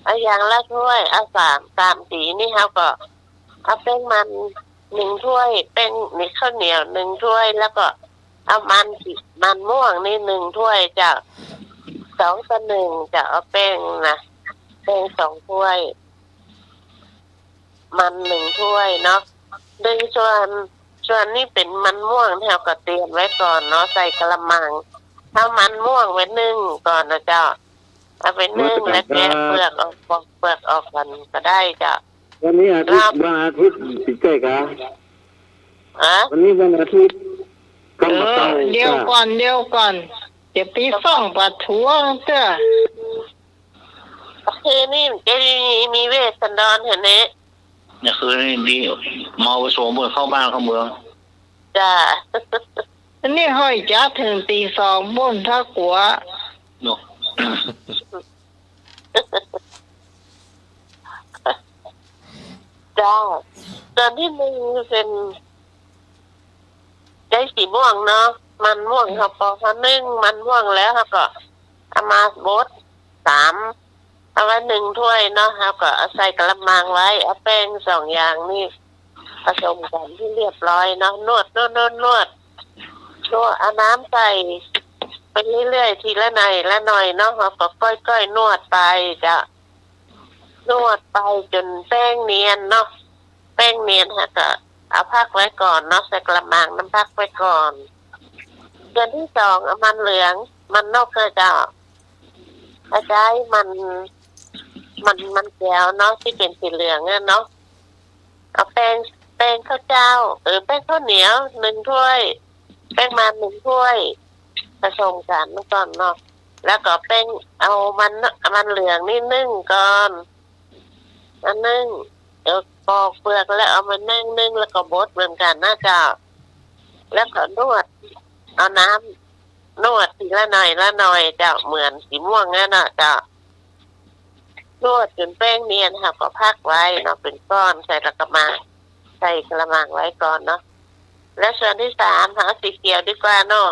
เอาอย่างละถ้วย เอาสาม สามสีนี่เฮาก็เอาแป้งมันหนึ่งถ้วย แป้งนี่ข้าวเหนียวหนึ่งถ้วย แล้วก็เอามันสี มันม่วงนี่หนึ่งถ้วยเจ้า สองต่อหนึ่งเจ้า เอาแป้งนะ แป้งสองถ้วย มันหนึ่งถ้วยเนาะ โดยส่วน ส่วนนี้เป๋นมันม่วงที่เฮาก็เตรียมไว้ก่อนเนาะ ใส่กะละมัง เอามันม่วงไปนึ่งก่อนนะเจ้า เอาไปนึ่ง แล้วแกะเปลือกออก ปอกเปลือกออกก่อนก็ได้เจ้า วันนี้อาทิตย์ วันอาทิตย์ ใจ้กะ ฮะ วันนี้วันอาทิตย์ เออ เดี๋ยวก่อน เดี๋ยวก่อน จะไปฟ้องประท้วงเต๊อะ คืนนี้จะมี มีเวทสันดรเห็นไหม เนี่ย คืนนี้ดี เมาไปสองคนเข้าบ้านเข้าเมือง จ้า อันนี้ห้อยจั๊กเถิงตีสองปู๊น ถ้ากั๋ว เนาะ จ้า ส่วนตี้นึ่งเป๋น ใจ๊สีม่วงเนาะ มันม่วง เฮาปอก เฮานึ่งมันม่วงแล้ว เฮาก็เอามาบด สาม เอาไว้หนึ่งถ้วยเนาะ เฮาก็เอาใส่กะละมังไว้ เอาแป้งสองอย่างนี่ผสมกั๋นตี้เรียบร้อยเนาะ นวด นวด นวด นวด นวด เอาน้ำใส่ไปเรื่อยๆ ทีละหน่อยละหน่อยเนาะ เฮาก็ก้อยๆ นวดไปเจ้า นวดไปจ๋นแป้งเนียนเนาะ แป้งเนียน เฮาก็เอาพักไว้ก่อนเนาะ ใส่กะละมังนั้นพักไว้ก่อน ส่วนตี้สอง เอามันเหลือง มันนกนะเจ้า เอาใจ๊มัน มัน มันแก๋วเนาะ ตี้เป๋นสีเหลืองอะเนาะ เอาแป้ง แป้งข้าวเจ้า เออ แป้งข้าวเหนียวหนึ่งถ้วย แป้งมันหนึ่งถ้วย ผสมกั๋นก่อนเนาะ แล้วก็แป้ง เอามัน มันเหลืองนี่นึ่งก่อน อันนึ่ง เดี๋ยวปอกเปลือกแล้วเอามานึ่ง นึ่งแล้วก็บดเหมือนกั๋นนะเจ้า แล้วก็นวด เอาน้ำนวดทีละหน่อยละหน่อยเจ้า เหมือนสีม่วงนั่นน่ะเจ้า นวดจ๋นแป้งเนียน เฮาก็พักไว้เนาะ เป๋นก้อน ใส่กะละมัง ใส่กะละมังไว้ก่อนเนาะ แล้วส่วนตี้สาม เอาสีเขียวดีกว่าเนาะ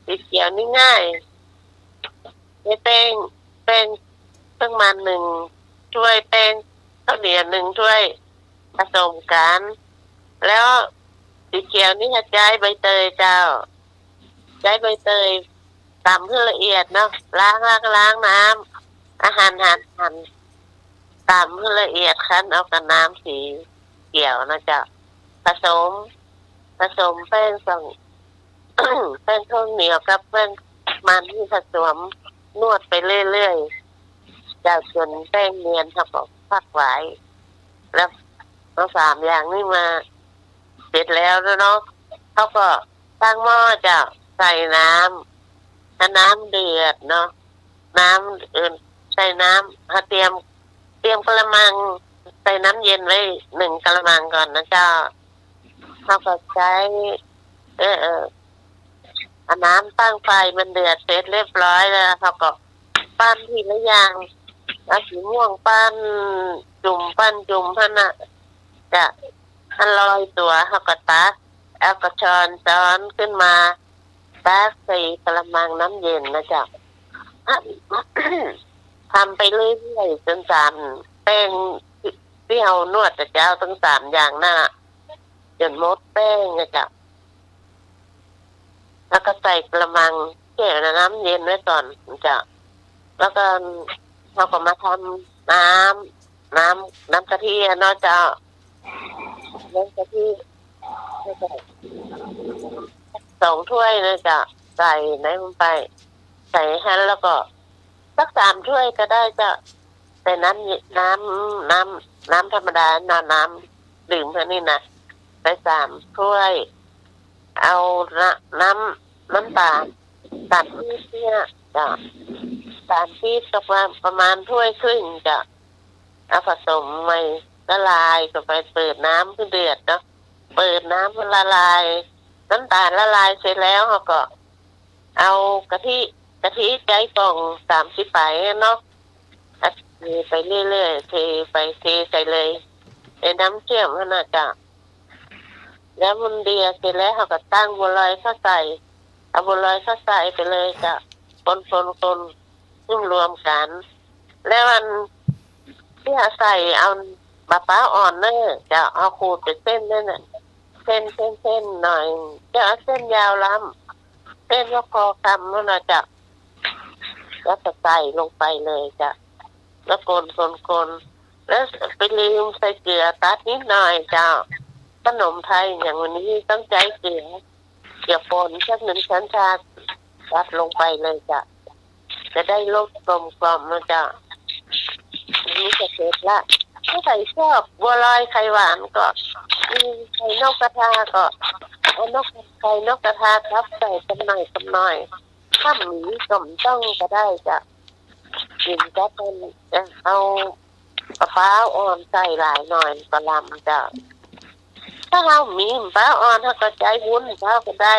สีเขียวนี่ง่าย ได้แป้ง แป้ง แป้งมันนึ่งถ้วย แป้งข้าวเหนียวนึ่งถ้วย ผสมกั๋น แล้วสีเขียวนี่ใจ๊ใบเตยเจ้า ใจ๊ใบเตยต๋ำหื้อละเอียดเนาะ ล้าง ล้าง ล้างน้ำ เอาหั่น หั่น หั่น ต๋ำหื้อละเอียด คั้นเอากับน้ำสีเขียวนะเจ้า ผสม ผสมแป้งสอง แป้งข้าวเหนียวกับแป้งมันนี่ผสม นวดไปเรื่อยๆ เจ้า จ๋นแป้งเนียน เฮาก็พักไว้ แล้วเอาสามอย่างนี้มา เสร็จแล้วนะเนาะ เฮาก็ตั้งหม้อเจ้า ใส่น้ำ ถ้าน้ำเดือดเนาะ น้ำ เอ่อ ใส่น้ำ เฮาเตรียม เตรียมกะละมัง ใส่น้ำเย็นไว้นึ่งกะละมังก่อนนะเจ้า เฮาก็ใจ๊ เออ เออ เอาน้ำตั้งไฟมันเดือดเสร็จเรียบร้อยแล้ว เฮาก็ปั้นทีละอย่าง เอาสีม่วงปั้นจุ่ม ปั้นจุ่มหั้นน่ะ จะ หั้นลอยตั๋ว เฮาก็ตัก เอากระชอนช้อนขึ้นมา ตักใส่กะละมังน้ำเย็นนะเจ้า ทำไปเรื่อยๆ จ๋นสาม แป้งที่ ที่เฮานวดนะเจ้า ตึงสามอย่างน่ะ จ๋นหมดแป้งนะเจ้า แล้วก็ใส่กะละมัง แก้วน้ำเย็นไว้ก่อนนะเจ้า แล้วก็เฮาก็มาทำน้ำ น้ำ น้ำกะทิอะเนาะเจ้า น้ำกะทิ แล้วก็สองถ้วยนะเจ้า ใส่ในนั้นไป ใส่หั้นแล้วก็ สักสามถ้วยก็ได้เจ้า ใส่น้ำ น้ำ น้ำ น้ำธรรมดานะ น้ำดื่มเฮานี่นะ ใส่สามถ้วย เอาน้ำ น้ำต๋าล ต๋าลปี๊บเนี่ยเจ้า ต๋าลปี๊บสักประมาณถ้วยครึ่งเจ้า เอาผสมใหม่ ละลายเข้าไป เปิดน้ำหื้อเดือดเนาะ เปิดน้ำหื้อละลาย น้ำต๋าลละลายเสร็จแล้ว เฮาก็เอากะทิ กะทิใจ๊ป๋องสามสิบใบเนาะ เทไปเรื่อยๆ เทไป เทใส่เลย ไอ้น้ำเจื้อมหั้นน่ะเจ้า แล้วมันเดือดเสร็จแล้ว เฮาก็ตั้งบัวลอยเข้าใส่ เอาบัวลอยเข้าใส่ไปเลยเจ้า คน คน คน จุ่มรวมกั๋น แล้วอันตี้เฮาใส่ เอามะพร้าวอ่อนเน่อเจ้า เอาขูดเป๋นเส้นนั่นน่ะ เส้น เส้น เส้นหน่อย จะเอาเส้นยาวล้ำ เส้นพอๆ กำหั้นน่ะเจ้า แล้วก็ใส่ลงไปเลยเจ้า แล้วคน คน คน แล้วไปลืมใส่เกลือตัดนิดหน่อยเจ้า ขนมไทยอย่างวันนี้ต้องใจ๊เกลือ เกลือป่นสักหนึ่งช้อนชา ตัดลงไปเลยเจ้า จะได้รสกลมกล่อมนะเจ้า อันนี้ก็เสร็จละ ถ้าใผชอบบัวลอยไข่หวานก็ มีไข่นกกระทาก็ เอานก ไข่นกกระทาทับใส่กำหน่อยกำหน่อย ถ้าบ่มีก็บ่ต้องก็ได้เจ้า กิ๋นกับอัน เอ่อ เอามะพร้าวอ่อนใส่หลายหน่อยก็ลำเจ้า ถ้าเฮามีมะพร้าวอ่อน เฮาก็ใจ๊วุ้นมะพร้าวก็ได้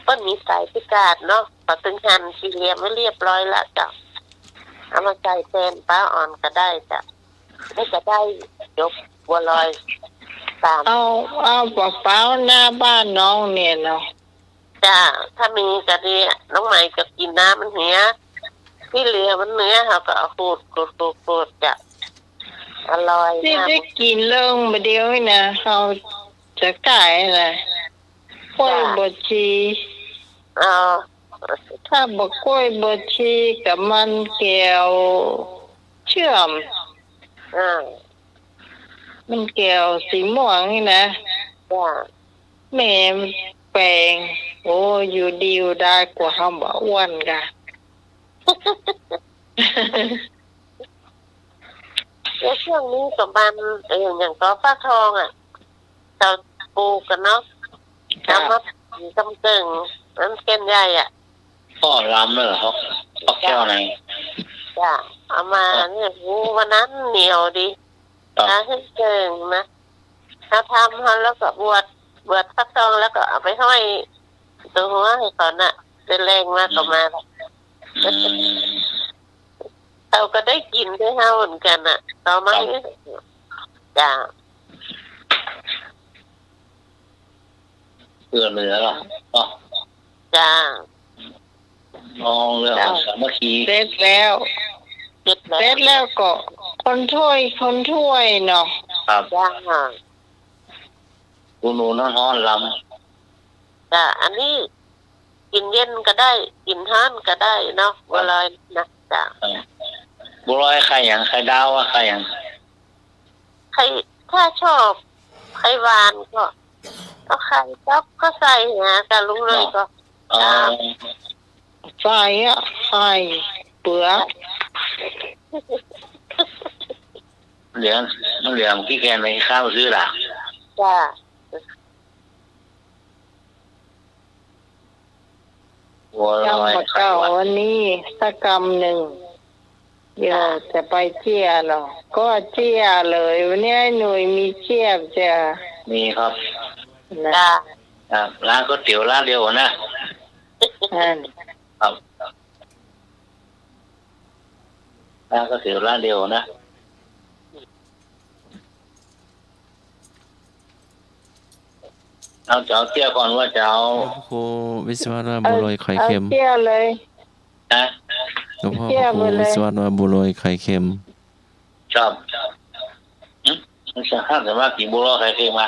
เปิ้นมีสายพิกาดเนาะ ก็ตึงหั่นสี่เหลี่ยมไว้เรียบร้อยละเจ้า เอามาใส่แตนมะพร้าวอ่อนก็ได้เจ้า นี่ก็ได้จบบัวลอยสาม เอา เอามะพร้าวหน้าบ้านน้องเนี่ยเนาะ จ้า ถ้ามีก็ดีอะ น้องใหม่จะกิ๋นน้ำมันเหีย ตี้เหลือมันเนื้อ เฮาก็เอาขูด ขูด ขูด ขูดจ้ะ อร่อย ตี้ น้ำ ได้กิ๋นเริ่มบ่าเดี่ยวนี่นะ เฮาจะก๋ายนะ ก้วย จ้ะ บวชชี อ๋อ ถ้าบ่ก้วยบวชชีกับมันแก้วเจื้อม อ่า มันแก้วสีม่วงนี่นะ จ้ะ แหม มันแปง โอ้ อยู่ดีอยู่ดายกว่าเฮาบ่อ้วนกะ แล้วช่วงนี้ก็มัน เอ่อ อย่างก็ฟักทองอะ เจ้าปลูกกั๋นเนาะ จ้ะ เอามาปลูกกำเกิ่ง มันเส้นใหญ่อะ อ้อ ลำเลยเหรอครับ ฟักแก้วใน จ้ะ เอามา ครับ เนี่ย หู วันนั้นเหนียวดี ครับ หาเส้นเกิ่งนะ เฮาทำเฮาแล้วก็บวช บวชฟักทองแล้วก็เอาไปห้อยตั๋วหัวหื้อเขาน่ะ เดินแรงมาก็มาละ อืม เขาก็ได้กิ๋นคือเฮาเหมือนกั๋นน่ะ ต่อมา ครับ จ้ะ เผื่อเหลือล่ะ อ๋อ จ้ะ อ๋อ เรื่อง เจ้า สามัคคี เสร็จแล้ว เสร็จแล้ว เสร็จแล้วก็คนถ้วย คนถ้วยเนาะ ครับ จ้า อุ่นๆ ฮ้อนๆ ลำ จ้า อันนี้กิ๋นเย็นก็ได้ กิ๋นฮ้อนก็ได้เนาะ ครับ บัวลอยนะ จ้า เออ บัวลอยไข่หยัง ไข่ดาวอะ ไข่หยัง ไข่ ถ้าชอบไข่หวานก็ เอาไข่ต๊อกก็ใส่นะ กับลุงเลยก็ อ๋อ จ้า ใส่อะ ไข่เปลือก เหลือ มันเหลือ เมื่อกี้แกไปข้าวซื้อล่ะ จ้า บัวลอย ยังบ่เต้า ไข่หวาน วันนี้สักกำนึ่ง เดี๋ยวจะไปเจียหรอ ก็เจียเลย วันนี้ไอ้หนุ่ยมีเจียบ่เจ้า มีครับ นะ ครับ ร้านก๋วยเตี๋ยวร้านเดียวนะ นั่น ครับ ร้านก๋วยเตี๋ยวร้านเดียวนะ เอา จะเอาเจียก่อนว่าจะเอา หลวงพ่อครูวิศวัตว่าบัวลอยไข่เค็ม เอาเจียเลย ฮะ หลวงพ่อครูวิศวัตว่าบัวลอยไข่เค็ม ชอบ หึ มันจะห้ามแต่ว่ากิ๋นบัวลอยไข่เค็มมา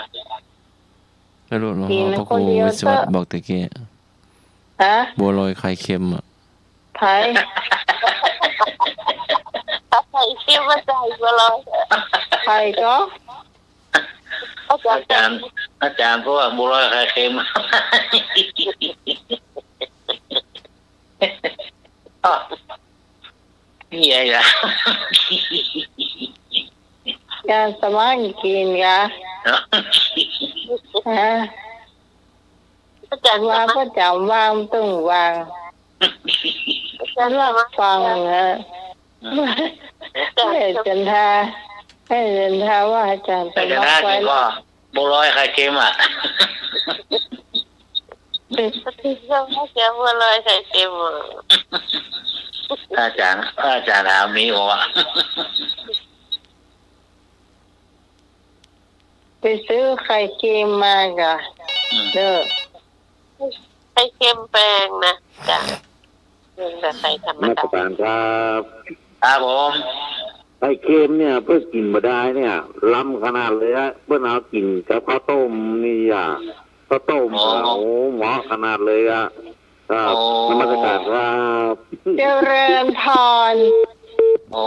ไม่รู้ หลวงพ่อครูวิศวัตบอกตะกี้ ฮะ บัวลอยไข่เค็มอะ ไผ เอาไข่เค็มมาใส่บัวลอย ไผก็ อาจารย์ อาจารย์ อาจารย์ เพราะว่าบัวลอยไข่เค็ม อ้าว นี่ไงล่ะ อาจารย์สมานกิ๋นกา ฮะ อาจารย์สมาน ว่าประจ๋ำ ว่าบ่ต้องว่า อาจารย์สมาน ฟังนะ อาจารย์ ให้จันทา ให้จันทาว่าอาจารย์สมาน ให้จันทากิ๋นก็บัวลอยไข่เค็มอะ เจ้าบัวลอยไข่เค็มอะ อาจารย์ อาจารย์ถามมีบ่วะ ไปซื้อไข่เค็มมากะ อืม เด้อ ไข่เค็มแปงนะ จ้ะ แปงแต่ไข่ธรรมดา นมัสการครับ ครับผม ไข่เค็มเนี่ย เปิ้นกิ๋นบ่ได้เนี่ย ล้ำขนาดเลยอะ เปิ้นเอากิ๋นกับข้าวต้มนี่อะ ข้าวต้ม อ๋อ โอ้โห เหมาะขนาดเลยอะ ครับ โอ้ นมัสการครับ เจริญพร โอ้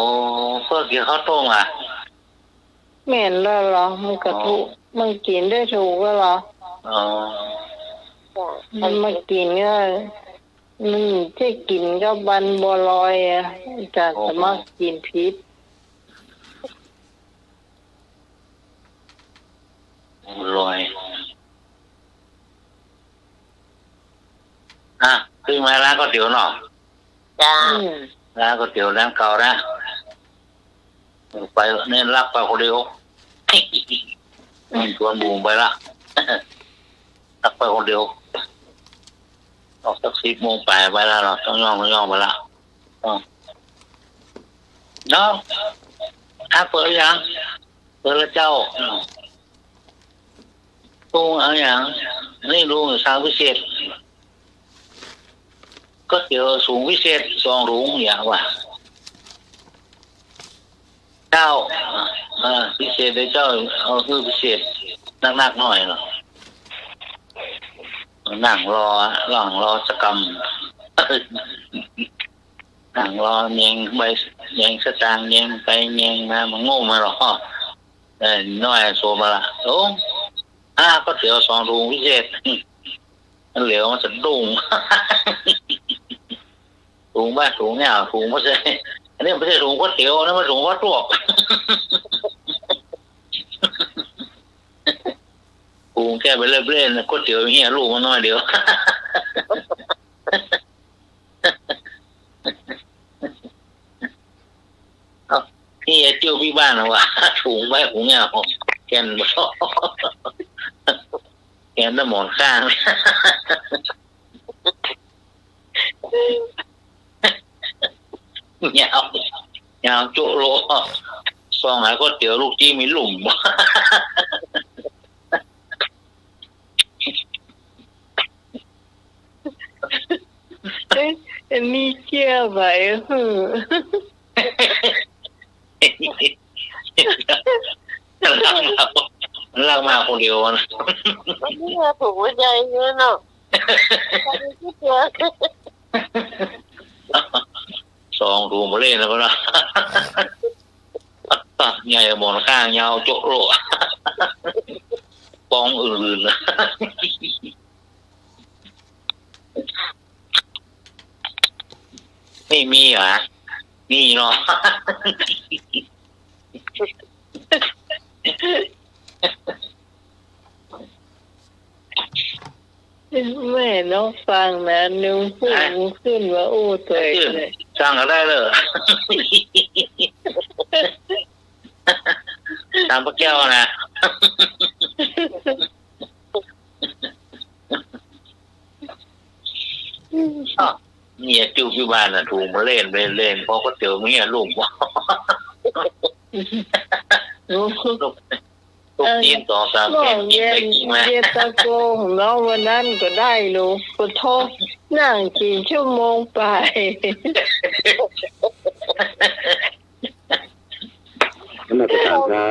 เปิ้นกิ๋นข้าวต้มอะ แม่นแล้วเหรอ มันก็ถูก อ๋อ มันกิ๋นได้ถูกแล้วเหรอ อ๋อ มันมากิ๋นก็ มันจะกิ๋นกับบัวลอยอะ จะ อ๋อ สมัครกิ๋นผิด บัวลอย อ่ะ ขึ้นมาร้านก๋วยเตี๋ยวเนาะ จ้า อืม ร้านก๋วยเตี๋ยวร้านเก่านะ ไปเนี่ย ลักไปคนเดียว มันชวนหมู่ไปละ ลักไปคนเดียว ออกสักสิบโมงไป ไปละเนาะ ต้องย่อง ต้องย่องไปละ อ๋อ เนาะ อ่ะ เปิดยัง เปิดแล้วเจ้า อืม ปรุงเอาหยัง นี่ลุงสั่งพิเศษ ก๋วยเตี๋ยวสูงพิเศษสองถุง อย่างว่า เจ้า เออ พิเศษเลยเจ้า เอาคือพิเศษ นักๆ หน่อยเนาะ นั่งรอ นั่งรอสักกำ นั่งรอแยงใบ แยงสตางค์ แยงไปแยงมา มันโง่มาหรอก เออ น้อยโทรมาละ โอ้ อ่า ก๋วยเตี๋ยวสองถุงพิเศษ มันเหลียวมันสะดุ้ง ถุงบ้า ถุงเนี่ย ถุงไม่ใช่ อันนี้ไม่ใช่ถุงก๋วยเตี๋ยวนะ มันถุงข้าวต้ม ถุงแก้ไปเล่นๆ นะ ก๋วยเตี๋ยวเหียลูกมันน้อยเดียว เอ้า นี่ไอ้เตี้ยวปี้บ้านนะวะ ถุงไว้ถุงเนี่ย แกน แกนน้ำหมอนข้าง ยาว ยาวโจ๊ะโล ซองหาก๋วยเตี๋ยวลูกจี้มีหลุม เอ๊ะ อันนี้เจื้อไป หือ ลากมา ลากมาคนเดียวนะ อันนี้มาถูกหัวใจ๋อยู่เนาะ สองถุงบ่เล่นแล้วนะ ใหญ่หมอนข้างยาวโจ๊ะโล ป๋องอื่นๆนะ ไม่มีเหรอ มีเนาะ แม่น้องฟังนะ นึกขึ้น ฮะ นึกขึ้นว่า โอ้ ต๋วย ไอ้จื้น เลย สั่งก็ได้เลย ตามป้าแก้วนะ อ้าว เมียจู๊บอยู่บ้านน่ะ ถูกมาเล่นไปเล่น พอก็เจอเมียลูก ลูก ลูกจีนสองสามเส้น กินไปกินมา เย็นตาโฟของน้องวันนั้นก็ได้ลูก ปะโธ่ นั่งกิ๋นชั่วโมงไป นมัสการครับ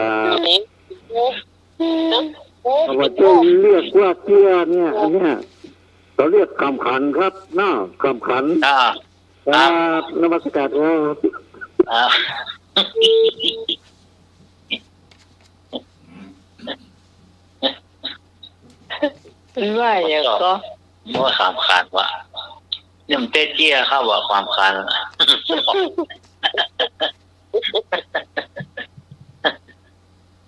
เอาไว้เจ้าเรียกว่าเตี้ยเนี่ย อันเนี้ย เขาเรียกขำขันครับ น้า ขำขัน อ่า ครับ นมัสการครับ อ่า มันว่าอย่างก็ ว่าขำขันว่ะ เนี่ยมันเตี้ยๆ ครับว่ะ ขำขัน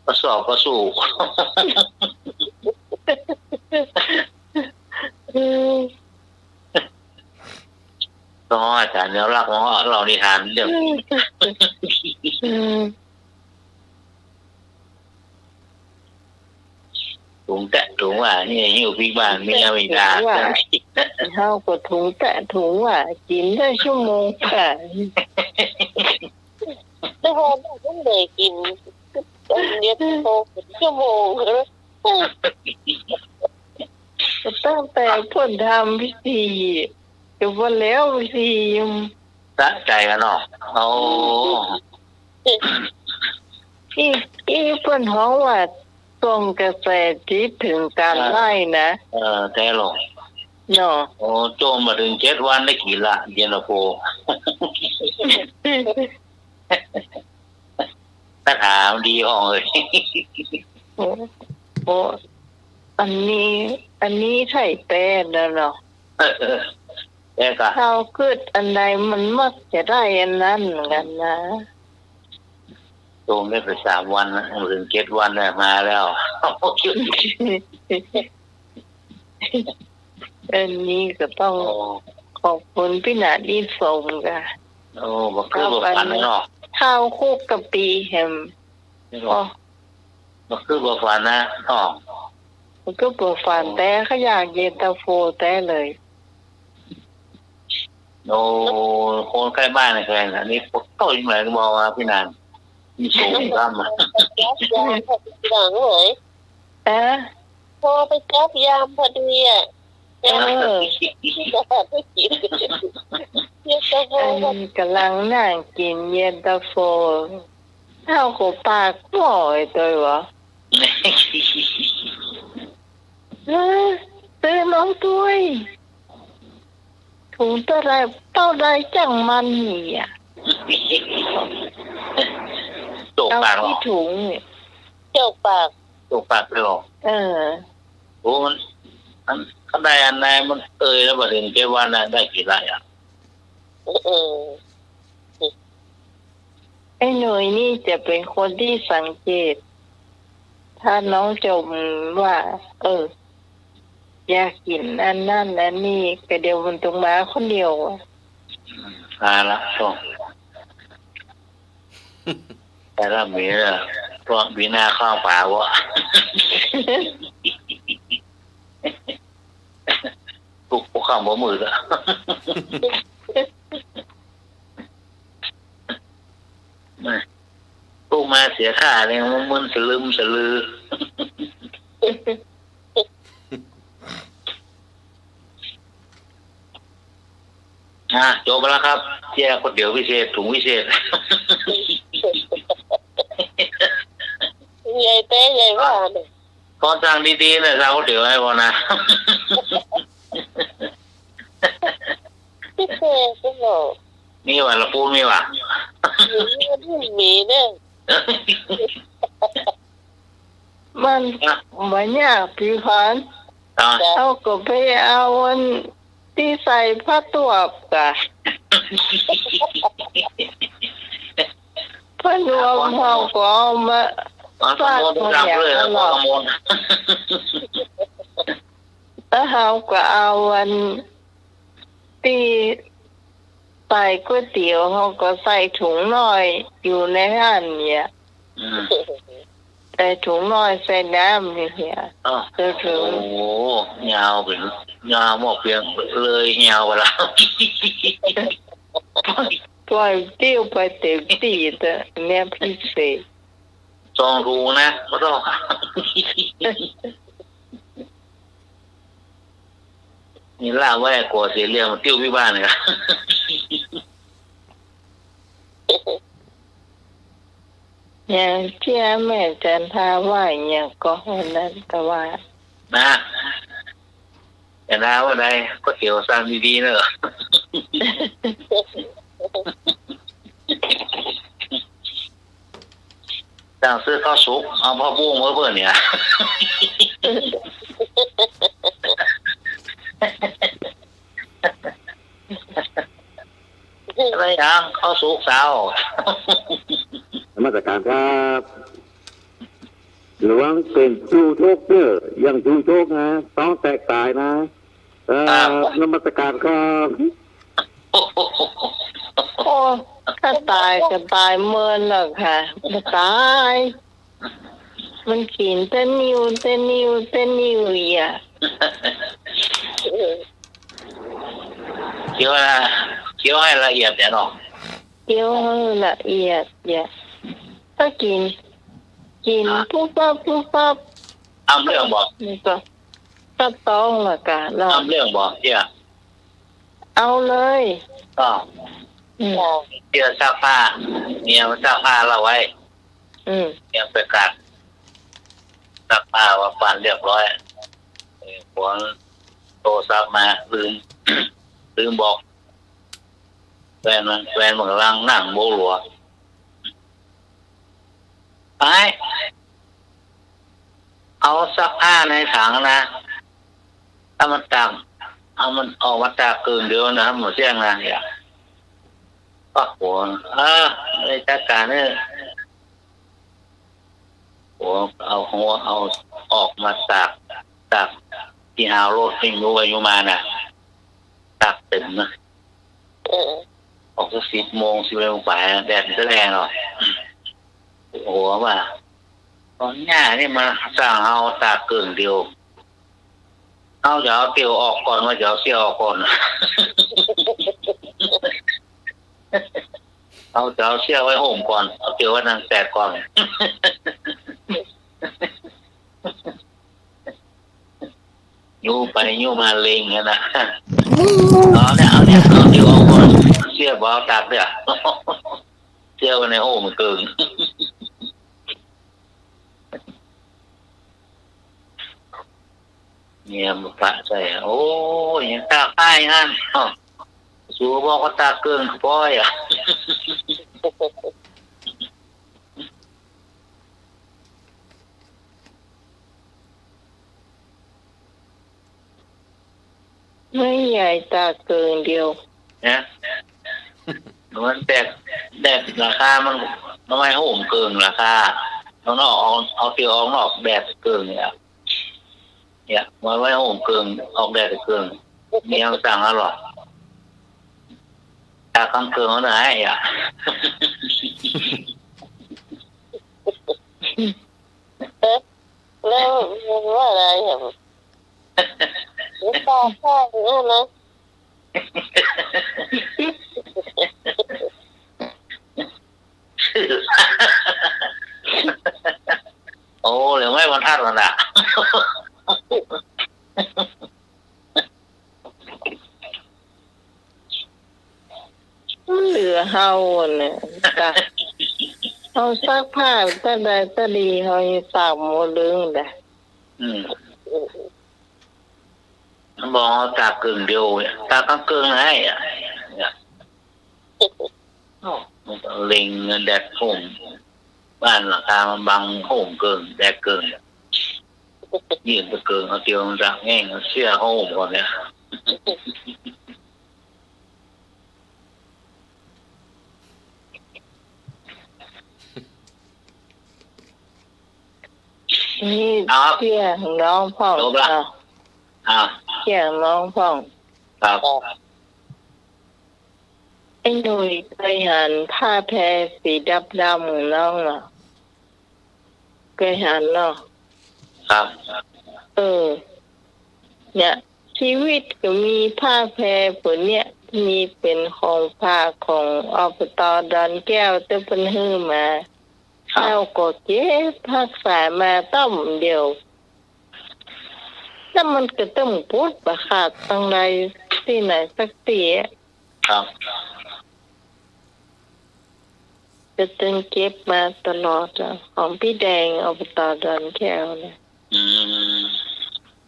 ก็สอบก็สู้ อืม ต้องอาจ๋ารย์แนวรักของเฮาเล่านิทานเรื่อง อืม ถุงแตะถุงว่า นี่หิ้วปิ๊กบ้าน มีน้ำมีตา ถุงว่า เฮาก็ถุงแตะถุงว่า กิ๋นได้ชั่วโมงกว่า แต่พอได้จังเลยกิ๋น เดี๋ยวพอชั่วโมง ตั้งแต่เปิ้นทำพิธี จนว่าแล้วพิธียัง สะใจ๋กั๋นเนาะ โอ้ อี อีเปิ้นฮ้องว่า ส่งกระแสจิตเถิงก๋านไหว้นะ เออ แต๊ลอ เนาะ โอ้ โจมบ่เถิงเจ็ดวันได้กิ๋นละ เย็นตาโฟ คาถามันดีอ่องเอ่ย โอ้ โอ้ อันนี้ อันนี้ใช่แต๊แล้วเนาะ เออ เออ แต๊ก่ะ เฮากึ๊ดอันใดมันมักจะได้อันนั้นเหมือนกั๋นนะ โจมได้ไปสามวันนะ เถิงเจ็ดวันน่ะ มาแล้ว อันนี้ก็ต้อง โอ้ ขอบคุณปี้หนาดอี้สมก่ะ โอ้ บ่คือบ่ฝันเนาะ ข้าวคลุกกะปิแหม นี่ก็ โอ้ บ่คือบ่ฝันนะน้อง บ่คือบ่ฝัน โอ้ แต๊ ข้าอยากเย็นตาโฟแต๊เลย โอ้ คนใก้บ้านนี่แก อันนี้พวกเก่าอยู่ไหนก็บอกว่าปี้หนาด มีสูงกำอะ จับยามพอดีหลังเลย เอ๊ะ พอไปจับยามพอดีอะ เออ เย็นตาโฟ อันก๋ำลังนั่งกิ๋นเย็นตาโฟ เฮาก็ปากบ่อยตวยหวา เออ ตื้อน้องตวย ถุงเต้าใด เต้าใดจั้งมันนี่อะ โจกปากเหรอ เอาตี้ถุงเนี่ย โจกปาก โจกปากเลยเหรอ เออ โอ้ มัน มัน คันได้อันใดมันเอ่ยแล้วบ่เถิงเจ็ดวันน่ะ ได้กี่ไร่อะ เออ ไอ้หน่วยนี่จะเป๋นคนตี้สังเกต ถ้าน้องจมว่า เออ อยากกิ๋นอันนั้นอันนี้ ก็เดี๋ยวมันต้องมาคนเดียวอะ เอาละ โธ่ แต่ละมีละ เพราะมีหน้าข้างฝาบ่ ปลุก ปลุกค่ำบ่มืดอะ มา ปลุกมาเสียท่าเลย มึนสะลึมสะลือ อ่ะ จบไปแล้วครับ เจ๊ก๋วยเตี๋ยวพิเศษ ถุงพิเศษ ใหญ่เต๊ใหญ่ว่าเนี่ย พอสั่งดีๆ เนี่ย สั่งก๋วยเตี๋ยวให้พอนะ พิเศษสิโหล มีหว่า ละปูนมีหว่า มี มีเนี่ย มัน อ่ะ บ่ยาก ปี้พันธุ์ อ่ะ เฮาก็ไปเอาอันตี้ใส่ผ้าตวบก่ะ ผ้านวมเฮาก็เอามา อ่ะ ฟาด ผ้านวม ข้าวเหนียว เลย เอาหรอก ผ้านวม แล้วเฮาก็เอาอัน ตี้ใส่ก๋วยเตี๋ยว เฮาก็ใส่ถุงน้อยอยู่ในหั้นเนี่ย อืม ใส่ถุงน้อยใส่น้ำนี่เนี่ย อ้าว คือถุง โอ้โห ยาวไป ยาวหมดเปียงเลย ยาวไปแล้ว ปล่อยติ้วไปเต็มตี้ แต่เนี่ยพิเศษ สองถุงนะ บ่ต้อง นี่ล่ามไว้กั๋วเสียเรื่อง มันติ้วปี้บ้านเนี่ย อย่างเจ๊แม่จันทาว่าอย่างก็อันนั้น แต่ว่า นะ จันทาว่าไง ก๋วยเตี๋ยวสั่งดีๆ เนอะ สั่งซื้อข้าวสุก เอาผักบุ้งมาเปิ้นเนี่ย อะไรอย่าง ข้าวสุกเสา นมัสการครับ ระวังเป๋นชู้ชกเน่อ อย่างชู้ชกนะ ต้องแตกต๋ายนะ เอ่อ ครับ นมัสการครับ โอ้ ถ้าต๋ายก็ต๋ายเมินแล้วค่ะ บ่ต๋าย มันกิ๋นแต่นิ่ว แต่นิ่ว แต่นิ่วอีกอะ เคี้ยวนะ เคี้ยวให้ละเอียดเนี่ยเนาะ เคี้ยวให้ละเอียดเนี่ย ถ้ากิ๋น กิ๋น อ่ะ ปุ๊บปั๊บ ปุ๊บปั๊บ อ้ำเรื่องบ่ มันก็ ก็ต้องละกะเนาะ อ้ำเรื่องบ่ เจ๊ เอาเลย ก็ อืม เจ๊ซักผ้า เมียมันซักผ้าเฮาไว้ อืม เมียไปขัด ซักผ้าว่าปั่นเรียบร้อย เออ ผัวโทรศัพท์มา ลืม ลืมบอก แฟนมัน แฟนมันก่ำลังนั่งโบ้หลัว ไป เอาซักผ้าในถังนะ ถ้ามันตาก เอามันออกมาตากเกิ่งเดียวนะ บ่เสี้ยงนะ เนี่ย ก็ผัว เออ ไปจัดก๋านเน่อ ผัวเอาหัว เอาออกมาตาก ตากตี้ฮาวรถ วิ่งอยู่ไปอยู่มาน่ะ ตากเต็มนะ เออ ออกสักสิบโมง สิบเอ็ดโมงป๋าย แดดมันจะแรงเนาะ ผัวว่า ต๋อนเนี้ยนี่มันสั่งเฮาตากเกิ่งเดียว เฮาจะเอาเตี้ยวออกก่อน ว่าจะเอาเสี้ยออกก่อน เฮาจะเอาเสี้ยไว้โฮมก่อน เอาเตี้ยวไว้ตากแดดก่อน ยู้ไปยู้มาเล็งหั้นนะ เอาเนี่ย เอาเนี่ย เอาเตี้ยวออกก่อน เสี้ยบ่เอาตากเตื้อ เสี้ยไว้ในโฮมเกิ่ง เมียมันปะใส่ โอ้ย ยังตากผ้าอย่างนั้น อ้าว สูบอกว่าตากเกิ่งปอยอะ ไม่ใหญ่ตากเกิ่งเดียว นะ มันแดด แดดราคามัน มันไม่โฮมเกิ่งราคา มันออก เอา เอาเตี้ยวออกนอกแดดเกิ่งเนี่ย เนี่ย มันไว้โฮมเกิ่ง ออกแดดเกิ่ง เมียมันสั่งแล้วเหรอ ตากกลางเกิ่งเอาหน่อยอะ เอ๊ะ แล้วมันว่าอะไรอะ ตากผ้าอย่างนั้นนะ โอ้ เหลือไม่บรรทัดแล้วนะ เ เฮาเนี่ย ตะ เฮาซักผ้าตะใดตะดี เฮายังตากบ่ลึงดะ อืม บอกว่าตากเกิ่งเดียว ตากกั๋งเกิ่งไหนอะ เนี่ย มันก็เล็งแดดโผง บ้านหลังคามันบังโผงเกิ่ง แดดเกิ่ง ยืนตะเกิ่งเอาเตียวมันจะแห้ง เสื้อเขาห่มก่อนเนี่ย นี่ ครับ เสียงน้องพ่อง จบละ อ่ะ อ่ะ เสียงน้องพ่อง ครับ ไอ้หนุ่ยเกยหันผ้าแพรสีดำๆ ของน้องเหรอ เกยหันเนาะ ครับ เออ เนี่ย ชีวิตก็มีผ้าแพรผืนเนี่ย มีเป๋นของฝากของ อบต.ดอนแก้ว ตี้เปิ้นหื้อมา ครับ เฮาก็เก็บฮักษามาต้ำเดียว แล้วมันก็ตึงปุดบ่ขาดตังใดตี้ไหนสักตี้อะ ครับ ก็ตึงเก็บมาตลอดอะ ของปี้แดง อบต.ดอนแก้วเนี่ย อืม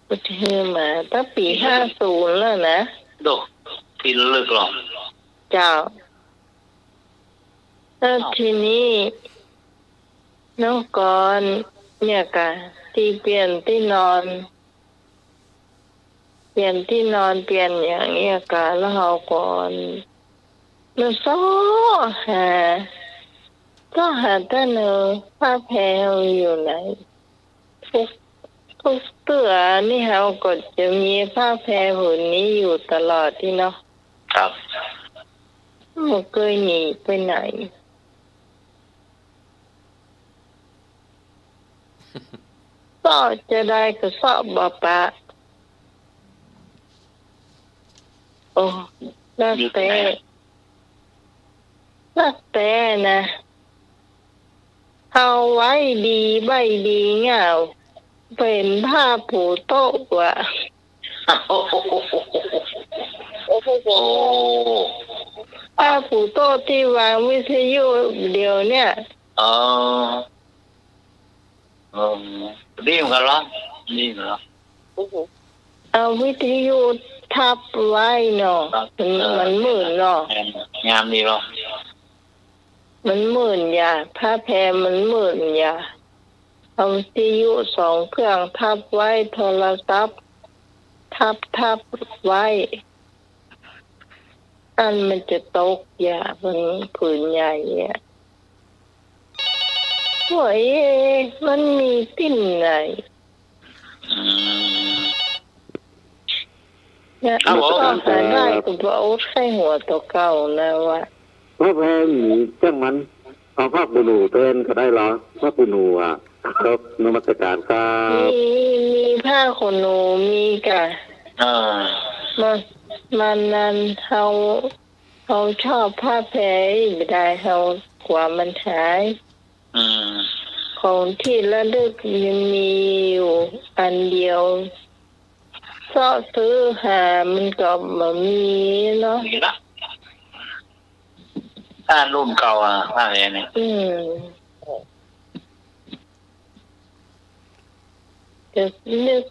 ก็หื้อมาตั้งปี๋ห้าศูนย์แล้วนะ โด ตี้ระลึกเหรอ เจ้า แล้วทีนี้ น้องกรณ์เนี่ยก่ะ ตี้เปลี่ยนตี้นอน เปลี่ยนตี้นอน เปลี่ยนอย่างเนี่ยก่ะ แล้วเฮาก็มาเซาะหา เซาะหาต้านเฮา ผ้าแพรเฮาอยู่ไหน ทุก ทุกเตื้อนี่เฮาก็จะมีผ้าแพรผืนนี้อยู่ตลอดตี้เนาะ ครับ บ่เกยหนีไปไหน เซาะจะใดก็เซาะบ่ปะ โอ้ แล้วแต่ แล้วแต่นะ เฮาไว้ดี ใบ้ดีเงี้ย เป๋นผ้าปูโต๊ะว่ะ โอ้โห โอ้ ผ้าปูโต๊ะตี้วางวิทยุเดี๋ยวเนี่ย อ๋อ เออ ดีเหมือนกั๋นเหรอ ดีเหมือนกั๋นเหรอ เอาวิทยุทับไว้เนาะ ครับ มัน เออ มันมืดเนาะ งาม งามดีเหรอ มันมืดอย่า ผ้าแพรมันมืดอย่า เอาวิทยุสองเครื่องทับไว้ โทรศัพท์ทับ ทับไว้ อันมันจะตกอย่า มันผืนใหญ่อะ โอ้ย มันมีตี้ไหน อืม เนี่ย ครับผม ก็หาได้ก็บ่อดไข้หัวตั๋วเก่านะวะ ผ้าแพรหนีจ้างมัน เอาผ้าปูหนูแตนก็ได้เหรอ ผ้าปูหนูอะ ครับ นมัสการครับ มี มีผ้าขนหนู มีก่ะ อ่า มา มันนั้นเฮา เฮาชอบผ้าแพรบ่ได้ เฮากั๋วมันหาย อืม ของตี้ระลึกยังมีอยู่อันเดียว เซาะซื้อหามันก็บ่มีเนาะ มีละ ถ้ารุ่นเก่าอะ ผ้าแพรเนี่ย อืม ก็นึก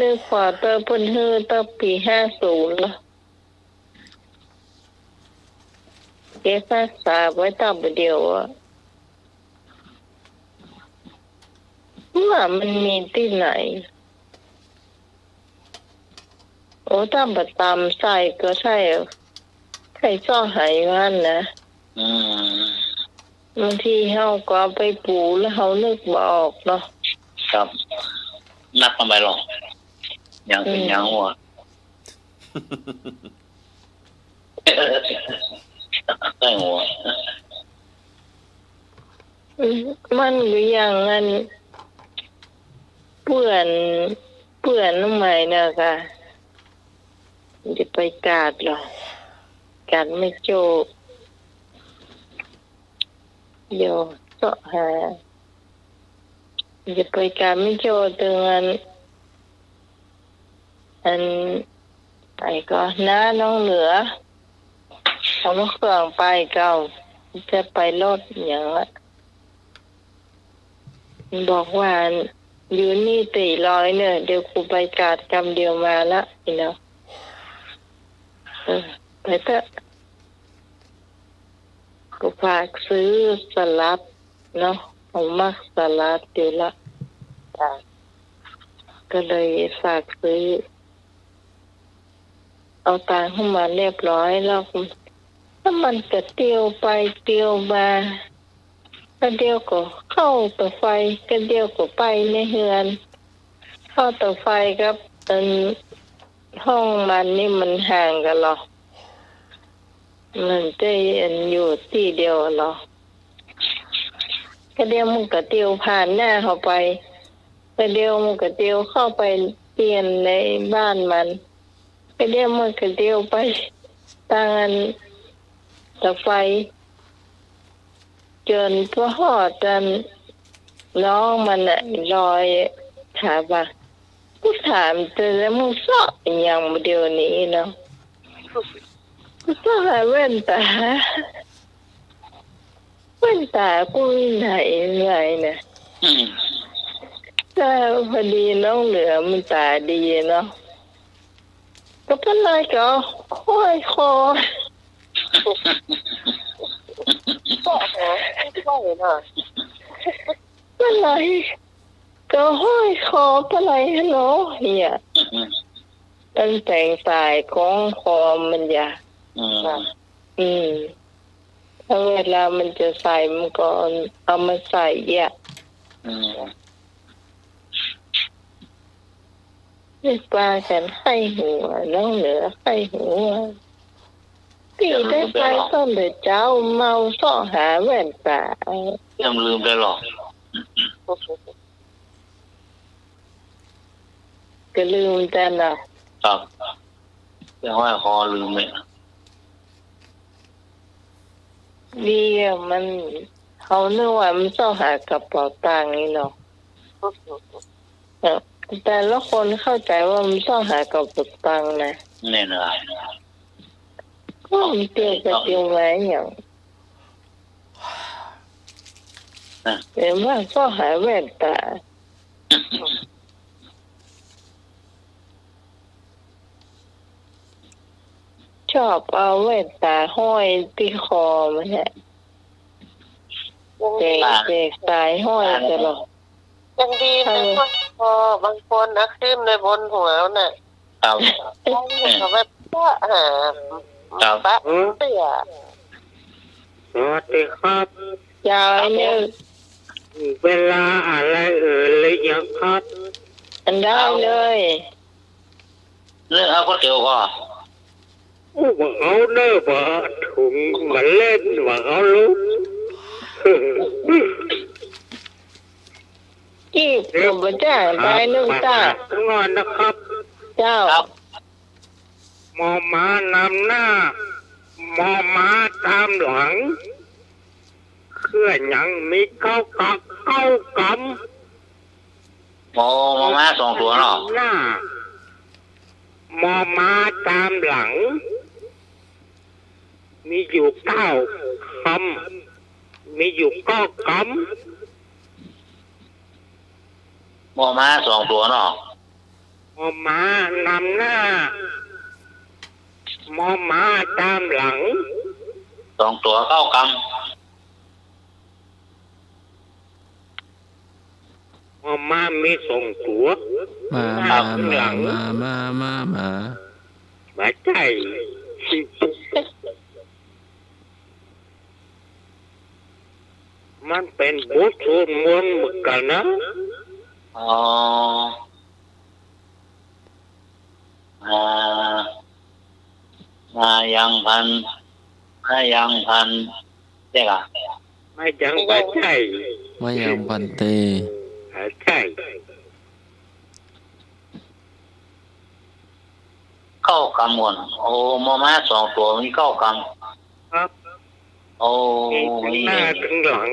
นึกว่าเตื้อเปิ้นหื้อตั้งปี๋ห้าศูนย์ละ เก็บฮักษาไว้ตั้งบ่าเดี่ยวอะ ว่ามันมีตี้ไหน โอ้ ตั้งบ่าต๋ามใส่ก็ใส่ ใส่ซ่อหายวันนะ อืม บางทีเฮาก็เอาไปปูแล้วเฮานึกบ่ออกเนาะ ครับ นับทำไมหรอ ยังเป็น อืม ยังหัว มันก็อย่างนั้น เปื้อน เปื้อนใหม่เนี่ยก่ะ จะไปกาดเหรอ กาดแม่โจ้ เดี๋ยวเซาะหา จะไปกาดแม่โจ้ตึงอัน อัน ไปก็น้าน้องเหนือ เอามาเครื่องไปเก่า จะไปรถหยังละ บอกว่า อยู่นี่ตี้ลอยเน่อ เดี๋ยวกูไปกาดกำเดียวมาละ นี่เนาะ เออ ไปเต๊อะ ก็ฝากซื้อสลัดเนาะ ผมมักสลัดอยู่ละ จ้ะ ก็เลยฝากซื้อ เอาตังค์หื้อมันเรียบร้อยแล้ว แล้วมันก็เตียวไปเตียวมา กะเดี่ยวก็เข้าเตาไฟ กะเดี่ยวก็ไปในเฮือน เข้าเตาไฟกับ อัน ห้องมันนี่มันห่างกั๋นลอ มันจะอันอยู่ตี้เดียวลอ กะเดี่ยวมันก็เตียวผ่านหน้าเฮาไป กะเดี่ยวมันก็เตียวเข้าไปเตียนในบ้านมัน กะเดี่ยวมันก็เตียวไปตางอันเตาไฟ จ๋นไปฮอดอันน้องมันน่ะ ลอย ถามว่า กูถามเต๊อะ แล้วมึงเซาะอะหยังบ่าเดี่ยวนี้เนาะ กูเซาะหาแว่นต๋า แว่นต๋ากูอยู่ไหน ไหนน่ะ อืม แต่พอดีน้องเหลือมันต๋าดีเนาะ ก็เป๋นไรก็ห้อยคอ ก็หาห้อยเนาะ เป๋นไรก็ห้อยคอ เป๋นไรเนาะเนี่ย อืม มันแป๋งสายคล้องคอมันอย่า อืม อืม ถ้าเวลามันจะใส่มันก็เอามาใส่อ่ะ อืม เรียกว่ากั๋นไข้หัว น้องเหลือไข้หัว ตี้ได้ไปตั้งแต่เจ๊า เมาเซาะหาแว่นต๋า ยังลืมได้หรอ ก็ลืมแต่น่ะ ครับ แต่ว่าพอลืมเนี่ย ดีอะ มัน เขานึกว่ามันเซาะหากระเป๋าตังค์นี่เนาะ เออ แต่ละคนเข้าใจ๋ว่ามันเซาะหากระเป๋าตังค์นะ แน่นอน ก็มันเตียวไปเตียวมาอะหยัง นะ เห็นว่าเซาะหาแว่นต๋า ชอบเอาแว่นต๋าห้อยตี้คอมันแหละ แตก แตกสายห้อยตลอด ยังดีนะ เออ ห้อยคอ บางคนนะ ขึ้นไปบนหัวน่ะ ครับ บางคนก็แบบปะหา ครับ ปะเปื้อ สวัสดีครับ เจ้า ไอ้นึก เวลาอะไรเอ่ย หรือยังครับ อันได้เลย นึ่งเอาก๋วยเตี๋ยวก่อ อู้ บ่เอาเน่อ บ่าถุง บ่าเล่น บ่าเอาลูก จีบก็บ่จ้าง ต๋ายนึ่งต๋า งอนนะครับ เจ้า ครับ มอม้านำหน้า มอม้าต๋ามหลัง เครื่องยังมีเก้ากำ เก้ากำ มอ มอม้าสองตั๋วเนาะ หน้า มอม้าต๋ามหลัง มีอยู่เก้ากำ มีอยู่เก้ากำ มอม้าสองตั๋วเนาะ มอม้านำหน้า มอม้าต๋ามหลัง สองตั๋วเก้ากำ มอม้ามีสองตั๋ว มา หน้า มา ข้างหลัง มา มา มา มา มา บ่ใจ้ มันเป๋นบทสวดมนต์เหมือนกั๋นนะ อ๋อ มา มายังพัน มายังพัน ใจ้ก่ะ มายังบ่ใจ้ มายังพันเต บ่ใจ้ เก้ากำก่อน โอ้ มอม้าสองตั๋วมีเก้ากำ ครับ โอ้ มีตังหน้าตังหลัง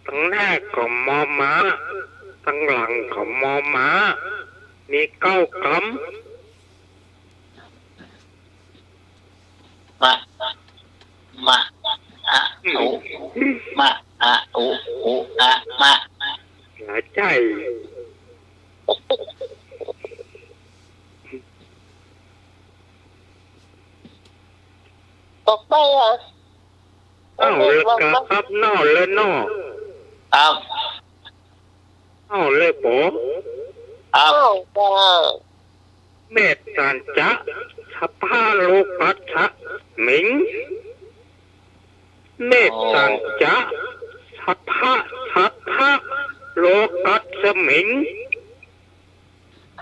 ตังหน้าก็มอม้า ตังหลังก็มอม้า มีเก้ากำ ม มะ มะ อะ อุ มะ อะ อุ อุ อะ มะ จ๋าใจ้ ต่อไปอะ อ้าว แล้วก็ครับ นอ และนอ ครับ อ้าว และปอ ครับ อ้าว เมสสัญจะ สะพะโลกัสสมิง เมสสัญจะ สะพะ สะพะโลกัสสมิง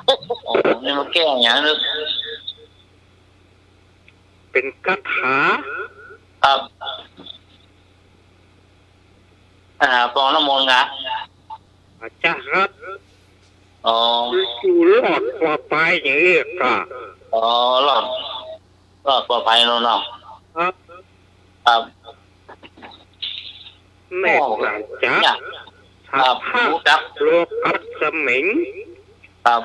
โอ้ นี่มันแก้อย่างนั้นเหรอ เป๋นคาถา ครับ คาถาปองน้ำมนต์ครับ อาจารย์ครับ อ๋อ อยู่รอดปลอดภัยอย่างนี้ค่ะ อ๋อ รอด รอดปลอดภัยแล้วเนาะ ครับ ครับ เมสสัญจะ โอ้ เนี่ย ครับ สะพะ รู้จัก โลกัสสมิง ครับ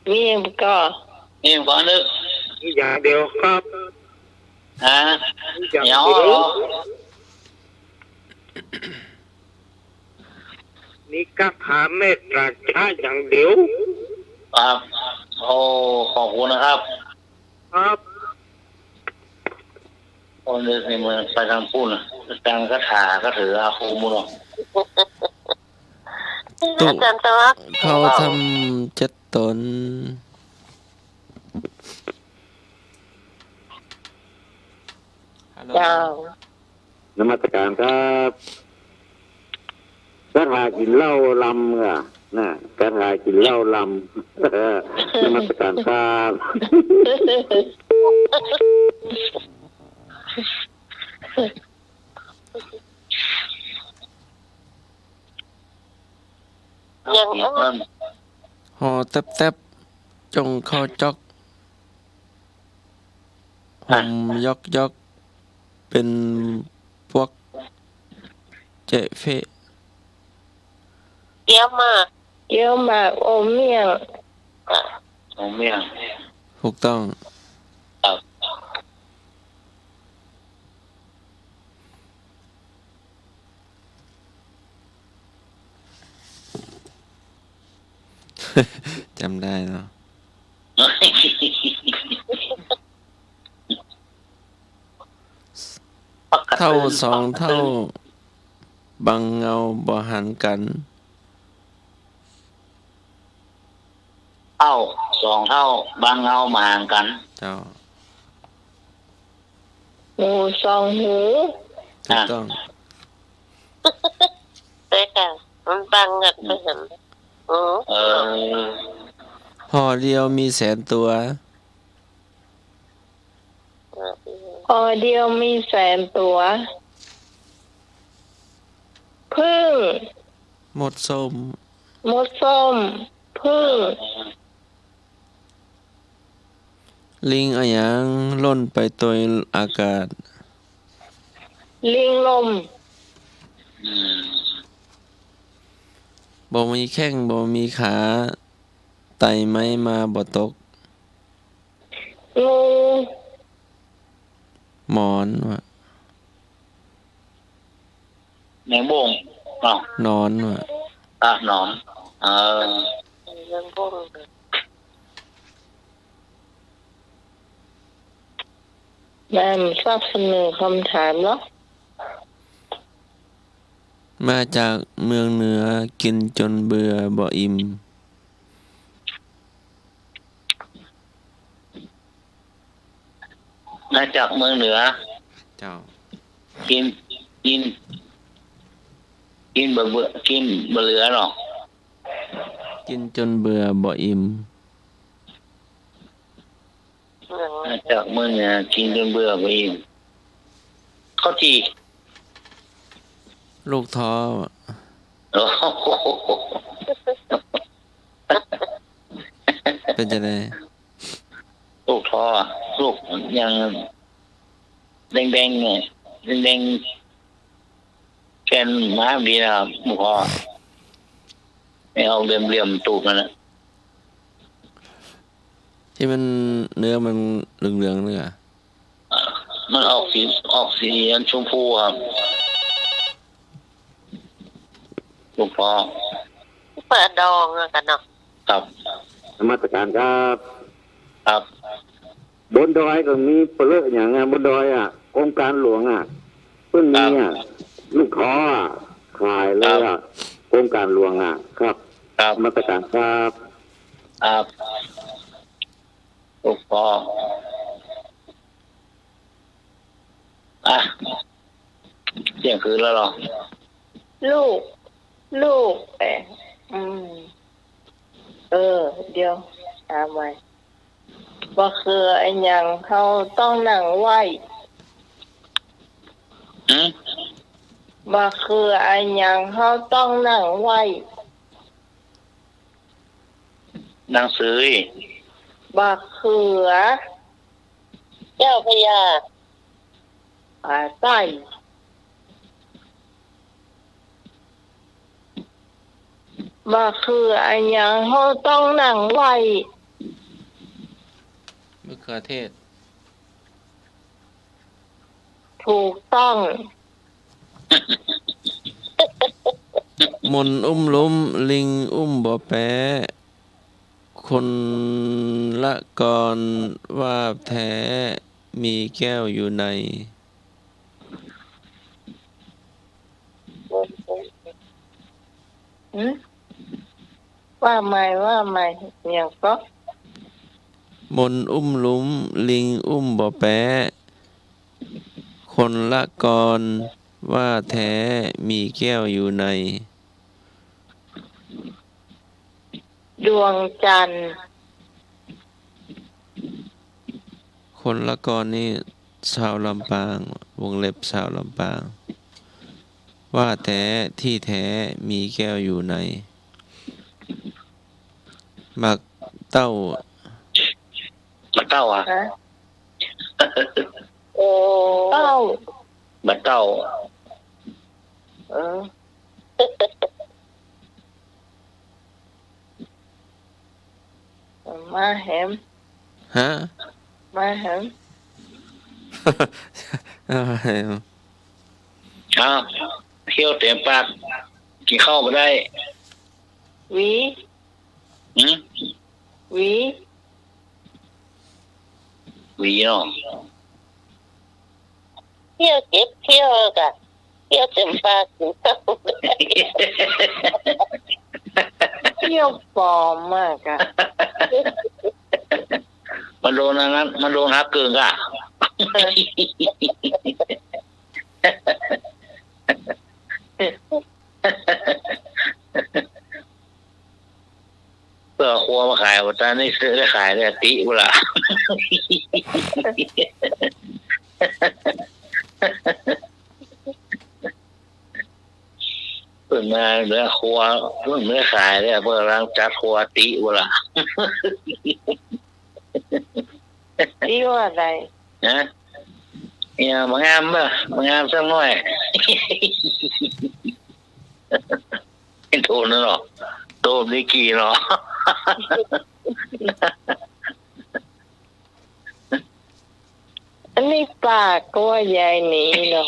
มีก็ มีก็นึก มีอย่างเดียวครับ ฮะ มีอย่างเดียว เดี๋ยว มีคาถาเมสสัญจะอย่างเดียว ครับ โอ้ ขอบคุณนะครับ ครับ โอ้ นึกในเมืองไปตางปู้นน่ะ ตางคาถา คาถาอาคมปู้นเนาะ ตุ๊ อาจารย์ตะวัก เข้าถ้ำเจ็ดต๋น ฮัลโหล เจ้า นมัสการครับ คาถากิ๋นเหล้าลำอะ น่ะ คาถากิ๋นเหล้าลำ นมัสการครับ ยัง ห่อแต๊บๆ จ้องเข้าจ๊อก อ่ะ ห่มยอกๆ เป๋นปวกเจ๊ะเฟะ เกี๊ยวหมาก เกี๊ยวหมากอมเมี่ยง อ่ะ อมเมี่ยง ถูกต้อง ครับ จ๋ำได้เนาะ เฒ่าสองเฒ่า บางเงาบ่หันกั๋น เฒ่าสองเฒ่า บางเงาบ่หันกั๋น เจ้า หูสองหู ถูกต้อง ใจ้ค่ะ มันต่างกั๋นไปหั้น อืม เออ ห่อเดียวมีแสนตั๋ว ห่อเดียวมีแสนตั๋ว ผึ้ง มดส้ม มดส้ม ผึ้ง ลิงอะหยังล่นไปตวยอากาศ ลิงลม อืม บ่มีแข้งบ่มีขา ไต่ไม้มาบ่ตก งู หมอนวะ แมงบ้ง อ้าว หนอนวะ อ่ะ หนอน เออ แมงบ้ง แม่นทราบเสนอคำถามเหรอ มาจากเมืองเหนือ กิ๋นจ๋นเบื่อบ่อิ่ม มาจากเมืองเหนือ เจ้า กิ๋น กิ๋น กิ๋นบ่เบื่อ กิ๋นบ่เหลือเนาะ กิ๋นจ๋นเบื่อบ่อิ่ม มาจากเมืองเหนือ กิ๋นจ๋นเบื่อบ่อิ่ม ข้าวจี่ ลูกท้อ โอ้โห เป๋นจะได ลูกท้อ ลูกยังแดงๆ เนี่ย แดงๆ แก่นมหาวิทยาลัยนะครับ ลูกท้อ ไอ้ออกเหลี่ยมๆ ตูบนั่นน่ะ ตี้มันเนื้อมันเหลืองๆ เนี่ย มันออกสี ออกสีอันชมพูครับ หลวงพ่อ ปลาดองอะกันเนาะ ครับ นมัสการครับ ครับ บนดอยก็มีเปลือกอย่างอะ บนดอยอะ โครงการหลวงอะ เพิ่งมีอะ ครับ ลูกท้ออะ ขายเลยอะ ครับ โครงการหลวงอะ ครับ ครับ นมัสการครับ ครับ ลูกท้อ อ่ะ เที่ยงคืนแล้วเหรอ ลูก ลูก เอ๊ะ อืม เออ เดี๋ยว หาใหม่ บ่าคืออะหยังเฮาต้องนั่งไหว้ หืม บ่าคืออะหยังเฮาต้องนั่งไหว้ หนังสือ บ่าเขือ เจ้าพระยา อ่า ใต้ บ่าคืออะหยังเฮาต้องนั่งไหว้ มะเขือเทศ ถูกต้อง มนต์อุ้มลุ้ม ลิงอุ้มบ่อแป๊ะ คนละกรว่าแท้ มีแก้วอยู่ใน หืม ว่าใหม่ ว่าใหม่ อย่างก็ มนต์อุ้มลุ้ม ลิงอุ้มบ่อแป๊ะ คนละกรว่าแท้ มีแก้วอยู่ใน ดวงจันทร์ คนละกรนี่ชาวลำปาง วงเล็บชาวลำปาง ว่าแท้ ที่แท้ มีแก้วอยู่ใน หมากเต้า หมากเต้าอะ ฮะ โอ้ เต้า หมากเต้า เออ มาแหม ฮะ มาแหม มาแหม อ้าว เคี้ยวเต็มปาก กิ๋นข้าวบ่ได้ หวี หืม หวี หวีเนาะ เคี้ยวเจ็บเคี้ยวกะ เคี้ยวเต็มปาก เคี้ยวปลอมมากอะ มันโดนอันนั้น มันโดนฮักเกินกะ เปิ้นเอาครัวมาขาย บ่าต๋อนนี้ได้ขายได้ติบ่าล่ะ เปิ้นมาเหลือครัว เปิ้นบ่ได้ขายแล้ว เปิ้นกำลังจัดครัวติบ่าล่ะ ติว่าใด ฮะ เนี่ย บ่งามบ่ บ่งามสักหน่อย โตนั่นเนาะ โตดีกี่เนาะ อันนี้ปากก็ว่าใหญ่หนีเนาะ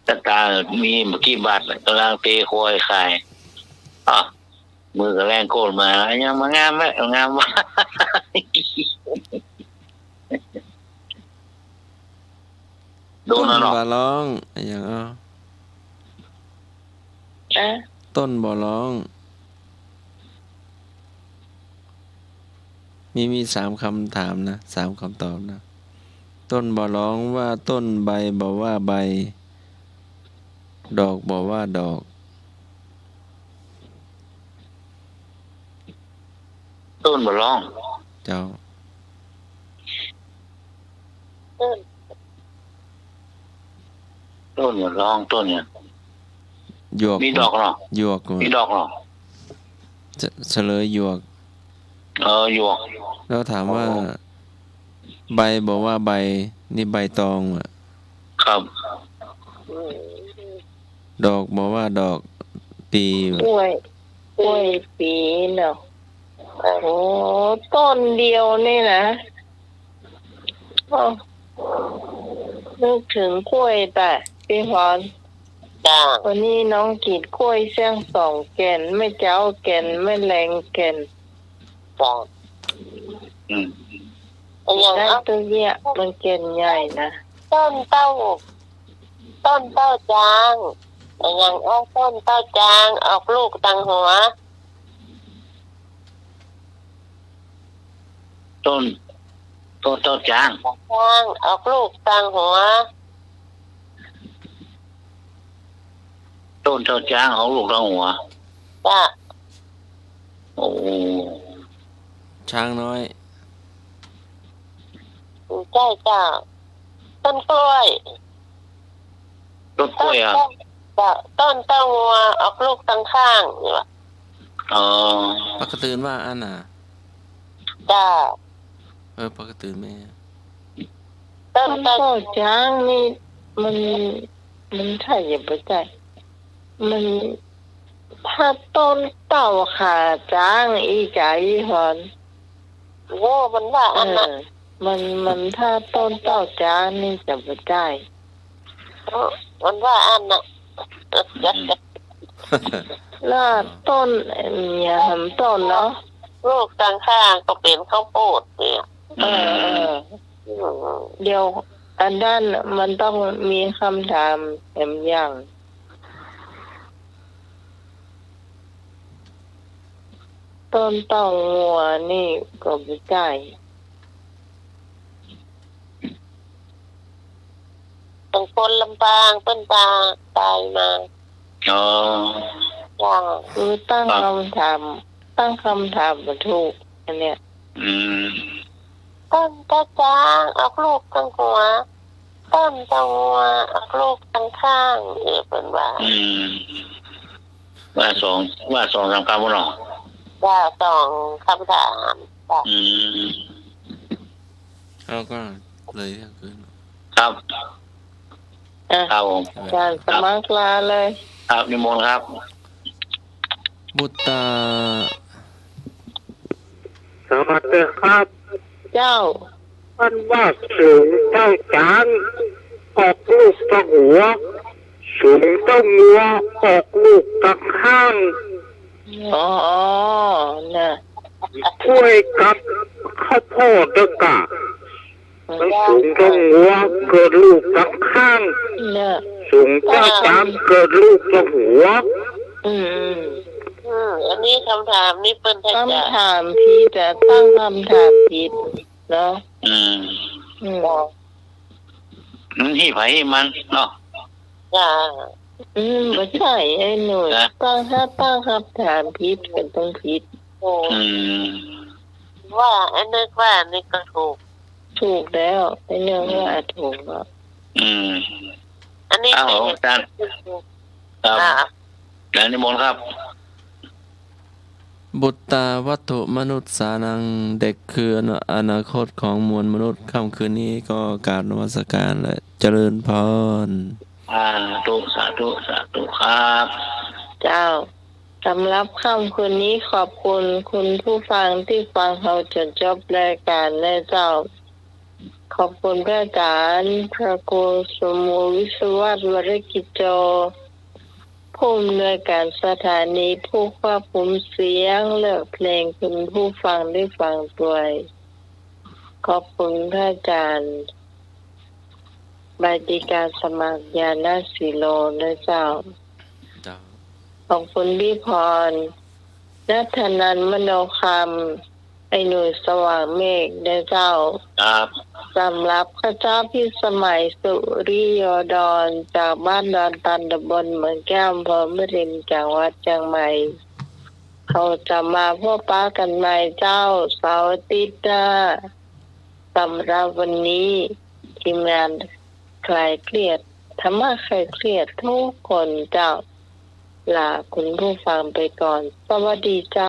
ตะกร้ามีบ่กี่บาท กำลังเตะครัวขาย อ่ะ มือก็แล่นโกนมา ยังบ่งามเว้ย บ่งามวะ โดนแล้วเนาะ ต้นบ่าร้อง อะหยัง อ้าว อะ ต้นบ่าร้อง มี มีสามคำถามนะ สามคำตอบนะ ต้นบ่าร้องว่าต้น ใบบ่าว่าใบ ดอกบ่าว่าดอก ต้นบ่าร้อง เจ้า ต้น ต้นบ่าร้อง ต้นเนี่ย หยวก มีดอกเนาะ หยวก มีดอกเนาะ เฉ- เฉลยหยวก เออ หยวก แล้วถามว่า อ๋อ ใบบ่าว่าใบ นี่ใบตองอะ ครับ ดอกบ่าว่าดอก ปลีอะ กล้วย ก กล้วยปี๋เนาะ เออ โอ้ ต้นเดียวนี่นะ โอ้ นึกเถิงกล้วยต๋าย ปี้พร จ้า วันนี้น้องกรีดกล้วยเสี้ยงสองแก่น แม่เจ๊าแก่น แม่แลงแก่น จ้า อืม อย่าง ได้ เอ้า ตุ๊กเยียะ มันแก่นใหญ่นะ ต้นเต้า ต้นเต้าจ๊าง อย่าง เอ้า ต้นเต้าจ๊าง ออกลูกตังหัว ต้น ต้นเต้าจ๊าง จ๊าง ออกลูกตังหัว ต้นเต้าจ๊าง ออกลูกตังหัว จ้ะ โอ้ ช้างน้อย ใจ้เจ้า ต้นกล้วย ต้นกล้วยอะ ต้นเต้า จ้ะ ต้นเต้างัว ออกลูกตังข้าง นี่วะ อ๋อ ปากกะตื่นว่าอั้นน่ะ จ้า เออ ปากกะตื่นแม่ ต้น ต้นเต้า เต้าจ๊างนี่ มัน มันใจ้หรือบ่ใจ้ มัน ถ้าต้นเต้าขาจ๊าง อี้จ๋าอี้หอน โอ้ มันว่าอั้นน่ะ เออ มัน มัน ถ้าต้นเต้าจ๊างนี่จะบ่ใจ้ เออ มันว่าอั้นน่ะ อืม แล้วต้น เอ่อ อย่างหำต้นเนาะ ลูกตังข้างก็เป๋นข้าวโพดเนี่ย เออ เออ อืม เดี๋ยว อันนั้นมันต้องมีกำถามแถมอย่าง ต้นเต้างัวนี่ก็บ่ใจ้ บางคนลำปางเปิ้นตา ตายมา อ๋อ จ้า คือตั้ง ครับ กำถาม ตั้งกำถามบ่ถูก อันเนี้ย อืม ต้นเต้าจ๊างออกลูกตังหัว ต้นเต้างัวออกลูกตังข้าง เออ เปิ้นว่า อืม ว่าสอง ว่าสองสามกำบ่เนาะ ว่าสองกำถาม จ้ะ อืม เอาก็เลยเที่ยงคืน ครับ อ่ะ ครับผม อาจ๋ารย์สมัครลาเลย ครับ นิมนต์ครับ บุตตา สวัสดีครับ เจ้า เปิ้นว่าสูงเต้าจ๊าง ออกลูกตังหัว สูงเต้างัว ออกลูกตังข้าง อ๋อ อ๋อ น่ะ กล้วยกับข้าวโพดเด้อกะ มันสูงตังงัว เกิดลูกตังข้าง น่ะ สูงเต้าจ๊าง เกิดลูกตังหัว อืม อืม อืม อันนี้กำถามนี่เปิ้นถ้าจะ กำถามผิดอะ ตั้งกำถามผิดเนาะ อืม อืม มันฮี่ใผฮี่มันเนาะ จ้า อืม บ่ใจ้ ไอ้หนุ่ย นะ ตั้ง ถ้าตั้งกำถามผิดก็ต้องผิด โอ้ อืม ว่า ไอ้นึกว่านี่ก็ถูก ถูกแล้ว ไอ้นึกว่า อืม ถูกแล้ว อืม อันนี้ อ้าว อาจ๋ารย์ ครับ อ่า อาจ๋ารย์นิมนต์ครับ บุตตาวัตถุมนุสสานัง เด็กคืออนาคตของมวลมนุษย์ ค่ำคืนนี้ก็กราบนมัสการและเจริญพร สาธุ สาธุ สาธุครับ เจ้า สำหรับค่ำคืนนี้ขอบคุณคุณผู้ฟังตี้ฟังเฮาจ๋นจบรายก๋านนะเจ้า ขอบคุณพระอาจ๋ารย์ พระครูสมบูรณ์ วิศวัตร วรกิจโจ ผู้อำนวยก๋านสถานี ผู้ควบคุมเสียง เลือกเพลงหื้อคุณผู้ฟังได้ฟังตวย ขอบคุณพระอาจ๋ารย์ บาติกาสมัคร ญาณสีโล นะเจ้า เจ้า ขอบคุณพี่พร ณัฐนันท์ มโนคำ ไอ้หนุ่ย สว่างเมฆ นะเจ้า ครับ สำหรับข้าเจ้าพิสมัย สุริโยดร จากบ้านดอนตัน ตำบลเมืองแก้ว อำเภอแม่ริม จังหวัดเจียงใหม่ เฮาจะมาพบปะกั๋นใหม่เจ้า เสาร์อาทิตย์หน้า สำหรับวันนี้ ทีมงานคลายเครียด ธรรรมะคลายเครียดทุกคนเจ้า ลาคุณผู้ฟังไปก่อน สวัสดีเจ้า